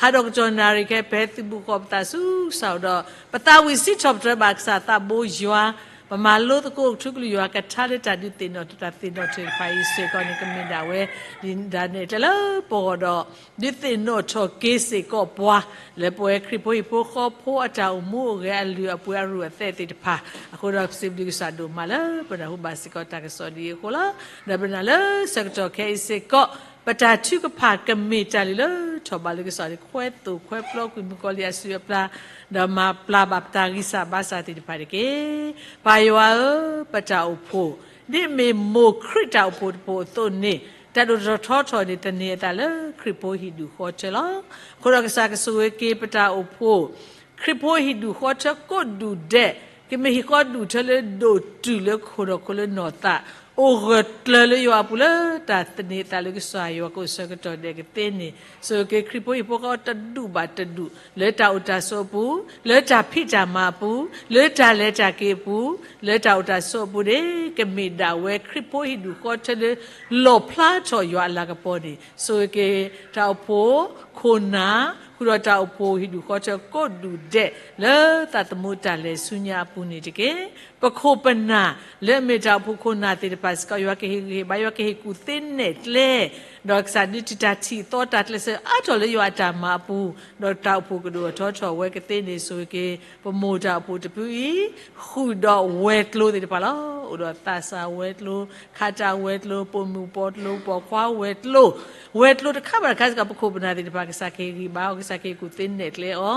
ဟးဒီးကတီၢ်နၣ်ရံၣ်ခဲ ပဟဲသုးဘူးဃီၤပသးဆူကစၢ်အအိၣ်ဒီး ပသးဝံၣ်စံးထီၣ်ပတြၢၤဘၣ်ကစၢ်သးဘိယွၤ, ပမၤလိသကိးကထူကလုၢ်ယွၤကထါလၢတၢ်ဒုးသ့ၣ်နီၣ်ထီၣ် တၢ်သ့ၣ်နီၣ်ထီၣ်တဖၣ်အံၤစ့ၢ်ကီးန့ၣ် ကမ့ၢ်ဒၣ်ဝဲ ဒ်ဒၣ်နဲၣ်ကျဲလၢပဂီၢ်ဒီး ဒုးသ့ၣ်နီၣ်ထီၣ်က့ၤစ့ၢ်ကီးပှၤ လၢပဝဲခရံာ်ဖိဟံၣ်ဖိဃီဖိအတၢ်အိၣ်မူအိၣ်ဂဲၤအလုၢ်အပှ့ၤအရူၢ်အသဲးသ့ၣ်တဖၣ် အဃိဒီး ပစံးဘျုးကစၢ်ဒိၣ်မးလၢ ပနၢ်ဟူဘၣ်စ့ၢ်ကီးတၢ်ကစီၣ်ဒ်အံၤအဃိလီၤ. ဒီးပနာ်လၢဆၢကတီၢ်ခဲအံၤစ့ၢ်ကီး ပတၢ်ထုကဖၣ်ကမ့ၢ်တၢ်လုၢ်လၢထီၣ်ဘးလၢကစၢ်န့ၣ် ခွဲသိၣ်ခွဲပျီကွံာ်မုၣ်ကီၤလံၢ်အစုအပျၢ် ဒီးမၤပျၢ်ဘၣ်ပတၢ်ဂံၢ်စၢ်ဘါစၢ်သ့ၣ်တဖၣ်တက့ၢ်. ပၢ်ယွၤဧၢ, ပတၢ်အိၣ်ဖှိၣ် ဒ်မ့ၢ်မိၢ်ခရံာ်တၢ်အိၣ်ဖှိၣ်တဖှိၣ်အသိးန့ၣ် တၢ်ဒိၣ်ထီၣ်ထီထီၣ်န့ၣ် သန့ၤအသးလၢခရံာ်ဖိဟံၣ်ဒူၣ်ဃီထၢလီၤ. အဃိဒီးကစၢ်ကဆိၣ်ဂ့ၤက့ၤပတၢ်အိၣ်ဖှိၣ် ခရံာ်ဖိဟံၣ်ဒူၣ်ဃီထၢကိးဒူၣ်ဒဲး, ကမ့ၢ်ဟံၣ်ဃီဒူၣ်ထၢလၢဒိၣ်တုာ်လၢခိၣ်ဒီးခိၣ်လၢနီၢ်သး, အိၣ်ဂၢၢ်ကျၢၤလၢယွၤအပူၤလၢတၢ်သန့ၤအသးလၢကစၢ်ယွၤကအိၣ်ဆၢကတီၢ်ဒဲးကသ့န့ၣ် ဆိၣ်ဂ့ၤက့ၤခရံာ်ဖိဟံၣ်ဖိဃီတဒူၣ်ဘၣ်တဒူၣ် လၢတၢ်အိၣ်တၢ်ဆိးအပူၤ, လၢတၢ်ဖံးတၢ်မၤအပူၤ, လၢတၢ်လဲၤတၢ်က့ၤအပူၤ, လၢတၢ်အိၣ်တၢ်ဆိးအပူၤန့ၣ် ကမ့ၢ်ဒၣ်ဝဲခရံာ်ဖိဟံၣ်ဒူၣ်ဃီထၢလၢ လီၣ်ဖျါထီၣ်ယွၤအလၤကပီၤန့ၣ် ဆိၣ်ဂ့ၤက့ၤတၢ်အိၣ်ဖှိၣ် ခိၣ်နၢ် ဃုာ်ဒီးတၢ်အိၣ်ဖှိၣ်ဟံၣ်ဒူၣ်ဃီထၢကိးဒူၣ်ဒဲး လၢသးသမူတၢ်လဲၤဆူညါအပူၤန့ၣ်တက့ၢ်. ပခိၣ်ပနၢ် လၢအမ့ၢ်တၢ်အိၣ်ဖှိၣ်ခိၣ်နၢ်သ့ၣ်တဖၣ်စ့ၢ်ကီး ယွၤကဟ့ၣ်ဂံၢ်ဟ့ၣ်ဘါ ယွၤကဟ့ၣ်ကူၣ်သ့နဲၣ်ကျဲ ဒီးကစၢ်ဒုးတံာ်တာ်ထံၣ်သီတၢ်ကျဲးစၢးအါထီၣ်လၢယွၤအတၢ်မၤအပူၤ, ဒီးတၢ်အိၣ်ဖှိၣ်ကဒိၣ်ထီၣ်ထီထီၣ်ဝဲကသ့န့ၣ် ဆိၣ်ဂ့ၤက့ၤ ပမိၢ်တၢ်အိၣ်ဖှိၣ်တဖုအံၤ ဃုာ်ဒီးဝဲၤကျိၤသ့ၣ်တဖၣ်လီၤ. အိၣ်ဒီးသးစၢ်ဝဲၤကျိၤ, ခးတၢ်ဝဲၤကျိၤ, ပိာ်မုၣ်ပိာ်ကျိၤပိာ်ခွါဝဲၤကျိၤ, ဝဲၤကျိၤတခါဘၣ်တခါစ့ၢ်ကီး ပခိၣ်ပနၢ်သ့ၣ်တဖၣ် ကစၢ်ကဟ့ၣ်ဂံၢ်ဘါအီၤ, ကစၢ်ကဟ့ၣ်ကူၣ်သ့နဲၣ်ကျဲအီၤ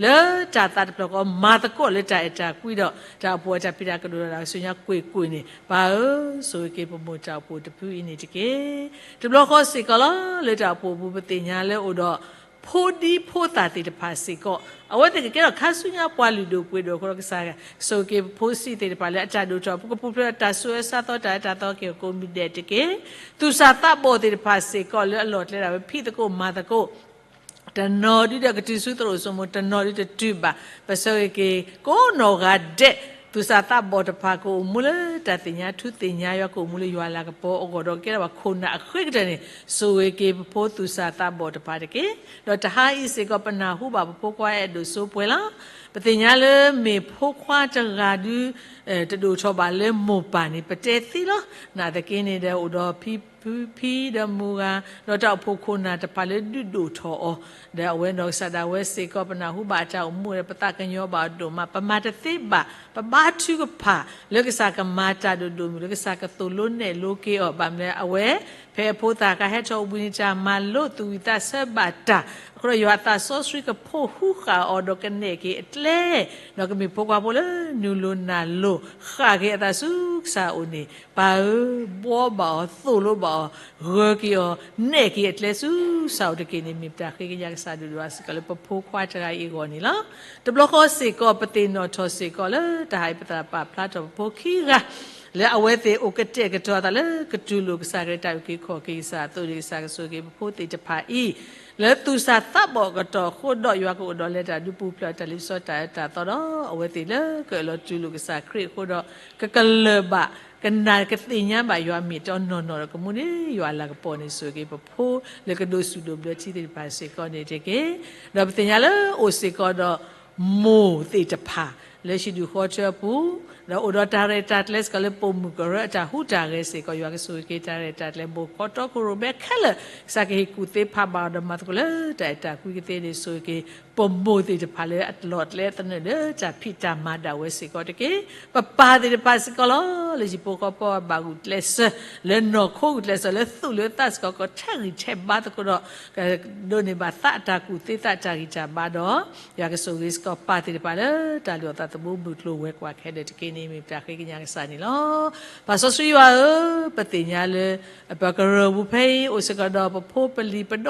လၢတၢ်သးတဖျၢၣ်ဃီ မၤသကိးလၢတၢ်အဲၣ်တၢ်ကွံဒီး တၢ်အိၣ်ဖှိၣ်အတၢ်ဖံးတၢ်ကဒိၣ်တၢ်ဆူညါကွ့ၢ်ကွ့ၢ်န့ၣ် ပၢ်ဧၢ, ဆိၣ်ဂ့ၤက့ၤပမိၢ်တၢ်အိၣ်ဖှိၣ်တဖုအံၤန့ၣ်တက့ၢ်. တဘျီဃီစ့ၢ်ကီးလီၤ လၢတၢ်အိၣ်ဖှိၣ်အပူၤ ပသ့ၣ်ညါလၢအိၣ်ဒီး ဖိဒံဖိသၣ်သ့ၣ်တဖၣ်စ့ၢ်ကီး အဝဲသ့ၣ်ကကဲထီၣ်ခါဆူညါပှၤလုၢ်ဒိၣ်ပှ့ၤဒိၣ်အဃိဒီး ကစၢ်ဆိၣ်ဂ့ၤက့ၤပဖိဆံးသ့ၣ်တဖၣ်လၢအတၢ်ဒိၣ်ထီၣ် ပကပူၤဖျဲးဒီးတၢ်ဆူးအၢဆါသီ တၢ်အၢတၢ်သီက့ၤကိးမံၤဒဲးတက့ၢ်. သူၣ်စၢ်သးဘီၣ်သ့ၣ်တဖၣ်စ့ၢ်ကီးလၢအလီၢ်ကျဲဒၣ်ဝဲ ဖံးသကိးမၤသကိး တနီၤဒုဒီးကတုၤဆူသရိာ်စိမိၤ, တနီၤဒုတတုၤဘၣ်. ပဆိၣ်ဂ့ၤက့ၤ ကိးနီၢ်ဂၤဒဲး သူၣ်စၢ်သးဘီၣ်တဖၣ်ကအိၣ်မူလၢတၢ်သ့ၣ်ညါထူသ့ၣ်ညါယွၤ ကအိၣ်မူလၢယွၤအလၤကပီၤအဂီၢ်ဒီး ကကဲထီၣ်ဘၣ်ခိၣ်နၢ်အဃ့ကတၢၢ်န့ၣ် ဆိၣ်ဂ့ၤက့ၤပဖိသူၣ်စၢ်သးဘီၣ်တဖၣ်တက့ၢ်. ဒီးတဟါအံၤစ့ၢ်ကီး ပနၢ်ဟူဘၣ်ပဖိခွါအဲၣ်ဒိးစိပှဲၤလီၤ. ပသ့ၣ်ညါလၢမ့ၢ်ဖိခွါတဂၤဒု တဒိၣ်ထီၣ်ဘၣ်လၢမိၢ်ပၢ်န့ၣ် ပတဲသ့လီၤ. နာ်သက့န့ၣ်ဒီး အိၣ်ဒီးဖံဖံ ဒီးမိၢ်ဂၤ ဒီးတၢ်အိၣ်ဖှိၣ်ခိၣ်နၢ်တဖၣ်လၢဒုးဒိၣ်ထီၣ်အီၤ, ဒီးအဝဲနီၢ်ကစၢ်ဒၣ်ဝဲစ့ၢ်ကီး ပနၢ်ဟူဘၣ်အတၢ်အိၣ်မူဒီး ပသးကညီၤဘၣ်အီၤဒိၣ်မး, ပမၤတသ့ဘၣ်, ပဘါထုကဖၣ်လၢကစၢ်ကမၤတၢ်ဒိၣ်ဒိၣ်မုၢ် လၢကစၢ်ကသိၣ်လိနဲၣ်လိက့ၤအီၤ, ဘၣ်မနုၤအဝဲ ဖဲအဖိသၣ်အခါဟဲထီၣ်အိၣ်ဘှံးနံၤ တၢ်မၤလိသူၣ်ဝံၣ်သးဆၢဘၣ်တၢ်, အဃိဒီးယွၤအသးစီဆှံကဖိးဃူဃာ်အီၤဒီးကနဲၣ်က့ၤအကျဲ ဒီးကမ့ၢ်ဖိခွါဖိလၢနုာ်လီၤနၢ်လီၤ ဃၣ်က့ၤအသးဆူကစၢ်အအိၣ်န့ၣ် ပၢ်ဧၢ, ဘှီဘၣ်အီၤ, သိၣ်လိဘၣ်အီၤ, ဂၢၤက့ၤအီၤ, နဲၣ်က့ၤအကျဲဆူကစၢ်အအိၣ်တက့ၢ်န့ၣ် မ့ၢ်ပတၢ်ဃ့ကညးကစၢ်ဒိၣ်ဒိၣ်စ့ၢ်ကီးလၢပဖိခွါတဂၤအံၤအဂီၢ်န့ၣ်လီၤ. တဘျီဃီစ့ၢ်ကီး ပသ့ၣ်နီၣ်ထီၣ်စ့ၢ်ကီးလၢတၢ်ဟးအံၤ ပသးပာ်ဖျါထီၣ်ပဖိခံဂၤ လၢအဝဲသ့ၣ်အိၣ်ကတဲာ်ကတီၤအသးလၢကတူၢ်လိာ်ကစၢ်ခရံာ်တၢ်အုၣ်က့ၤခီၣ်က့ၤကစၢ်အသိးန့ၣ် ကစၢ်ကဆိၣ်ဂ့ၤက့ၤပဖိသ့ၣ်တဖၣ်အံၤ လၢသူၣ်စၢ်သးဘီၣ်အကတီၢ်အဃိဒီး ယွၤကအိၣ်ဒီးလဲၤတၢ်ဒုးပူၤဖျဲးတၢ်လ့ပစီတၢ်အၢတၢ်သီဒီး အဝဲသ့ၣ်လၢကအၢၣ်လီၤတူၢ်လိာ်ကစၢ်ခရံာ်အဃိဒီး ကကလၢၢ်ဘၣ် ကနၣ်ကသ့ၣ်ညါဘၣ်ယွၤမ့ၢ်တီနီၢ်နီၢ်ဒီး ကမူဒ်ယွၤအလၤကပီၤန့ၣ် ဆိၣ်ဂ့ၤက့ၤပဖိလၢကဒိးဆူၣ်ဒိးဘျၢထံသ့ၣ်တဖၣ်စ့ၢ်ကီးန့ၣ်တက့ၢ်. ဒီးပသ့ၣ်ညါလၢအိၣ်စ့ၢ်ကီးဒီး မိၢ်သ့ၣ်တဖၣ် လၢဟံၣ်ဒူၣ်ဃီထၢအပူၤ, ဒီးအိၣ်ဒီးတၢ်ရဲၣ်တၢ်ကျဲၤစ့ၢ်ကီးလၢပိာ်မုၣ်ကရၢအတၢ်ဟူးတၢ်ဂဲၤစ့ၢ်ကီး ယွၤကဆိၣ်ဂ့ၤက့ၤတၢ်ရဲၣ်တၢ်ကျဲၤ ဘိၣ်ခီတီခိၣ်ရိၣ်မဲခဲလၢာ် ကစၢ်ကဟ့ၣ်ကူၣ်သ့ဖးဘၣ်အီၤဒီးမၤသကိးလၢတၢ်အဲၣ်တၢ်ကွံကသ့န့ၣ် ဆိၣ်ဂ့ၤက့ၤ ပမိၢ်သ့ၣ်တဖၣ်လၢအလီၢ်ကျဲသနၢၣ်လၢတၢ်ဖံးတၢ်မၤဒၣ်ဝဲစ့ၢ်ကီးတက့ၢ်. ပပၢ်သ့ၣ်တဖၣ်စ့ၢ်ကီးလီၤ. လၢဟံၣ်ဖိဃီဖိအဘၣ်ဂုာ်ကျဲးစၢး လၢနီၢ်ခိဂုာ်ကျဲးစၢး လၢသူၣ်လၢသးစ့ၢ်ကီး ကထဲးဂံၢ်ထဲးဘါသကိးဒီး ကဒိးန့ၢ်ဘၣ်သးအတၢ်ကူၣ်သ့ သးအတၢ်ဂံၢ်တၢ်ဘါဒီး ယွၤကဆိၣ်ဂ့ၤစ့ၢ်ကီးပၢ်သ့ၣ်တဖၣ်လၢတၢ်လုၢ်အီၣ်သးသမူမုၢ်ကျိၤဝဲၤကွာ်ခဲလၢာ်တက့ၢ်န့ၣ် မ့ၢ်ပတၢ်ဃ့ကညးကစၢ်န့ၣ်လီၤ. ပၢ်စီဆှံယွၤဧၢ, ပသ့ၣ်ညါလၢ ပကရၢၢ်ပူၤဖဲအံၤ အိၣ်စ့ၢ်ကီးဒီးပဖိပလံၤပဒီပုၢ်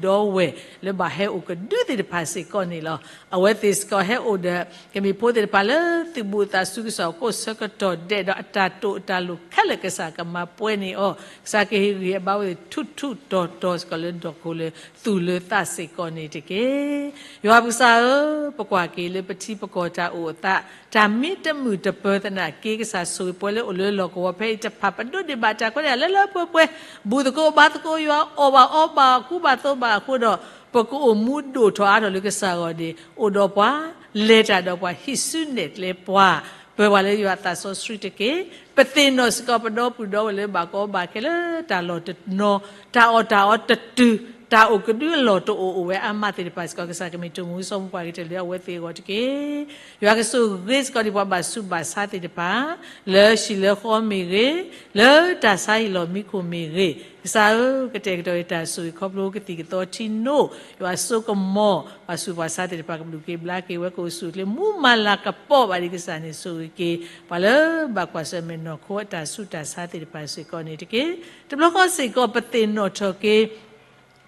ဒီဝဲၢ်လၢဘၣ်ဟဲအိၣ်ကဒုသ့ၣ်တဖၣ်စ့ၢ်ကီးန့ၣ်လီၤ. အဝဲသ့ၣ်စ့ၢ်ကီးဟဲအိၣ်ဒီး ကမ့ၢ်ဖိသ့ၣ်တဖၣ်လၢသုးဘူးသးစူၤ ကစၢ်အိၣ်ခိးဆၢကတီၢ်ဒဲးဒီးအတၢ်တိာ်အတၢ်လိၤခဲလၢာ် ကစၢ်ကမၤပှဲၤန့ၢ်အီၤ ကစၢ်ကဟ့ၣ်ဂံၢ်ဟ့ၣ်ဘါဝဲသ့ၣ်ထူးထူးတီၤတီၤစ့ၢ်ကီးလၢနီၢ်ခိလၢသူၣ်လၢသးစ့ၢ်ကီးန့ၣ်တက့ၢ်. ယွၤပကစၢ်ဧၢ, ပကွၢ်က့ၤလၢပထံပကီၢ်တၢ်အိၣ်အသး တၢ်မ့ၢ်တမုာ်တပၢၤသနာ်က့ ကစၢ်ဆိၣ်ဂ့ၤပှၤလၢအိၣ်လၢလီၢ်ကဝီၤဖဲအံၤတဖၣ် ပဒိးန့ၢ်ဘၣ်တၢ်ခွဲးတၢ်ယာ်လၢလၢပှဲၤပှဲၤ ဘူၣ်သကိးဘါသကိးယွၤ အီၣ်ဘၣ်အီဘၣ် ကူဘၣ်သိးဘၣ်အဃိဒီး ပကအိၣ်မူဒိၣ်ထီၣ်အါထီၣ်လၢကစၢ်ဂီၢ်န့ၣ် အိၣ်ဒီးပှၤ လဲၤတၢ်ဒီးပှၤ ဟံးစုနဲၣ်ကျဲပှၤ ပၢၤပှၤလၢယွၤအသးစီဆှံတက့ၢ်. ပသ့ၣ်နီၣ်စ့ၢ်ကီးပဒီပုၢ်ဒီဝဲၢ်လၢဘၣ်ကီဘၣ်ခဲလၢတၢ်လီၢ်တနီၤ တၢ်အီၣ်တၢ်အီတတုၤ တၢ်အိၣ်ကဒုအလီၢ်တအိၣ်အိၣ်ဝဲအါမးသ့ၣ်တဖၣ်စ့ၢ်ကီး ကစၢ်ကမ့ၢ်တမူကစီမူပှၤကတၢၢ်လၢအဝဲသ့ၣ်အဂီၢ်တက့ၢ်. ယွၤကဆိၣ်ဂ့ၤစ့ၢ်ကီးဒ်ပှၤဘၣ်ဆူးဘၣ်ဆါသ့ၣ်တဖၣ် လၢဟံၣ်လၢဃီမ့ၢ်ဂ့ၤ, လၢတၢ်ဆါဟံၣ်လီၢ်မံခိၣ်မ့ၢ်ဂ့ၤ, ကစၢ်ဧၢ, ကတဲာ်ကတီၤက့ၤတၢ်ဆိၣ်ဂ့ၤခီဖျိကသံၣ်ကသီထံနိ, ယွၤဆိကမိၣ် ပှၤဆူးပှၤဆါသ့ၣ်တဖၣ်ကဘျုးက့ၤဘျါက့ၤဝဲ ကအိၣ်ဆူၣ်အိၣ်ချ့မူမၤလၤကပီၤဘၣ်ဒံးကစၢ်န့ၣ် ဆိၣ်ဂ့ၤက့ၤ ပှၤလၢဘၣ်ကွၢ်ဆၢၣ်မဲာ်နီၢ်ခိအတၢ်ဆူးတၢ်ဆါသ့ၣ်တဖၣ်စ့ၢ်ကီးန့ၣ်တက့ၢ်. တဘျီဃီစ့ၢ်ကီး ပသ့ၣ်နီၣ်ထီၣ်က့ၤ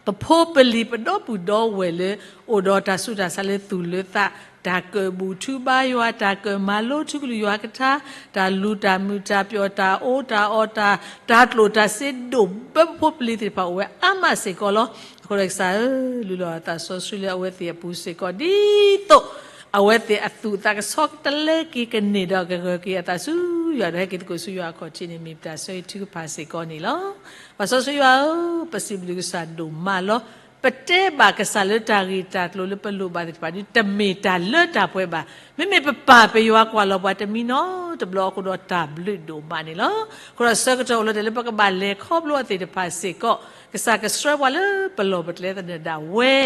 ပဖိပလံၤပဒီပုၢ်ဒီဝဲၢ်လၢ အိၣ်ဒီးတၢ်ဆူးတၢ်ဆါလၢသူၣ်လၢသး, တၢ်ကၢၣ်ဘူၣ်ထူဘါယွၤ, တၢ်ကၢၣ်မၤလိထူကလုၢ်ယွၤကထါ, တၢ်လူၤတၢ်မုာ်တၢ်ပျီၣ်တၢ်အီတၢ်အီတၢ်, တၢ်ကျိၣ်တၢ်စ့ဒိၣ်ဘၢ ပဖိပလံၤသ့ၣ်တဖၣ်အိၣ်ဝဲအါမးစ့ၢ်ကီးလီၤ. အဃိဒီးကစၢ်ဧၢ, လုၢ်လီၤအသးစီဆှံလၢအဝဲသ့ၣ်အပူၤစ့ၢ်ကီး ဒ်သိး အဝဲသ့ၣ်အသူၣ်အသးကဆှီကတလဲက့ၤကန့ၢ်ဒီးကဂၢၢ်က့ၤအသးဆူယွၤ ဒီးဟဲက့ၤသကိးဆူယွၤအခီၣ်ထံးန့ၣ် မ့ၢ်ပတၢ်ဆၢဂ့ၤထုကဖၣ်စ့ၢ်ကီးန့ၣ်လီၤ. ပၢ်စီဆှံယွၤဧၢ, ပစံးဘျုးကစၢ်ဒိၣ်မးလီၤ. ပတဲဘၣ်ကစၢ်လၢတၢ်ဂ့ၢ်တၢ်ကျိၤလၢပလိၣ်ဘၣ်သ့ၣ်တဖၣ်ဒီး တမ့ၢ်တၢ်လၢတၢ်ပှဲၤဘၣ်. မ့မ့ၢ်ပပၢ်ပယွၤကွၢ်လီၤပှၤတမံၤနီတဘျီအဃိဒီး တၢ်ဘျုးဒိၣ်မးန့ၣ်လီၤ. အဃိဒီးဆၢကတီၢ်အိၣ်လၢတၢ်လၢပကဘၣ်လဲၤခီဖျိအသ့ၣ်တဖၣ်စ့ၢ်ကီး ကစၢ်ကဆှၢပှၤလၢပလီၢ်ပကျဲသနၢၣ်ဒၣ်ဝဲ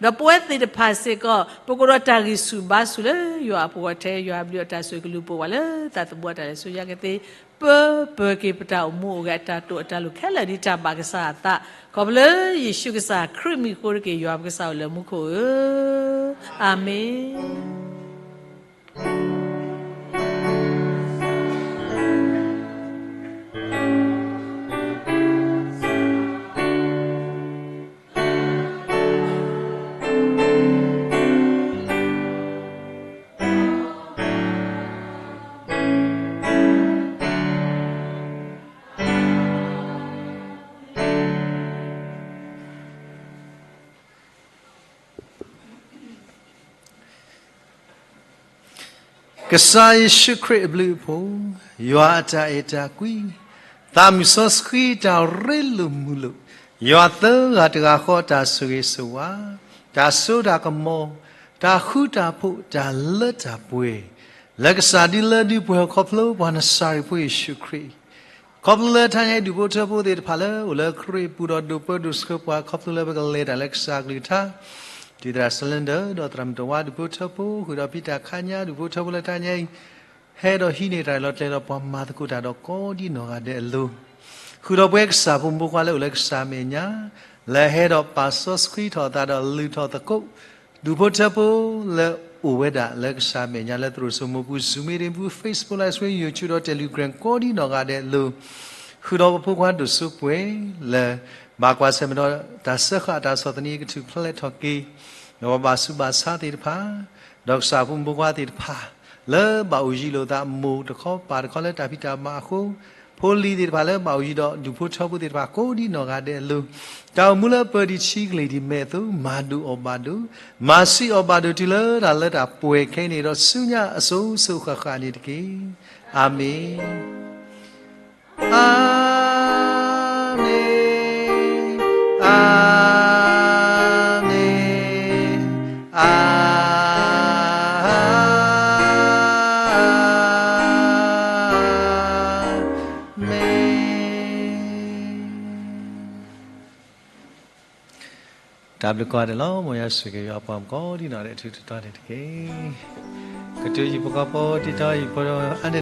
ဒီးပဝဲသ့ၣ်တဖၣ်စ့ၢ်ကီး ပကအိၣ်ဒီးတၢ်ဂံၢ်ဆူၣ်ဘါဆူၣ်လၢယွၤအပူၤအဂီၢ် ထဲယွၤအဘျုးအတၢ်ဆိၣ်ဂ့ၤကလူၤပိာ်ပှၤလၢသးသမူအတၢ်လဲၤဆူညါကသ့ ပၢပၢက့ၤပတၢ်အိၣ်မူအိၣ်ဂဲၤအတၢ်တိာ်အတၢ်လိၤခဲလၢာ်ဒ်တၢ်ဘၣ်ကစၢ်အသး ခီဖျိလၢယ့ၣ်ၡူးကစၢ်ခရံာ်မံၤအဃိတက့ၢ် ယွၤပကစၢ်အိၣ်လၢမူခိၣ်ဧၢ, အၤမ့ၣ်. ကစၢ်ယ့ၣ်ၡူးခရံာ်အဘျုးအဖှိၣ်, ယွၤအတၢ်အဲၣ်တၢ်ကွံ, သးမုၢ်စီဆှံတၢ်ရ့လိာ်မုာ်လိာ်, ယွၤသၢဂၤတဂၤဃီအတၢ်ဆိၣ်ဂ့ၤဆိၣ်ဝါ, တၢ်စိတၢ်ကမီၤ, တၢ်ဃူတၢ်ဖိး, တၢ်လၢတၢ်ပှဲၤ, လၢကစၢ်ဒုလၢဒုပှဲၤခီဖျိပှၤနစၤရ့းဖိယ့ၣ်ၡူးခရံာ် ခီဖျိလၢတဟါညါအံၤဒူၣ်ဖိထၢဖိသ့ၣ်တဖၣ်လၢအိၣ်လၢခရံာ်အပူၤဒီးဒိးပၢဒိးဆှၢပှၤ ခီဖျိလၢပကလဲၤတၢ်လၢကစၢ်အကလုၢ်ကထါ, တံၤသရၣ်စလ့ဒၢၣ် ဒီးသရၣ်မုၣ်တဝါဒူၣ်ဖိထၢဖိ ဃုာ်ဒီးဖံတၢ်ခါညါဒူၣ်ဖိထၢဖိလၢတဟါညါအံၤ ဟဲဒီးဟံးန့ၢ်တၢ်လီၤကျဲၤဒီးပှၤမၤသကိးတၢ်ဒီးကိးဒံနီၢ်ဂၤဒဲးအလိၤ ဃုာ်ဒီးပဝဲကစၢ်ဖိမုၣ်ဖိခွါလၢအိၣ်လၢကစၢ်အမဲာ်ညါ လၢဟဲဒီးပာ်စီဆှံထီၣ်အသးဒီးလုၢ်ထီၣ်သကိး ဒူၣ်ဖိထၢဖိလၢအိၣ်ဝဲဒၣ်လၢကစၢ်အမဲာ်ညါလၢသရိာ်စိမိၤပူၤ Zoom meeting ပူၤ Facebook Live stream YouTube ဒီး Telegram ကိးဒံနီၢ်ဂၤဒဲးအလိၤ ဃုာ်ဒီးပဖိခွါဒိၣ်စိပှဲၤလၢ ဘၣ်ကွၢ်ဆၢၣ်မဲာ်ဒီးတၢ်စၢဃာ်အတၢ်ဆီၣ်သနံးကထူၣ်ဖျဲးထီၣ်က့ၤ ဒီးပဘၣ်ဆူးဘၣ်ဆါသ့ၣ်တဖၣ် ဒီးကစၢ်ဖိမုၣ်ဖိခွါသ့ၣ်တဖၣ် လၢဘၣ်အိၣ်ယံၤလိာ်သးမိၢ်တခီပၢ်တခီလၢတၢ်ဖံးတၢ်မၤအဃိ ဖိလံၤသ့ၣ်တဖၣ်လၢဘၣ်အိၣ်ယံၤဒီးဒူၣ်ဖိထၢဖိသ့ၣ်တဖၣ်ကိးဒံနီၢ်ဂၤဒဲးအလိၤ တၢ်အိၣ်မူလၢပၢၤဒံးဆံကလ့ၢ်ဒံးမဲာ်အသိး မၤဒိၣ်အီၣ်ဘၣ်ဒိး မၤဆံးအီၣ်ဘၣ်ဒိးတုၤလၢတၢ်လၢတၢ်ပှဲၤခဲအံၤန့ၣ်ဒီးဆူညါအစိၤစိၤဃၣ်ဃၣ်န့ၣ်တက့ၢ်. အၤမ့ၣ်. Amen, amen, amen. တၢ်ဘျုးကိးဂၤဒဲးလီၤ. မ်ယွၤဆိၣ်ဂ့ၤယွၤပှၤမုၣ်ကိးဒံနီၢ်ဂၤဒဲး အထူးတတီၤန့ၣ်တက့ၢ်. ကတုၤယံၤပကီၢ်ဖိ တံၤတီယံၤဖိအါန့ၢ်